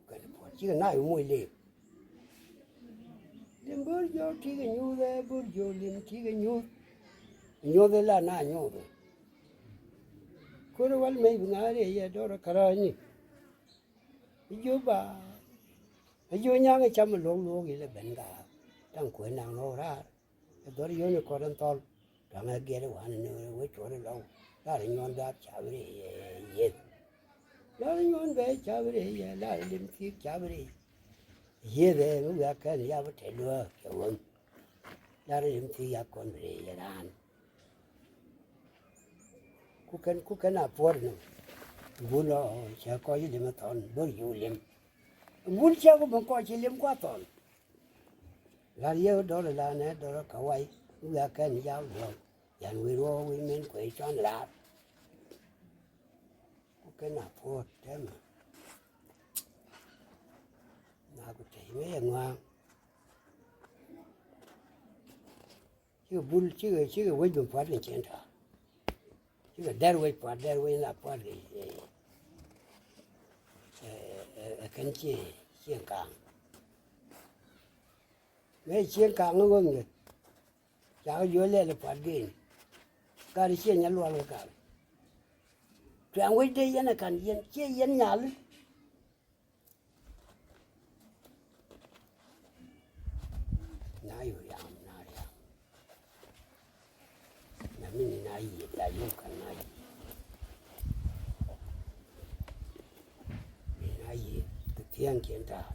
Kɛn puɔt cikɛ na i̱ moc lëë. Lim bur jiök tikɛ nyuuth ɛ bur jiök lim tikɛ nyuuth. Nyuuth ila na nyuuth. Kur wal mec bi ŋa̱a̱r yɛ yɛ dɔr kärääcni. I̱ jiök ba. I̱ jiök nyaŋ i̱ cam i̱ luɔ̱k luɔ̱k ilɛ ben gaar. Taŋ kuëë naŋ nɔɔk raar. Ɛ dhɔr yio̱n i̱ kɔt in thɔl. Tɔ̱ŋɛ giɛt i̱ wa̱a̱n in wee cuɔt i̱ lɔw. Lar i̱ nyuɔ̱n gaat ca bi rɛy yeth. Lar i̱ nyuɔ̱n bɛ ca bi rɛy yeth. Lar i̱ lim thi̱i̱k ca bi rɛy yeth. Ɛ mi wiak kɛn i̱ yap i̱ tɛ̈ luääk cɛ ɣöm. Lar i̱ lim thi̱i̱k yak kɔn bi rɛy yeth raan. Ku kɛn, ku kɛn a puɔ̱r ni. Bul ɔ cɛ kɔc i̱ lim i̱ thɔn bör ji̱ wä lim. Bul cɛ ku ben kɔc ci lim kua thɔn. Lar yɛ dɔr la nɛ dɔr ka wai. Wiak kɛn i̱ yap luɔ̱k. Yan wi̱i̱ ruɔ̱ɔ̱k wi̱i̱ min kuɛ cuan laar. Ku Kɛn a puɔ̱t tɛmɛ. Na ku tɛy mi yɛ ŋua̱a̱ŋ. Cikɛ bul, cikɛ, cikɛ wec mi pua̱t kɛ cieŋ ta̱a̱. Cikɛ dɛr wec pua̱t, dɛr wec na pua̱t kɛ, ɛ, ɛ, ɛ, ɛ kɛn cie, cieŋ kaaŋ. Mëë cieŋ kaaŋ ɣöö ŋi̱eth. Cakɛ jiök lɛl pua̱t geni. Gat cie nyɛ luɔl kɛ kaaŋ. Tuɛŋ wec dee yɛn ɛ ka̱n yɛn, cie yɛn nyal. Na yio̱w yam, na riam. Na mi ni na yiëë, la yio̱w ka̱n na yiëë. Mi na yiëë, kɛ thia̱a̱ŋ kiɛn ta̱a̱.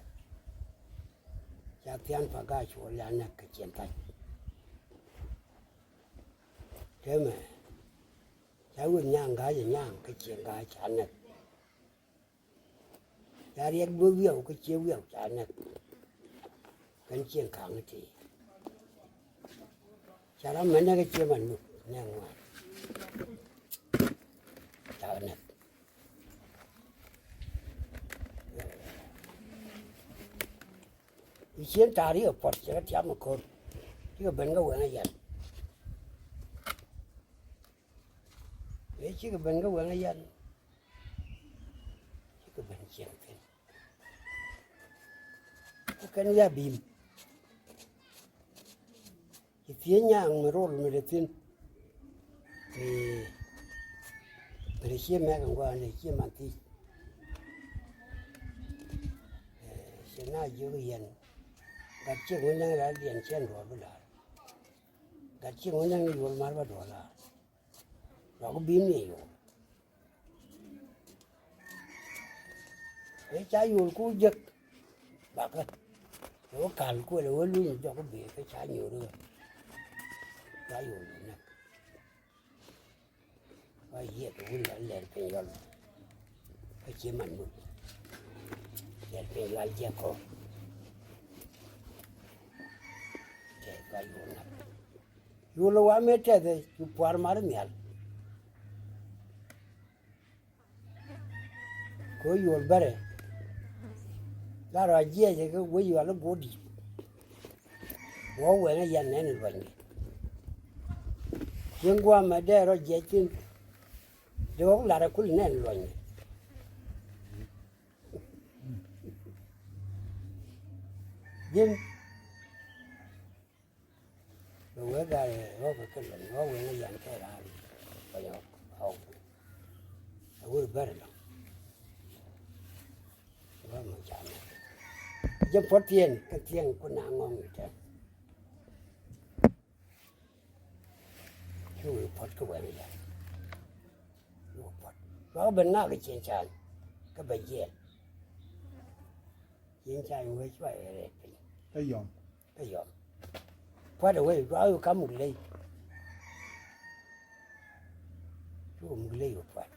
Ca thia̱a̱ŋ pa ga̱a̱c cuɔl ya näk kɛ cieŋ ta̱a̱. Tëmɛ, ca wut nyaŋ ga̱a̱c nyaŋ kɛ cieŋ ga̱a̱c ca näk. Ca riɛk duɔ̱ɔ̱k wiɛw kä cie wiɛw ca näk. Kɛn cieŋ ka̱a̱ŋ ti. Ca ram mɛ näk kä cie man muk nɛ ŋuan. Ca näk. I̱ cien ta̱a̱ ri ɛ puɔt cɛ kɛ tiam ɛ ko̱r. Cikɛ ben kä wɛŋ ɛ yɛn. Ëë cikɛ ben kä wɛŋ ɛ yɛn. Cikɛ ben cieŋ thi̱n. Kä kɛn ya bi̱i̱m. Ci thiec nyaŋ mi rol mi dee thi̱n. Ëë, mi dee cie mɛk in gua̱a̱n dee cie man thiec. Ëë, ci na jiök yɛn. Gat cieŋ mi näŋ ral diɛn cɛn duɔl bi la̱r. Gat cieŋ mi näŋ ni yuɔl mar bä duɔl la̱r. Lɔk bi̱i̱m ni yol. Ëë ca yol ku jek. Bakä. Ëë wä kal kuël ëë wä luny jɔk bi kä ca nyol ëë. Ca yol näk. Wa yiëk wul la lɛl piny yɔl. Kä cie man muk. Lɛl piny yɔl jek kɔ. Tɛth wa yol näk. Yol wa mëë tɛth ɛ cu puar mar nhial. Kɛ ɣöö yuɔl bärɛ. La rɔ a jiɛc kɛ wec yual i̱ guɔ̱ɔ̱r di̱i̱t. Wä wɛŋ ɛ yɛn nɛn in luɔ̱nyni. Cieŋ gua̱a̱mɛ dee rɔ jiɛc thi̱n. Dee ɣɔ̱k lat ɛ kul nɛn in luɔ̱nyni. Ji̱n. Bɛ wee gat ɛ ɣɔ̱k kɛ kɛ lɔny ɣɔ̱k wee ŋä yan kɛ raar. Kɔnyɔ ɣɔ̱k. A wur bär lɔ. Ɣɔ̱k mɔ ca mɛ. Jɛ puɔ̱t thiɛn kɛ thiɛn kun na ŋɔ̱ŋ ni tɛn. Cu wee puɔ̱t kä wee ŋä yan. Cu wee puɔ̱t. Ɣɔ̱k ben ŋa̱k kɛ cieŋ can. Kä bɛ jiɛn. Cieŋ can wee cua yɛ rɛt piny. Kä yɔm. Kä yɔm. Pua̱t ɛ wec, duaak yu ka muk ley. Cu muk ley yu pua̱t.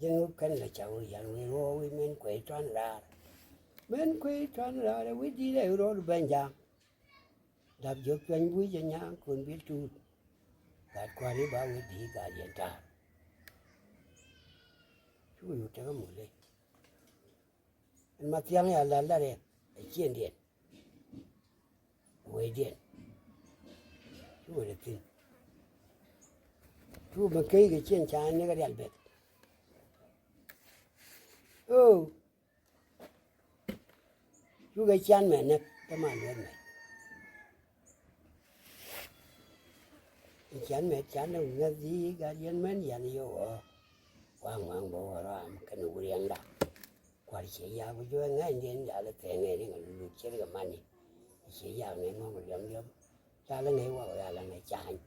Ji̱n wä kɛn la ca wä yan wec ruɔk wec men kuey tuan raar. Men kuey tuan raar ɛ wec di̱t ɛ rɔɔd ben ja̱a̱ŋ. Dap jiök cuany bui̱c ɛ nya̱a̱ŋ kun bil tuut. Gat kua̱ri ba wec di̱i̱t gat yɛn ta̱a̱r. Cu yu tekɛ muk ley. Ɛn ma thiaŋ ya la la rɛk ɛ ciëndiɛn. Wecdiɛn. Cu wec ɛ thi̱n. Cu mɛ key kɛ ciɛn ca ni kɛ rial beth. Ɣöö. Cu kɛ cian mɛ näk kä ma lueth mɛ. Cian mɛ cian ni ŋäth di gat yɛn mɛn yan yɛ wä. Wa ŋuaŋ bä wä ram kɛn wuriɛŋda. Kua̱r ciɛ yak bi juɔ̱ɔ̱c ŋa̱cndiɛn jalä thɛɛŋɛ ri ŋa lulut ciɛ ri kɛ mani. Ciɛ yak ni ŋɔ̱ŋ liɔm liɔm. Jalä ŋäc wak jalä ŋäc cany.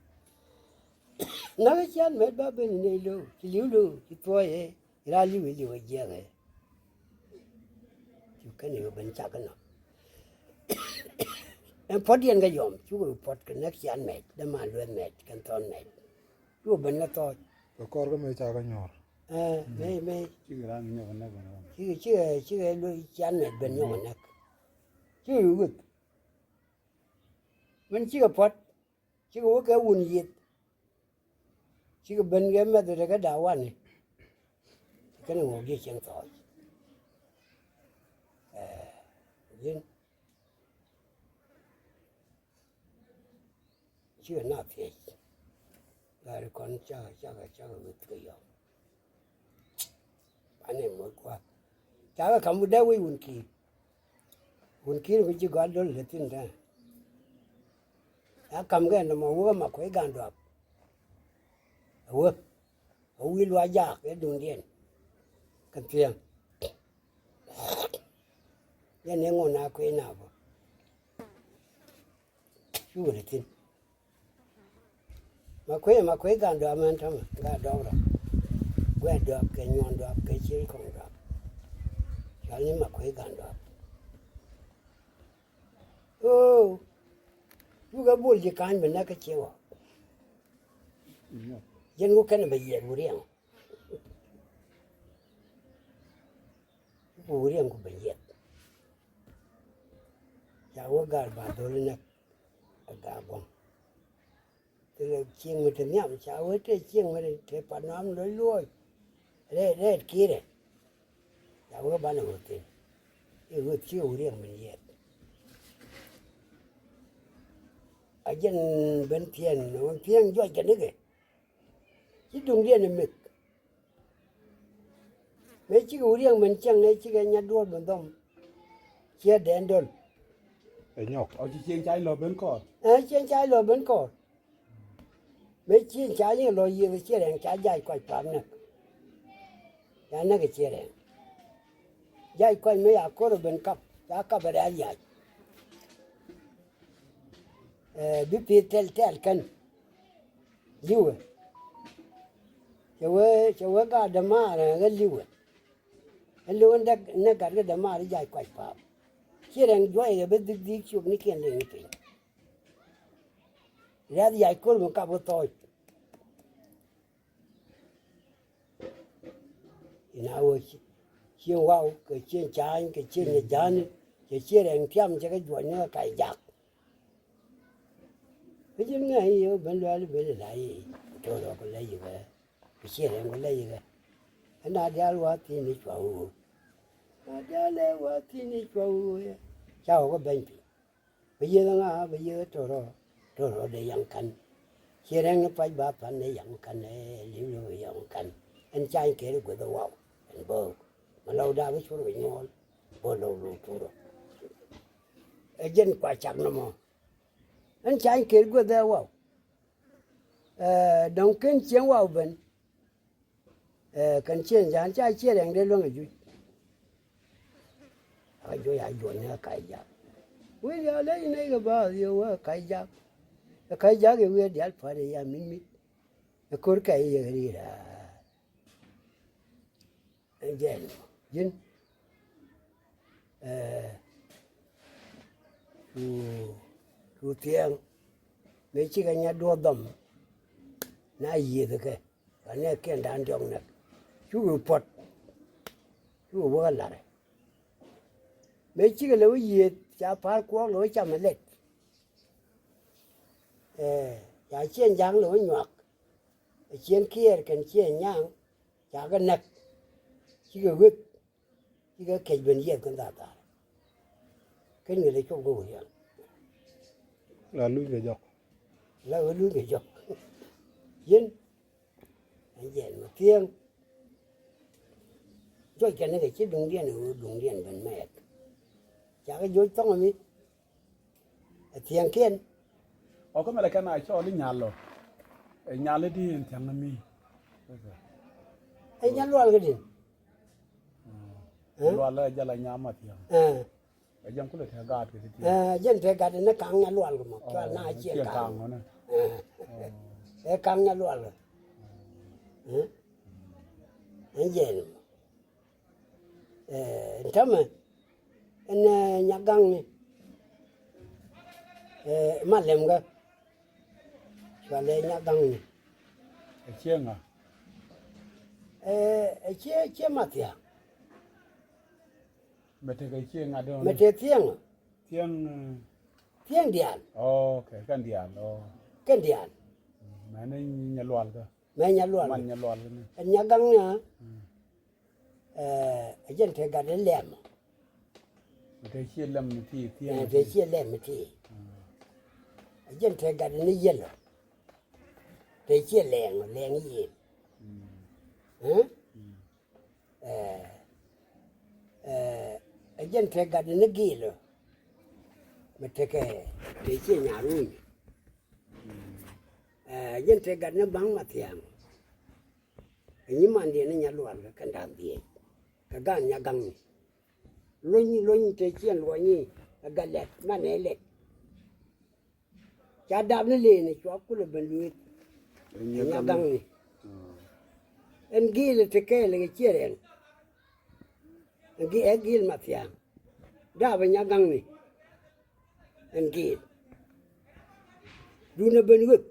Ŋa̱kä cian mɛt ba ben ni lo̱w ci li̱w lo̱w ci thuɔ̱ɔ̱cɛ. Ira li̱w ili̱w a jiɛkɛ. Cu kɛn i̱ ben cak inɔ. Ɛn puɔ̱t yɛn kɛ yɔm cukɛ puɔ̱t kɛ näk cian mɛt dee ma lueth mɛt kɛn thɔn mɛt. Cukɛ ben kɛ thɔɔc. Kɛ kɔr kä mëë ca kɛ nyuɔr. Ɛ mëë mëë. Cikɛ ran nyɔk näk. Cikɛ cikɛ cikɛ lueth cian mɛt ben nyɔk näk. Cikɛ wi̱i̱ wi̱th. Min cikɛ puɔ̱t. Cikɛ wä kɛ wun yieth. Cikɛ ben kɛ mɛth tekɛ da̱a̱ wani. Kɛn ŋuɔk ji̱ cieŋ thɔɔc. Ɛ, ji̱n cikɛ na thiec. Gari kɔn cakɛ cakɛ cakɛ weth kɛ yɔk. Banɛ moc kua̱r. Cakɛ kam wä dee wec wun ki̱i̱r. Wun ki̱i̱r ku ji̱ gɔal do̱l lɛ thi̱n tɛn. Ya kam kɛ nɔmɔ wä ma kuec gan duap. Ɛ wä. Ɛ wi̱i̱ luac jaak ɛ duŋdiɛn. Kɛ thiäŋ. Yɛn ɛ ŋun a kuec na bä. Cu wä lɛ thi̱n. Ma kuec, ma kuec gan duap mɛn tämɛ, gan duap rɔ. Guɛ duap kɛ nyuɔn duap kɛ cir kɔŋ duap. Cual ni ma kuec gan duap. Oo. Cukɛ bol ji̱ ka̱ny bɛ näk kä ciɛ wä. Jɛn wä kɛn bɛ yiɛt wä riɛŋ. Cukɛ wä riɛŋ ku bɛ yiɛt. Ca wä gar ba dhol näk. A gar buɔ̱m. Thilɛ cieŋ mi te nhiam ca wee te cieŋ mi te pat nɔam loc luɔc. Rɛɛt rɛɛt ki̱i̱rɛ. Ca wee banɛ wä thin. I̱ wee thiee wä riɛk min yiɛth. A jɛn ben thiɛn wä thiɛn juɔc kɛ nikɛ. Ci duŋdiɛn imith. Mëë cikɛ wuriɛŋ mɛn cieŋ nɛ cikɛ nya duɔ̱ɔ̱r mɛn dhɔm. Ciɛ dɛn dɔl. Ɛ nyɔk. Ɔ ci cieŋ ca ilɔ ben kɔɔr. Ɛ cieŋ ca ilɔ ben kɔɔr. Mëë cieŋ ca ilɔ yiëth ciɛ rɛŋ ca jac kɔc pam näk. Ca näk ciɛ rɛŋ. Jac kɔc mëë ya ko̱r ben kap ca kap ɛ rɛ̈ɛ̈r yac. Ɛ bi pi̱i̱th tɛl tɛl kɛn. Li̱wɛ. Cɛ wee, cɛ wee gat dämaar ɛ ɣä li̱wɛ. Ɛ lo̱w ni gat kɛ dämaar i̱ jac kuac paap. Ciɛ rɛŋ juɔc ɛ bä dhik dhik ciöknikiɛn lëëŋ i̱ piny. Riath yac ko̱r mi kap ɣä thɔɔc. Ina wä cieŋ waw kɛ cieŋ ca̱a̱ny kɛ cieŋ nyɛ ja̱a̱ni cɛ cieŋ rɛŋ tiam cɛ kɛ juɔc ni kɛ kac jak. Kä ji̱n ŋäc i̱ ben luaali ben la i̱ to̱r ɔ kɛ lɛ yikɛ. Kɛ cieŋ rɛŋ kɛ lɛ yikɛ. Ɛn a diaal wa thi̱n i̱ cua wee. A diaal ɛ wa thi̱n i̱ cua wee. Ca wä kɛ bɛny piny. Bɛ yieth ŋa bɛ yieth tɔrɔ tɔrɔ dee yaŋ kan. Ciɛ rɛŋ ni pac ba pan dee yaŋ kan ɛ li̱w li̱w yaŋ kan. Ɛn cany kɛɛri gueth ɛ waw ɛn bä. Mɛ lɔw daak i̱ cur kɛ nyuɔɔl bä lɔw lɔw turɔ. Ɛ jɛn kua cak nɔmɔ. Ɛn cany kɛɛri gueth ɛ waw. Ɛ dɔ̱ŋ ken cieŋ waw ben. Ɛ kɛn ciëŋ ja̱a̱n ca ciëŋ rɛŋ dee luäŋ ɛ juc. A juɔc a juɔc ni ɛ kac jak. Wi̱i̱ diaal lec nɛy kɛ baath yɛ wee ɛ kac jak. Ɛ kac jak yɛ wi̱i̱ ɛ diaal pa̱t ɛ ya mi̱t mi̱t. Ɛ ko̱r kɛc yɛ kɛ ri̱i̱r ɛ. Ɛn jɛn ji̱n. Ɛ cu cu thiɛŋ mëë cikɛ nya duɔth dhɔm. Na yiëëth kɛ. Ka nɛɛkiɛn da̱a̱n diɔ̱k nɛk cukɛ puɔ̱t. Cukɛ wä kä la̱rɛ mëë cikɛ lɛ wä yiëëth ca pa̱a̱r kuɔɔk lɛ wä cam ɛ lɛt. Ɛ ca ciɛn ja̱a̱ŋ lɛ wä nyuak. Ɛ ciɛn kiɛɛr kɛn ciɛn nyaŋ ca kɛ nɛk. Cikɛ ɣöth. Cikɛ kɛc ben yiɛth kɛn thathaar. Ken ŋi̱th ɛ cop kä wuriɛn. La luny kɛ jɔk. La ɣä luny kɛ jɔk. Yen. Ɛn jɛn mɛ thiëŋ. Juɔc kɛn ni kɛ ci duŋdiɛn ɛ ɣöö duŋdiɛn ben mɛɛk. Cakɛ joc thɔŋ mi. Ɛ thiɛŋkiɛn. Ɔ kä mɛlɛ kɛn a cɔɔl i̱ nyal ɔ. Ɛ nyal i̱ di in thiaŋ mi. Ɛ nyal lual kä din. Ɛ? Lual ɛ jal a nyam a thiaŋ. Ɛ. Ɛ jɛn kulɛ tɛ gaat kɛ ti ti. Ɛ jɛn tɛ gaat ni kaŋ nyal lual kɛ mɔ. Cual na ciɛ kaŋ. Ɛ. Ɛ kaŋ nyal lual kɛ. Ɛ. Ɛ jɛn. Ɛ, ɛn tämɛ ɛn, ɛ, nyagaŋni. Ɛ, ma lɛmkɛ. Cualɛ nyagaŋni. Ɛ ciɛ ŋa? Ɛ, ɛ ciɛ, ciɛ ma thia̱a̱ŋ. Mɛ tekɛ ciɛ ŋa dɔ̱ŋ? Mɛ te thiɛŋ. Thiɛŋ, ɛ, thiɛŋ diaal. Ɔ, ok, kɛn diaal, ɔ. Kɛn diaal. Mɛ ni nyɛ lual kä. Mɛ nyɛ lual. Man nyɛ lual ni. Ɛn nyagaŋni a. Mm. Ɛ jɛn te gat ni lɛm. Te ciɛ lɛm ni ti, ti. Ɛ te ciɛ lɛm ni ti. Ɛ jɛn te gat ni yɛlɛ. Te ciɛ lɛŋ, lɛŋ yɛl. Ɛ ɛ ɛ jɛn te gat ni gil. Mi tekɛ te ciɛ nyarun. Ɛ jɛn te gat ni baŋ ma thiaŋ. Ɛ nyimandiɛn ni Nyalual kɛ kɛn da̱ŋ dhiec kɛ gan Nyagaŋni. Lony, lony te ciɛn luɔny i̱ ɛ gat lɛt man ɛ lɛt. Ca dap ni leen ɛ cua kulɛ ben lueeth. Ɛ Nyagaŋni. Ɛn gil ɛ te kɛɛl ɛ kɛ ciɛ rɛn. Ɛ gil ma thiaŋ. Dap ɛ Nyagaŋni. Ɛn gil. Duundɛ ben ɣöth.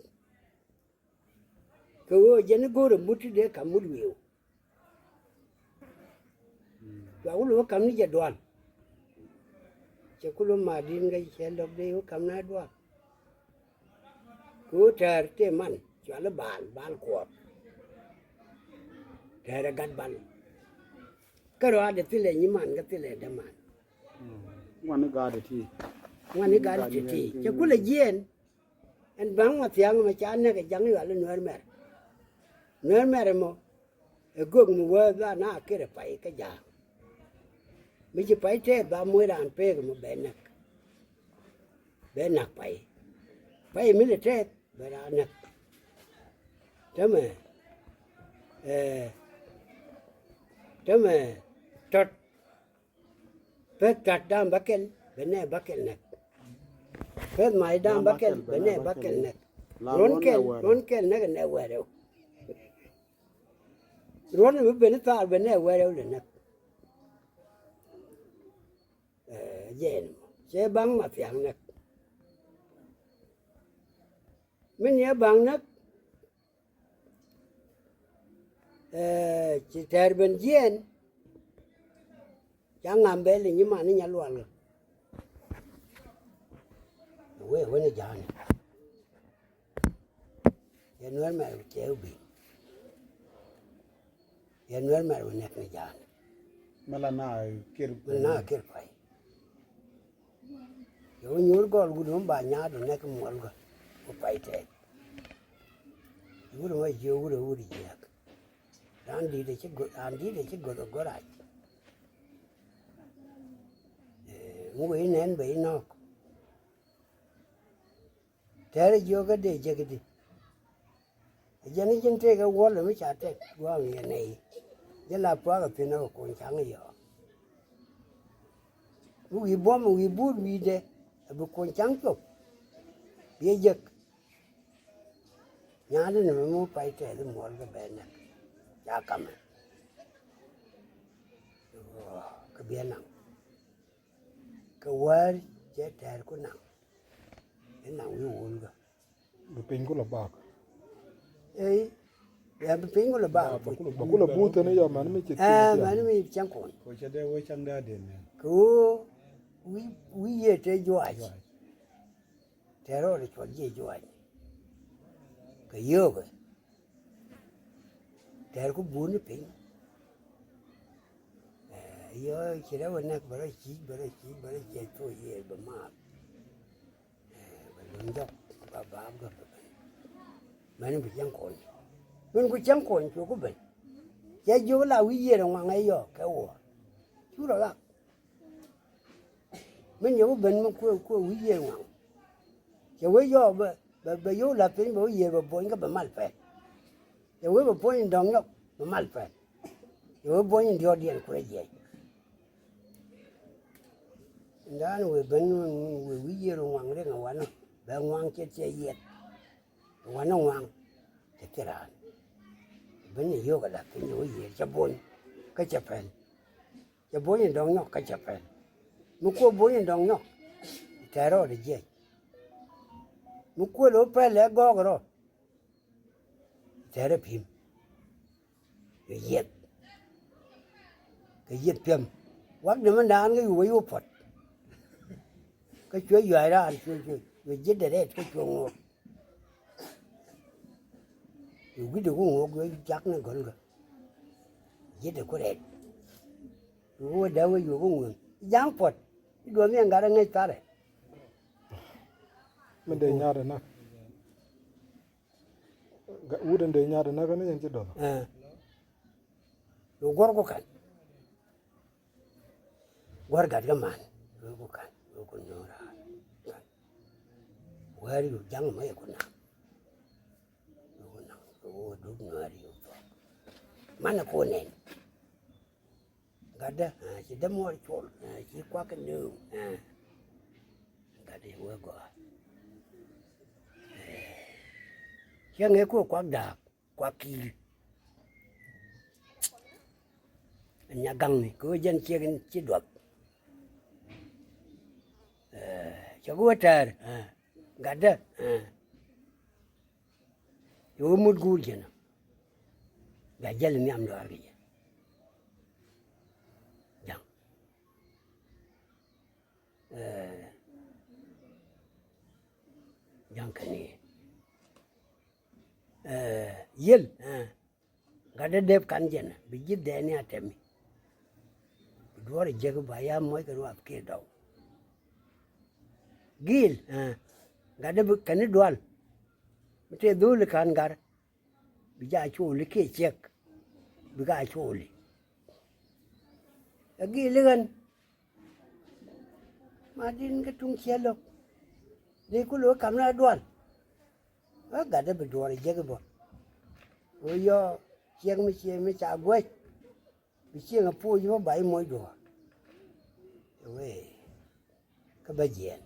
Kɛ ɣöö jɛn i̱ go̱o̱rɛ mut ti dee ka̱m mut wi̱i̱w. Cua wul wä ka̱m ni jɛ dual. Cɛ kul wä ma di̱n kä cɛ lɔk dee wä ka̱m na dual. Kɛ ɣöö tɛɛr tëë man cua lä bal, bal kuɔɔr. Tɛɛr ɛ gat bal. Kä rɔaadɛ thilɛ nyiman kä thilɛ däman. Ŋuan ni gaatdɛ ti. Ŋuan ni gaatdɛ ti ti. Cɛ kulɛ jiɛɛn. Ɛn ba̱ŋ ma thiaŋ mɛ ca näk ɛ ja̱ŋ yual i̱ Nuɛr mɛr. Nuɛr mɛr ɛmɔ ɛ gök mi wee ba na kir ɛ pay kä ja̱a̱ŋ. Mi ci pay tɛɛth ba muec raan pek ɛmɔ bɛ näk. Bɛ näk pay. Pay mi lɛ tɛɛth bɛ raan näk. Tämɛ ɛ tämɛ tɔt. Peth tat da̱a̱m bäkɛl bɛ nɛ bäkɛl näk. Peth mac da̱a̱m bäkɛl bɛ nɛ bäkɛl näk. Ruɔ̱n kɛl, ruɔ̱n kɛl näk ɛ nɛ wɛrɛw. Ruɔ̱n mi ben thaar bɛ nɛ wɛrɛw lɛ näk. Ɛ jɛɛn cɛ baŋ ma thiaŋ näk. Min yɛ baŋ näk. Ɛ ci tɛɛr ben jiɛɛn. Ca ŋam bɛ li nyiman ni Nyalual. Wee wen i̱ ja̱a̱ni. Yɛ Nuɛr mɛr cɛ wä bi̱i̱. Yɛ Nuɛr mɛr wä nɛk ni ja̱a̱ni. Mɛ la na kir. Mɛ la na kir pay. Yɛ wä nyuur gɔl wut wä ba nyaat wä nɛk muɔl gɔl wä pay tɛɛth. Wut wä jiök wut wä wut jiääk. Raan di̱i̱t ɛ ci go̱th, raan di̱i̱t ɛ ci go̱th ɛ go̱rac. Ɛ mi wee nɛn bɛ inɔk. Tɛɛrɛ jiök kä dee jek di. Ɛ jɛn i̱ ji̱n tëëkɛ wuɔl mi ca tɛt gua̱a̱ŋ yɛ nɛy. Jɛ la puakä thi̱n ɛ kɛ kuny ca̱ŋ i̱ yɔɔ. Mi wi̱i̱ buɔ̱m mi wi̱i̱ buut wi̱i̱dɛ ɛ bi kuny ca̱ŋ cop. Biɛ jek. Nya̱a̱dä ni mi muk pay tɛth i̱ muɔl kɛ bɛ nɛk. Ca kamɛ. Kɛ biɛ naŋ. Kɛ wäär cɛ tɛɛr ku naŋ. I̱ naŋ wi̱i̱ wun kä. Bi piny ku lɔ bak. Ey, ya bi piny ku lɔ bak. Ba ku lɔ, ba ku lɔ buth ni yɔ mani mi ci. Ɛ mani mi cɛŋ kun. Ko cɛ dee wee cɛŋ dee den. Ko wi̱i̱, wi̱i̱ yɛ te juac. Tɛɛr rɔɔdɛ cuɔt jiɛ juac. Kɛ yio̱o̱kɛ. Tɛɛr ku buuni piny. Ɛ yɔ ci rɛw ɛ nɛk bɛ rɔ cic, bɛ rɔ cic, bɛ rɔ cic thok yiëër bɛ maath. Ɛ bɛ luny jɔk ba baap gɔ̱k bɛ ben. Mɛn bi cäŋ kony. Min ku cäŋ kony cu ku ben. Cɛ jiök la wi̱i̱ yiëër ɛ ŋuaŋ ɛ yɔ kɛ wuɔ̱ɔ̱r. Cu rɔ ɣak. Min yɛ wä ben mi kuɛ, kuɛ wi̱i̱ yiëër ŋuaŋ. Cɛ wee yɔɔk bɛ, bɛ, bɛ yio̱w la̱th piny bɛ wä yiëër bɛ buɔ̱ny kä bɛ mal pɛl. Cɛ wee bɛ buɔ̱ny in dɔ̱ŋ nyɔk bɛ mal pɛl. Cɛ wee buɔ̱ny in diɔ̱ɔ̱kdiɛn kurɛ jiɛc. Indan wee ben wee wi̱i̱ yiëër ŋuaŋ rik ŋa wanɔ bɛ ŋuaŋ cɛ cɛ yiɛt. Wanɔ ŋuaŋ cɛ thil raan. Ben yio̱o̱k a la̱th piny yɛ wä yiëër cɛ buɔ̱ny kä cɛ pɛl. Cɛ buɔ̱ny in dɔ̱ŋ nyɔk kä cɛ pɛl. Mi kuɔ buɔ̱ny in dɔ̱ŋ nyɔk. Tɛɛr rɔɔdɛ jiɛc. Mi kuɔ lo̱ pɛl ɛ gɔɔk rɔ. Tɛɛr rɔ pi̱m. Kɛ yieth. Kɛ yieth piɛm. Wak dämändan kä yu wec wä puɔ̱t. Kä cuɛ yuac raan cuɛ, cuɛ, cuɛ ji̱tdɛ rɛɛt kä cuɛ ŋuɔk. Yu wi̱cdɛ ku ŋuɔk yu jak ni gɔ̱lkä. Ji̱tdɛ ku rɛɛt. Wä dee wä yuɔk ŋuäŋ ja̱a̱ŋ puɔt. I̱ duɔth ni ɛn gat ɛ ŋäc tharɛ. Mi dee nya̱a̱t ɛnä. Wut ɛn dee nya̱a̱t ɛnä kɛn yɛn ci dɔth. Ɛ. Yɛ guɔ̱r ku ka̱n. Guɔ̱r gat kä man. Wee ku ka̱n. Wee ku nööŋ raar. Ka̱n. Wɛɛr yuk ja̱ŋ mɛ yɛ ku naŋ. Yuk naŋ. Wee dup nööŋ raar yuk thuɔ̱k. Manɛ ku nɛn. Gatdä, ɛ, ci dämuɔɔr col, ɛ, ci kuak kɛ nööŋ, ɛ. Gatdä wee gɔaa. Ɛ, cä ŋee ku kuak da̱a̱k, kuak ki̱i̱l. Nya gaŋni, kɛ ɣöö jɛn ciek in ci duɔth. Ɛ, cɛ ku wä tɛɛr, ɛ, gatdä, ɛ. Ci wä mut guur jɛn ɔ. Bia jäl nhiam dɔaar kɛ jɛ. Ja̱ŋ. Ɛ, ja̱ŋ kɛn i̱. Ɛ, yiël, ɛ, gatdä dep ka̱n jɛn ɔ, bi ji̱th dɛɛni a tɛmi. Bi duɔ̱ɔ̱r ɛ jek ba ya muɔc kɛ ruath kiɛ dɔw. Gi̱i̱l, ɛ, gatdä bi kɛn i̱ dual. Mi tëë dho̱o̱li ka̱n gat. Bi jaa coli kiɛ ciɛk. Bi gaa coli. Ɛ gi̱i̱li ɣän. Ma din kä tuŋ ciɛ lo̱k. Dee ku lo̱k kam na dual. Ɛ gatdä bi duɔ̱ɔ̱r ɛ jek i̱ bä. Wee yɔ ciɛk mi ciɛ mi ca guäc. Bi cieŋ a puɔc bä ba i̱ moc duɔ̱ɔ̱r. Wee. Kä bä jiɛɛn.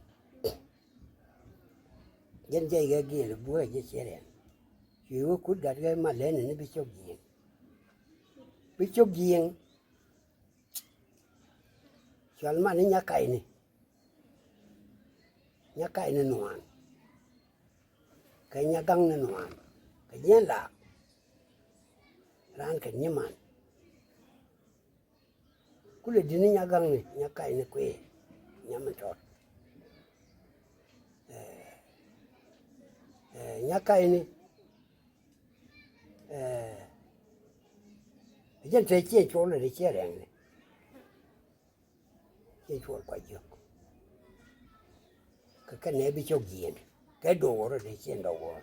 Jɛn jɛy kɛ giɛɛn buɔ̱ɔ̱rɛ jɛ ciɛ rɛn. Cuɛ wä kut gat kɛ ma lɛn ni bi cok jiɛɛn. Bi cok jiɛɛn. Cual man ni nya ka̱cni. Nya ka̱cni nuan. Kɛ nya gaŋni nuan. Kɛ jiɛn laak. Raan kɛ nyiman. Kulɛ di̱t ni nya gaŋni, nya ka̱cni kuëë, nya min tɔt. Ɛ, ɛ, nya ka̱cni, ɛ, jɛn te ciɛ col ɛ ciɛ rɛŋni. Ciɛ col kua jiök. Kɛ kɛ nɛ bi cok jiɛn. Kɛ do̱r ɛ ciɛ do̱r.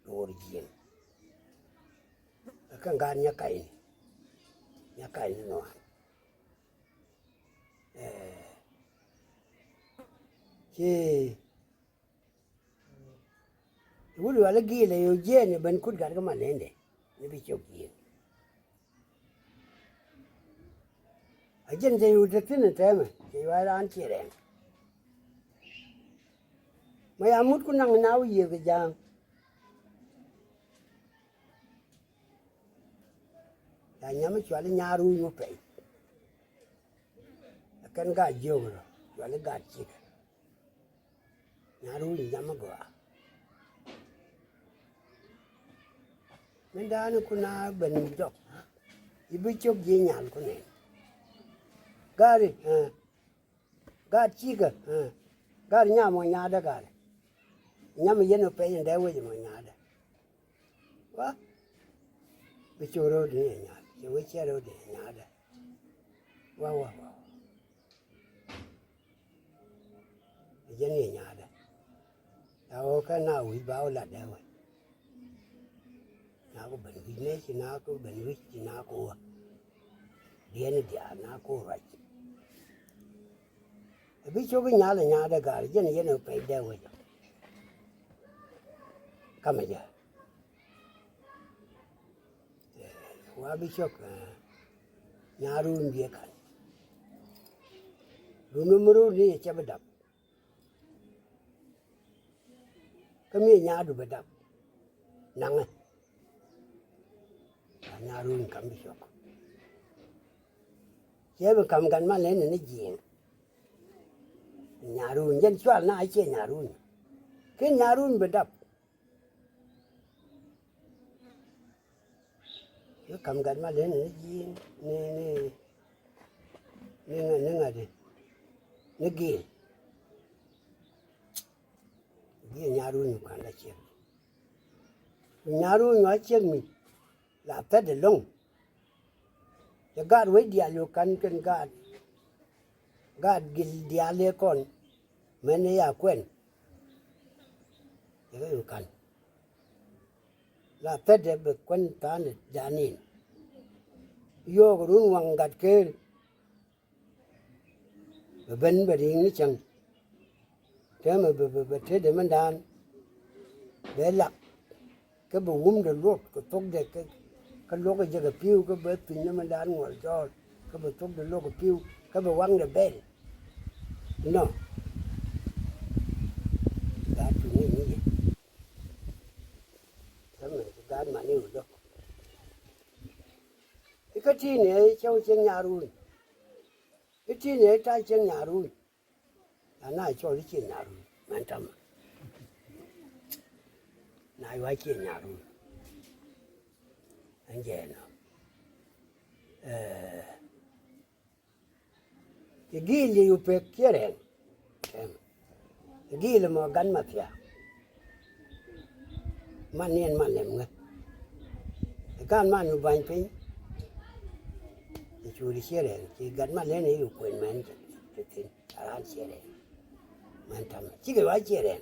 Do̱r jiɛn. Ɛ kɛ ŋa̱a̱n nya ka̱cni. Nya ka̱cni nuan. Ɛ, ci wul wal i̱ gi̱i̱l ɛ yo̱o̱ jiɛɛn i̱ ben kut gat kä malendɛ ni bi cok jiɛɛn. A jiɛn cɛ yo̱o̱ te thi̱n ɛ tɛmɛ cɛ yuay raan ci rɛŋ. Ma ya mut ku naŋ na wi̱i̱ yiëëth kɛ ja̱a̱ŋ. Ya nyam mi cuali nyaar ruuc mi pɛy. Ɛ kɛn gaat jiök rɔ cuali gaat cikɛ. Nyaar ruuc nyam mi gɔaa. Min daani kun a ben mi jɔk. I̱ bi cök ji̱ nyal kun nɛn. Gaari, ɛ. Gaat cikɛ, ɛ, gaat nyam mɔ nyaadä gaat. Nyam yɛn ɔ pɛy in dee wec mɔ nyaadä. Wa. Bi cok ro̱o̱di ni nyaadä. Cɛ wec cɛ ro̱o̱di ni nyaadä. Wa, wa, wa. Jɛn ni nyaadä. Ya ɣöö kɛ na wi̱c ba wä lat dee wec. Na ku ben wi̱c nɛ ci na ku ben wi̱c ci na ku wä. Diɛn diaal na ku ruac. Ɛ bi cok i̱ nyal ɛ nyaadɛ gaar jɛn yɛn ɛ pɛc dee wec ɔ. Kamɛ jɛ. Ɛ, wa bi cok, ɛ, nyaar ruun biɛ kan. Duundɛ mi ro̱o̱r ni yɛ cɛ bi dap. Kä mi nyaadu bɛ dap. Naŋɛ. A nyaadu in kam bi cɔk. Cɛ bi kam gan ma lɛn ni jiɛn. Nyaadu in jɛn cual na a ciɛ nyaadu in. Kä nyaadu in bɛ dap. Ni kam gat ma leni ni ji̱ ni, ni, ni ŋa-, ni ŋa̱di ni gi̱i̱l. Gi̱i̱l nya̱a̱r wun ni kuan la ciek. Nya̱a̱r wun ni a ciek mi la pɛt ɛlɔ̱ŋ. Ɛ gaat wec diaal yo̱o̱ ka̱n kɛn gaat, gaat gil diaal ëë kɔn mɛn ëë ya kuɛn. Ɛ kɛ yo̱o̱ ka̱n la thätdɛ bɛ kuɛn tha̱a̱ŋ danin. Yɔɔk run waŋ gat ker. Bɛ ben bɛ ri̱i̱ŋ ni cäŋ. Täämɛ bɛ, bɛ, bɛ tetdɛ mindan. Bɛ lak. Kä bɛ wumdɛ luɔk kɛ thokdɛ kä, kä luɔk kɛ jɛ kɛ pi̱w kä bɛ thuny ni mindan ŋuɔl jɔɔl. Kä bɛ thokdɛ luɔk kɛ pi̱w kä bɛ waŋdɛ bɛl. Nɔ. Gaat tuŋ ni ni jɛ. Täämɛ gaat mani wudɔ. Ikä ti̱i̱n ëë cäw cieŋ nyarun. Ikä ti̱i̱n ëë ta̱a̱ cieŋ nyarun. Ana cɔl i̱ cieŋ nyarun mɛn täämɛ. Na yua cieŋ nyarun. Ɛn jɛ nɔ. Ɛɛ. I̱ gi̱i̱l yɛ yu pek ciɛ rɛɛŋ. Ɛm. I̱ gi̱i̱l mɔ gan ma thia̱a̱. Man ni ɛn man lɛm ŋä. I̱ gan man yu ba̱ny piny. I̱ cuuri ciɛ rɛɛŋ ci gat ma lɛn i̱ yu kuën mɛn te, te thi̱n a raan ciɛ rɛɛŋ. Mɛn täämɛ cikɛ wa ciɛ rɛɛŋ.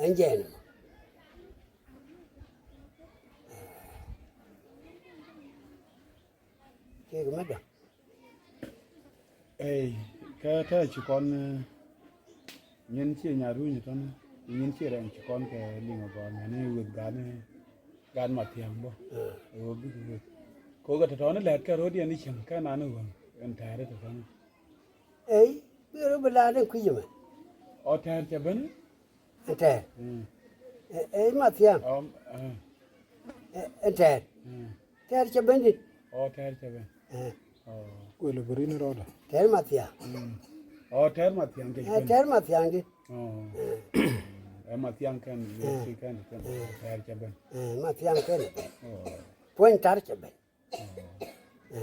Ɛn jɛ nɔ. Kek mi dɔ̱ŋ. Ey, kä te ci kɔn, eh, nyin ci nyaruny tɔn, nyin ci rɛŋ ci kɔn kɛ liŋ a gɔn, yani weth gani, gan ma thiaŋ bɔ. Eh. Ɛ wä bik weth. Ko kɛ tɔtɔni lɛt kɛ rot yɛn i cieŋ, kɛ nani wä, ɛn tɛɛri tɔtɔni. Ey, bi rot bi laat in kui̱c mɛ. Ɔ tɛɛr cɛ ben? Ɛn tɛɛr. Mm. Ɛ, ɛ, ma thiaŋ. Ɔ, ɛ. Ɛ, ɛn tɛɛr. Mm. Tɛɛr cɛ ben dit. Ɔ, tɛɛr cɛ ben. Ɛ. Ɔ. Kuël bɛ rin rɔɔdɛ. Tɛɛr ma thiaŋ. Mm. Ɔ, tɛɛr ma thiaŋ kɛ. Ɛ, ben. Tɛɛr ma thiaŋ dit. Ɔ. Ɛ. Ɛ ma thiaŋ kɛn, ɛ, ci kɛn, kɛn. Ɛ. Tɛɛr cɛ ben. Ɛ, ma thiaŋ kɛn. Ɔ. Puɔ̱ny ta̱r cɛ ben. Ɛ,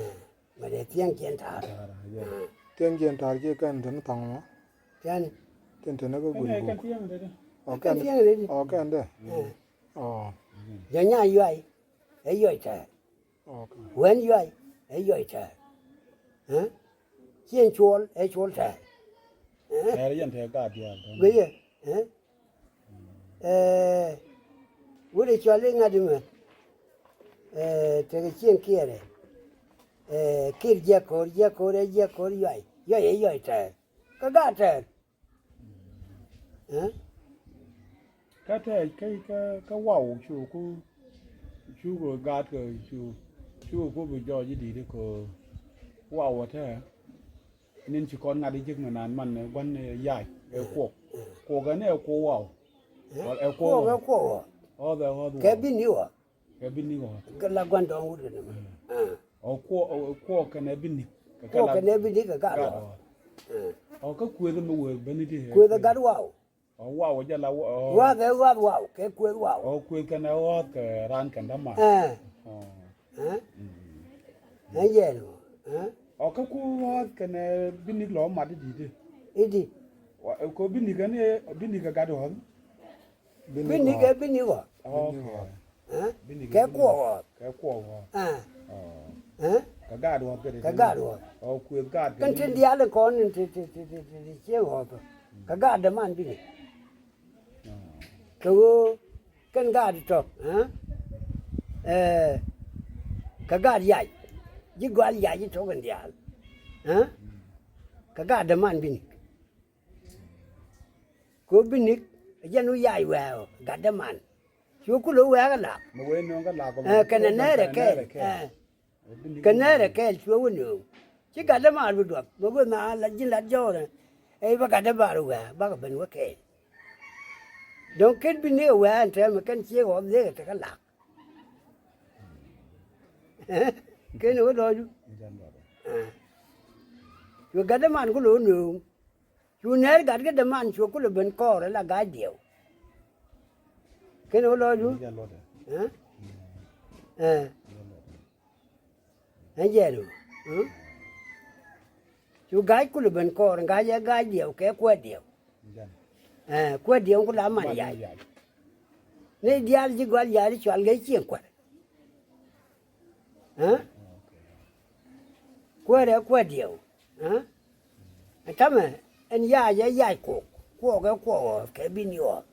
mɛ dee thiɛŋ ciɛn ta̱a̱r. Ta̱a̱r, ɛ. Thiɛŋ ciɛn ta̱a̱r ciɛ kɛn teni thaŋ mɔ. Kɛn. Kɛn teni kä guil guk. Kɛn thiɛŋ dee. Ɔ, kɛn thiɛŋ dee. Ɔ, kɛn dee. Ɛ. Ɔ. Jɛ nya yuay. Ɛ yuay tɛɛr. Ok. Wɛn yuay. Ɛ yuay tɛɛr. Ɛ? Ciɛn cuɔl. Ɛ cuɔl tɛɛr. Ɛ? Tɛɛr yɛn tɛɛr gaat diaal. Guiyɛ. Ɛ? Ɛ, wut ɛ cɔal i̱ ŋa̱t imɛ. Ɛ, tekɛ cieŋ kiɛɛrɛ. Ɛ, kir jiɛk ko̱r, jiɛk ko̱r, ɛ jiɛk ko̱r yuay. Yuay, ɛ yuay tɛɛr. Kä gaat tɛɛr. Ɛ? Kä tɛɛr, kä, kä, kä waw cu ku, cu ku gaat kɛ cu, cu ku bi jɔɔc i̱ di̱t i̱ ko̱r. Waw ɛ tɛɛr. Nin ci kɔn ŋa̱t i̱ ji̱k mi naan man ɛ gua̱n ɛ yac ɛ kuɔk. Kuɔk ɛn ɛ kuɔk waw. Ɛ? Ɛ kuɔk waw. Kuɔk ɛ kuɔk waw. Ɣɔth ɛ ɣɔth waw. Kɛ bi̱n i̱ ɣɔth. Kɛ bi̱n i̱ ɣɔth. Kä la gua̱n dɔ̱ŋ wut kɛn ɛmɛ. Ɛ. Ɔ kuɔk, ɔ kuɔk kɛn ɛ bi̱n i̱. Kɛ kuɔk kɛn ɛ bi̱n i̱ kɛ gaat ɣɔth. Ɛ. Ɔ kä kuëth mi wëë ben i̱ ti. Kuëth ɛ gat waw. Ɔ, waw jɛ la wa-, ɔ. Wath ɛ wath waw, kɛ kuëth waw. Ɔ, kuëth kɛn ɛ wath kɛ raan kɛn däman. Ɛ. Ɔ. Ɛ? Mm. Ɛ jɛn ɔ. Ɛ? Ɔ, kä ku wath kɛn ɛ bi̱n i̱ lɔ mat i̱ di̱t i̱. I̱ di̱t. Wa, ɛ, kɛ bi̱n i̱ kɛn ɛ, bi̱n i̱ kɛ gat ɣɔth. Bi̱n i̱ kɛ bi̱n i̱ ɣɔth. Ɔ, ok. Ɛ? Kɛ kuɔk ɣɔth. Kɛ kuɔk ɣɔth. Ɛ. Ɔ. Ɛ? Kɛ gaat ɣɔth kɛ ti. Kɛ gaat ɣɔth. Ɔ, kuëth gaat kɛ tin diaal in kɔn in ti, ti, ti, ti, ti, ti cieŋ ɣɔth. Kɛ gaat däman bi̱n i̱. Ɔ. Kɛ ɣöö kɛn gaat tɔ̱, ɛ? Ɛ, kɛ gaat yac. Ji̱ gɔal yac in tɔ̱ kɛn diaal. Ɛ? Kɛ gaat däman bi̱n i̱. Kɛ ɣöö bi̱n i̱, ɛ jɛn wä yac wɛɛk ɔ, gat däman. Cu kulɛ wɛɛk ɛ lak. Mɛ wee nööŋ kä lak ɔ. Ɛ, kɛnɛ nɛɛrɛ kɛɛl. Ɛ. Kɛ nɛɛrɛ kɛɛl cuɛ wä nööŋ. Ci gat däman bi duɔth. Mɛ wee na la ji̱n lat jɔɔrɛ. Ɛ, bä gat däman wɛɛk, bakɛ ben wä kɛɛl. Dɔ̱ŋ ken bi̱n i̱ ɛ wɛɛk ɛn tɛmɛ kɛn ciek ɣɔth liek ɛ tekä lak. Ken wä lɔcdu. Ɛ. Cuɛ gat däman kulɛ wä nööŋ. Cu nɛɛr gat kä däman cu kulɛ ben kɔɔr ɛ la ga̱a̱c diɛw. Ken wä lɔcdu. Ɛ? Ɛ. Ɛ jɛn ɔ. Ɛ? Cu ga̱a̱c kulɛ ben kɔɔr, ga̱a̱c ɛ ga̱a̱c diɛw kɛ kuɛɛt diɛw. Ɛ, kuɛɛt diɛw kulɛ aman yac. Ni diaal ji̱ gɔal yac i̱ cual gɛ cieŋ kuɛɛt. Ɛ? Kuäärɛ kuäär diɛw. Ɛ? Ɛ tamɛ ɛn yac ɛ yac kuɔk. Kuɔk ɛ kuɔk ɣɔɔth kɛ bin yɔɔth.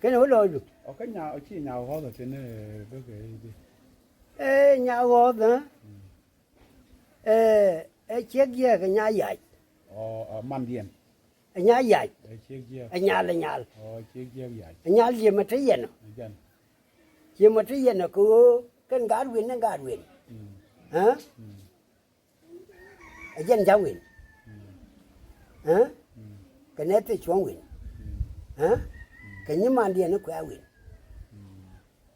Kɛn ɛ wä lɔcdu. Ɔ kä nya ɔ ci nya ɣɔɔth ɛ thin ɛ bäkɛ i̱di. Ɛ nya ɣɔɔth ɛ. Ɛ ɛ ciek jiɛk ɛ nya yac. Ɔ ɛ mandiɛn. Ɛ nya yac. Ɛ ciek jiɛk. Ɛ nyal ɛ nyal. Ɔ ciek jiɛk yac. Ɛ nyal jiɛ mɛ te yɛn ɔ. Ɛ jɛn. Jiɛ mɛ te yɛn ɔ kɛ ɣöö kɛn gaat wen ni gaat wen. Ɛ? Ɛ jɛn ja̱ wen. Ɛ? Kɛ nɛ te cuɔ̱ŋ wen. Ɛ? Kɛ nyimandiɛn ni kuɛ wen.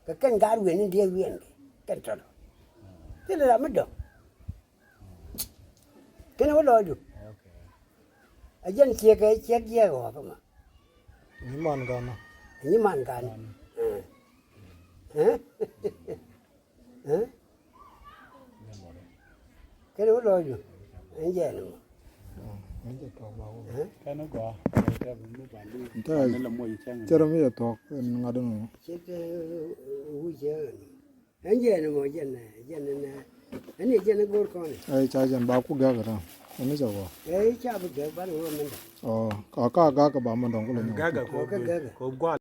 Kɛ kɛn gaat wen in diee wiɛn kɛ kɛn tɔt. Thilɛ ram mi dɔ̱ŋ. Kɛn wä lɔcdu. A jɛn ciek kɛ ciek jiɛk ɣɔɔth ma. Nyiman gan. Nyiman gan. Ɛ? Ɛ? Kɛn wä lɔcdu. Ɛn jɛn mɔ. Ɛn jɛ tɔk ba wä. Ɛ? Kɛn gɔaa. Cɛ rɛ mi yɛ tɔk ɛn ŋa̱t ɛn mɔ. Cɛ tɛ wi̱c ɛn. Ɛn jɛn mɔ jɛn jɛn ɛn ɛn jɛn go̱r kɔn. Ɛ ca jɛn ba ku gɛk ɛ tɔŋ. Ɛn ni cɛ gɔaa. Ɛ ca bi gɛk ba ni wä mɛn dɛ. Ɔ ka ka gak kɛ ba mɛn dɔŋ ku lɛ nyɔ. Gak kɛ gak kɛ gɔaa.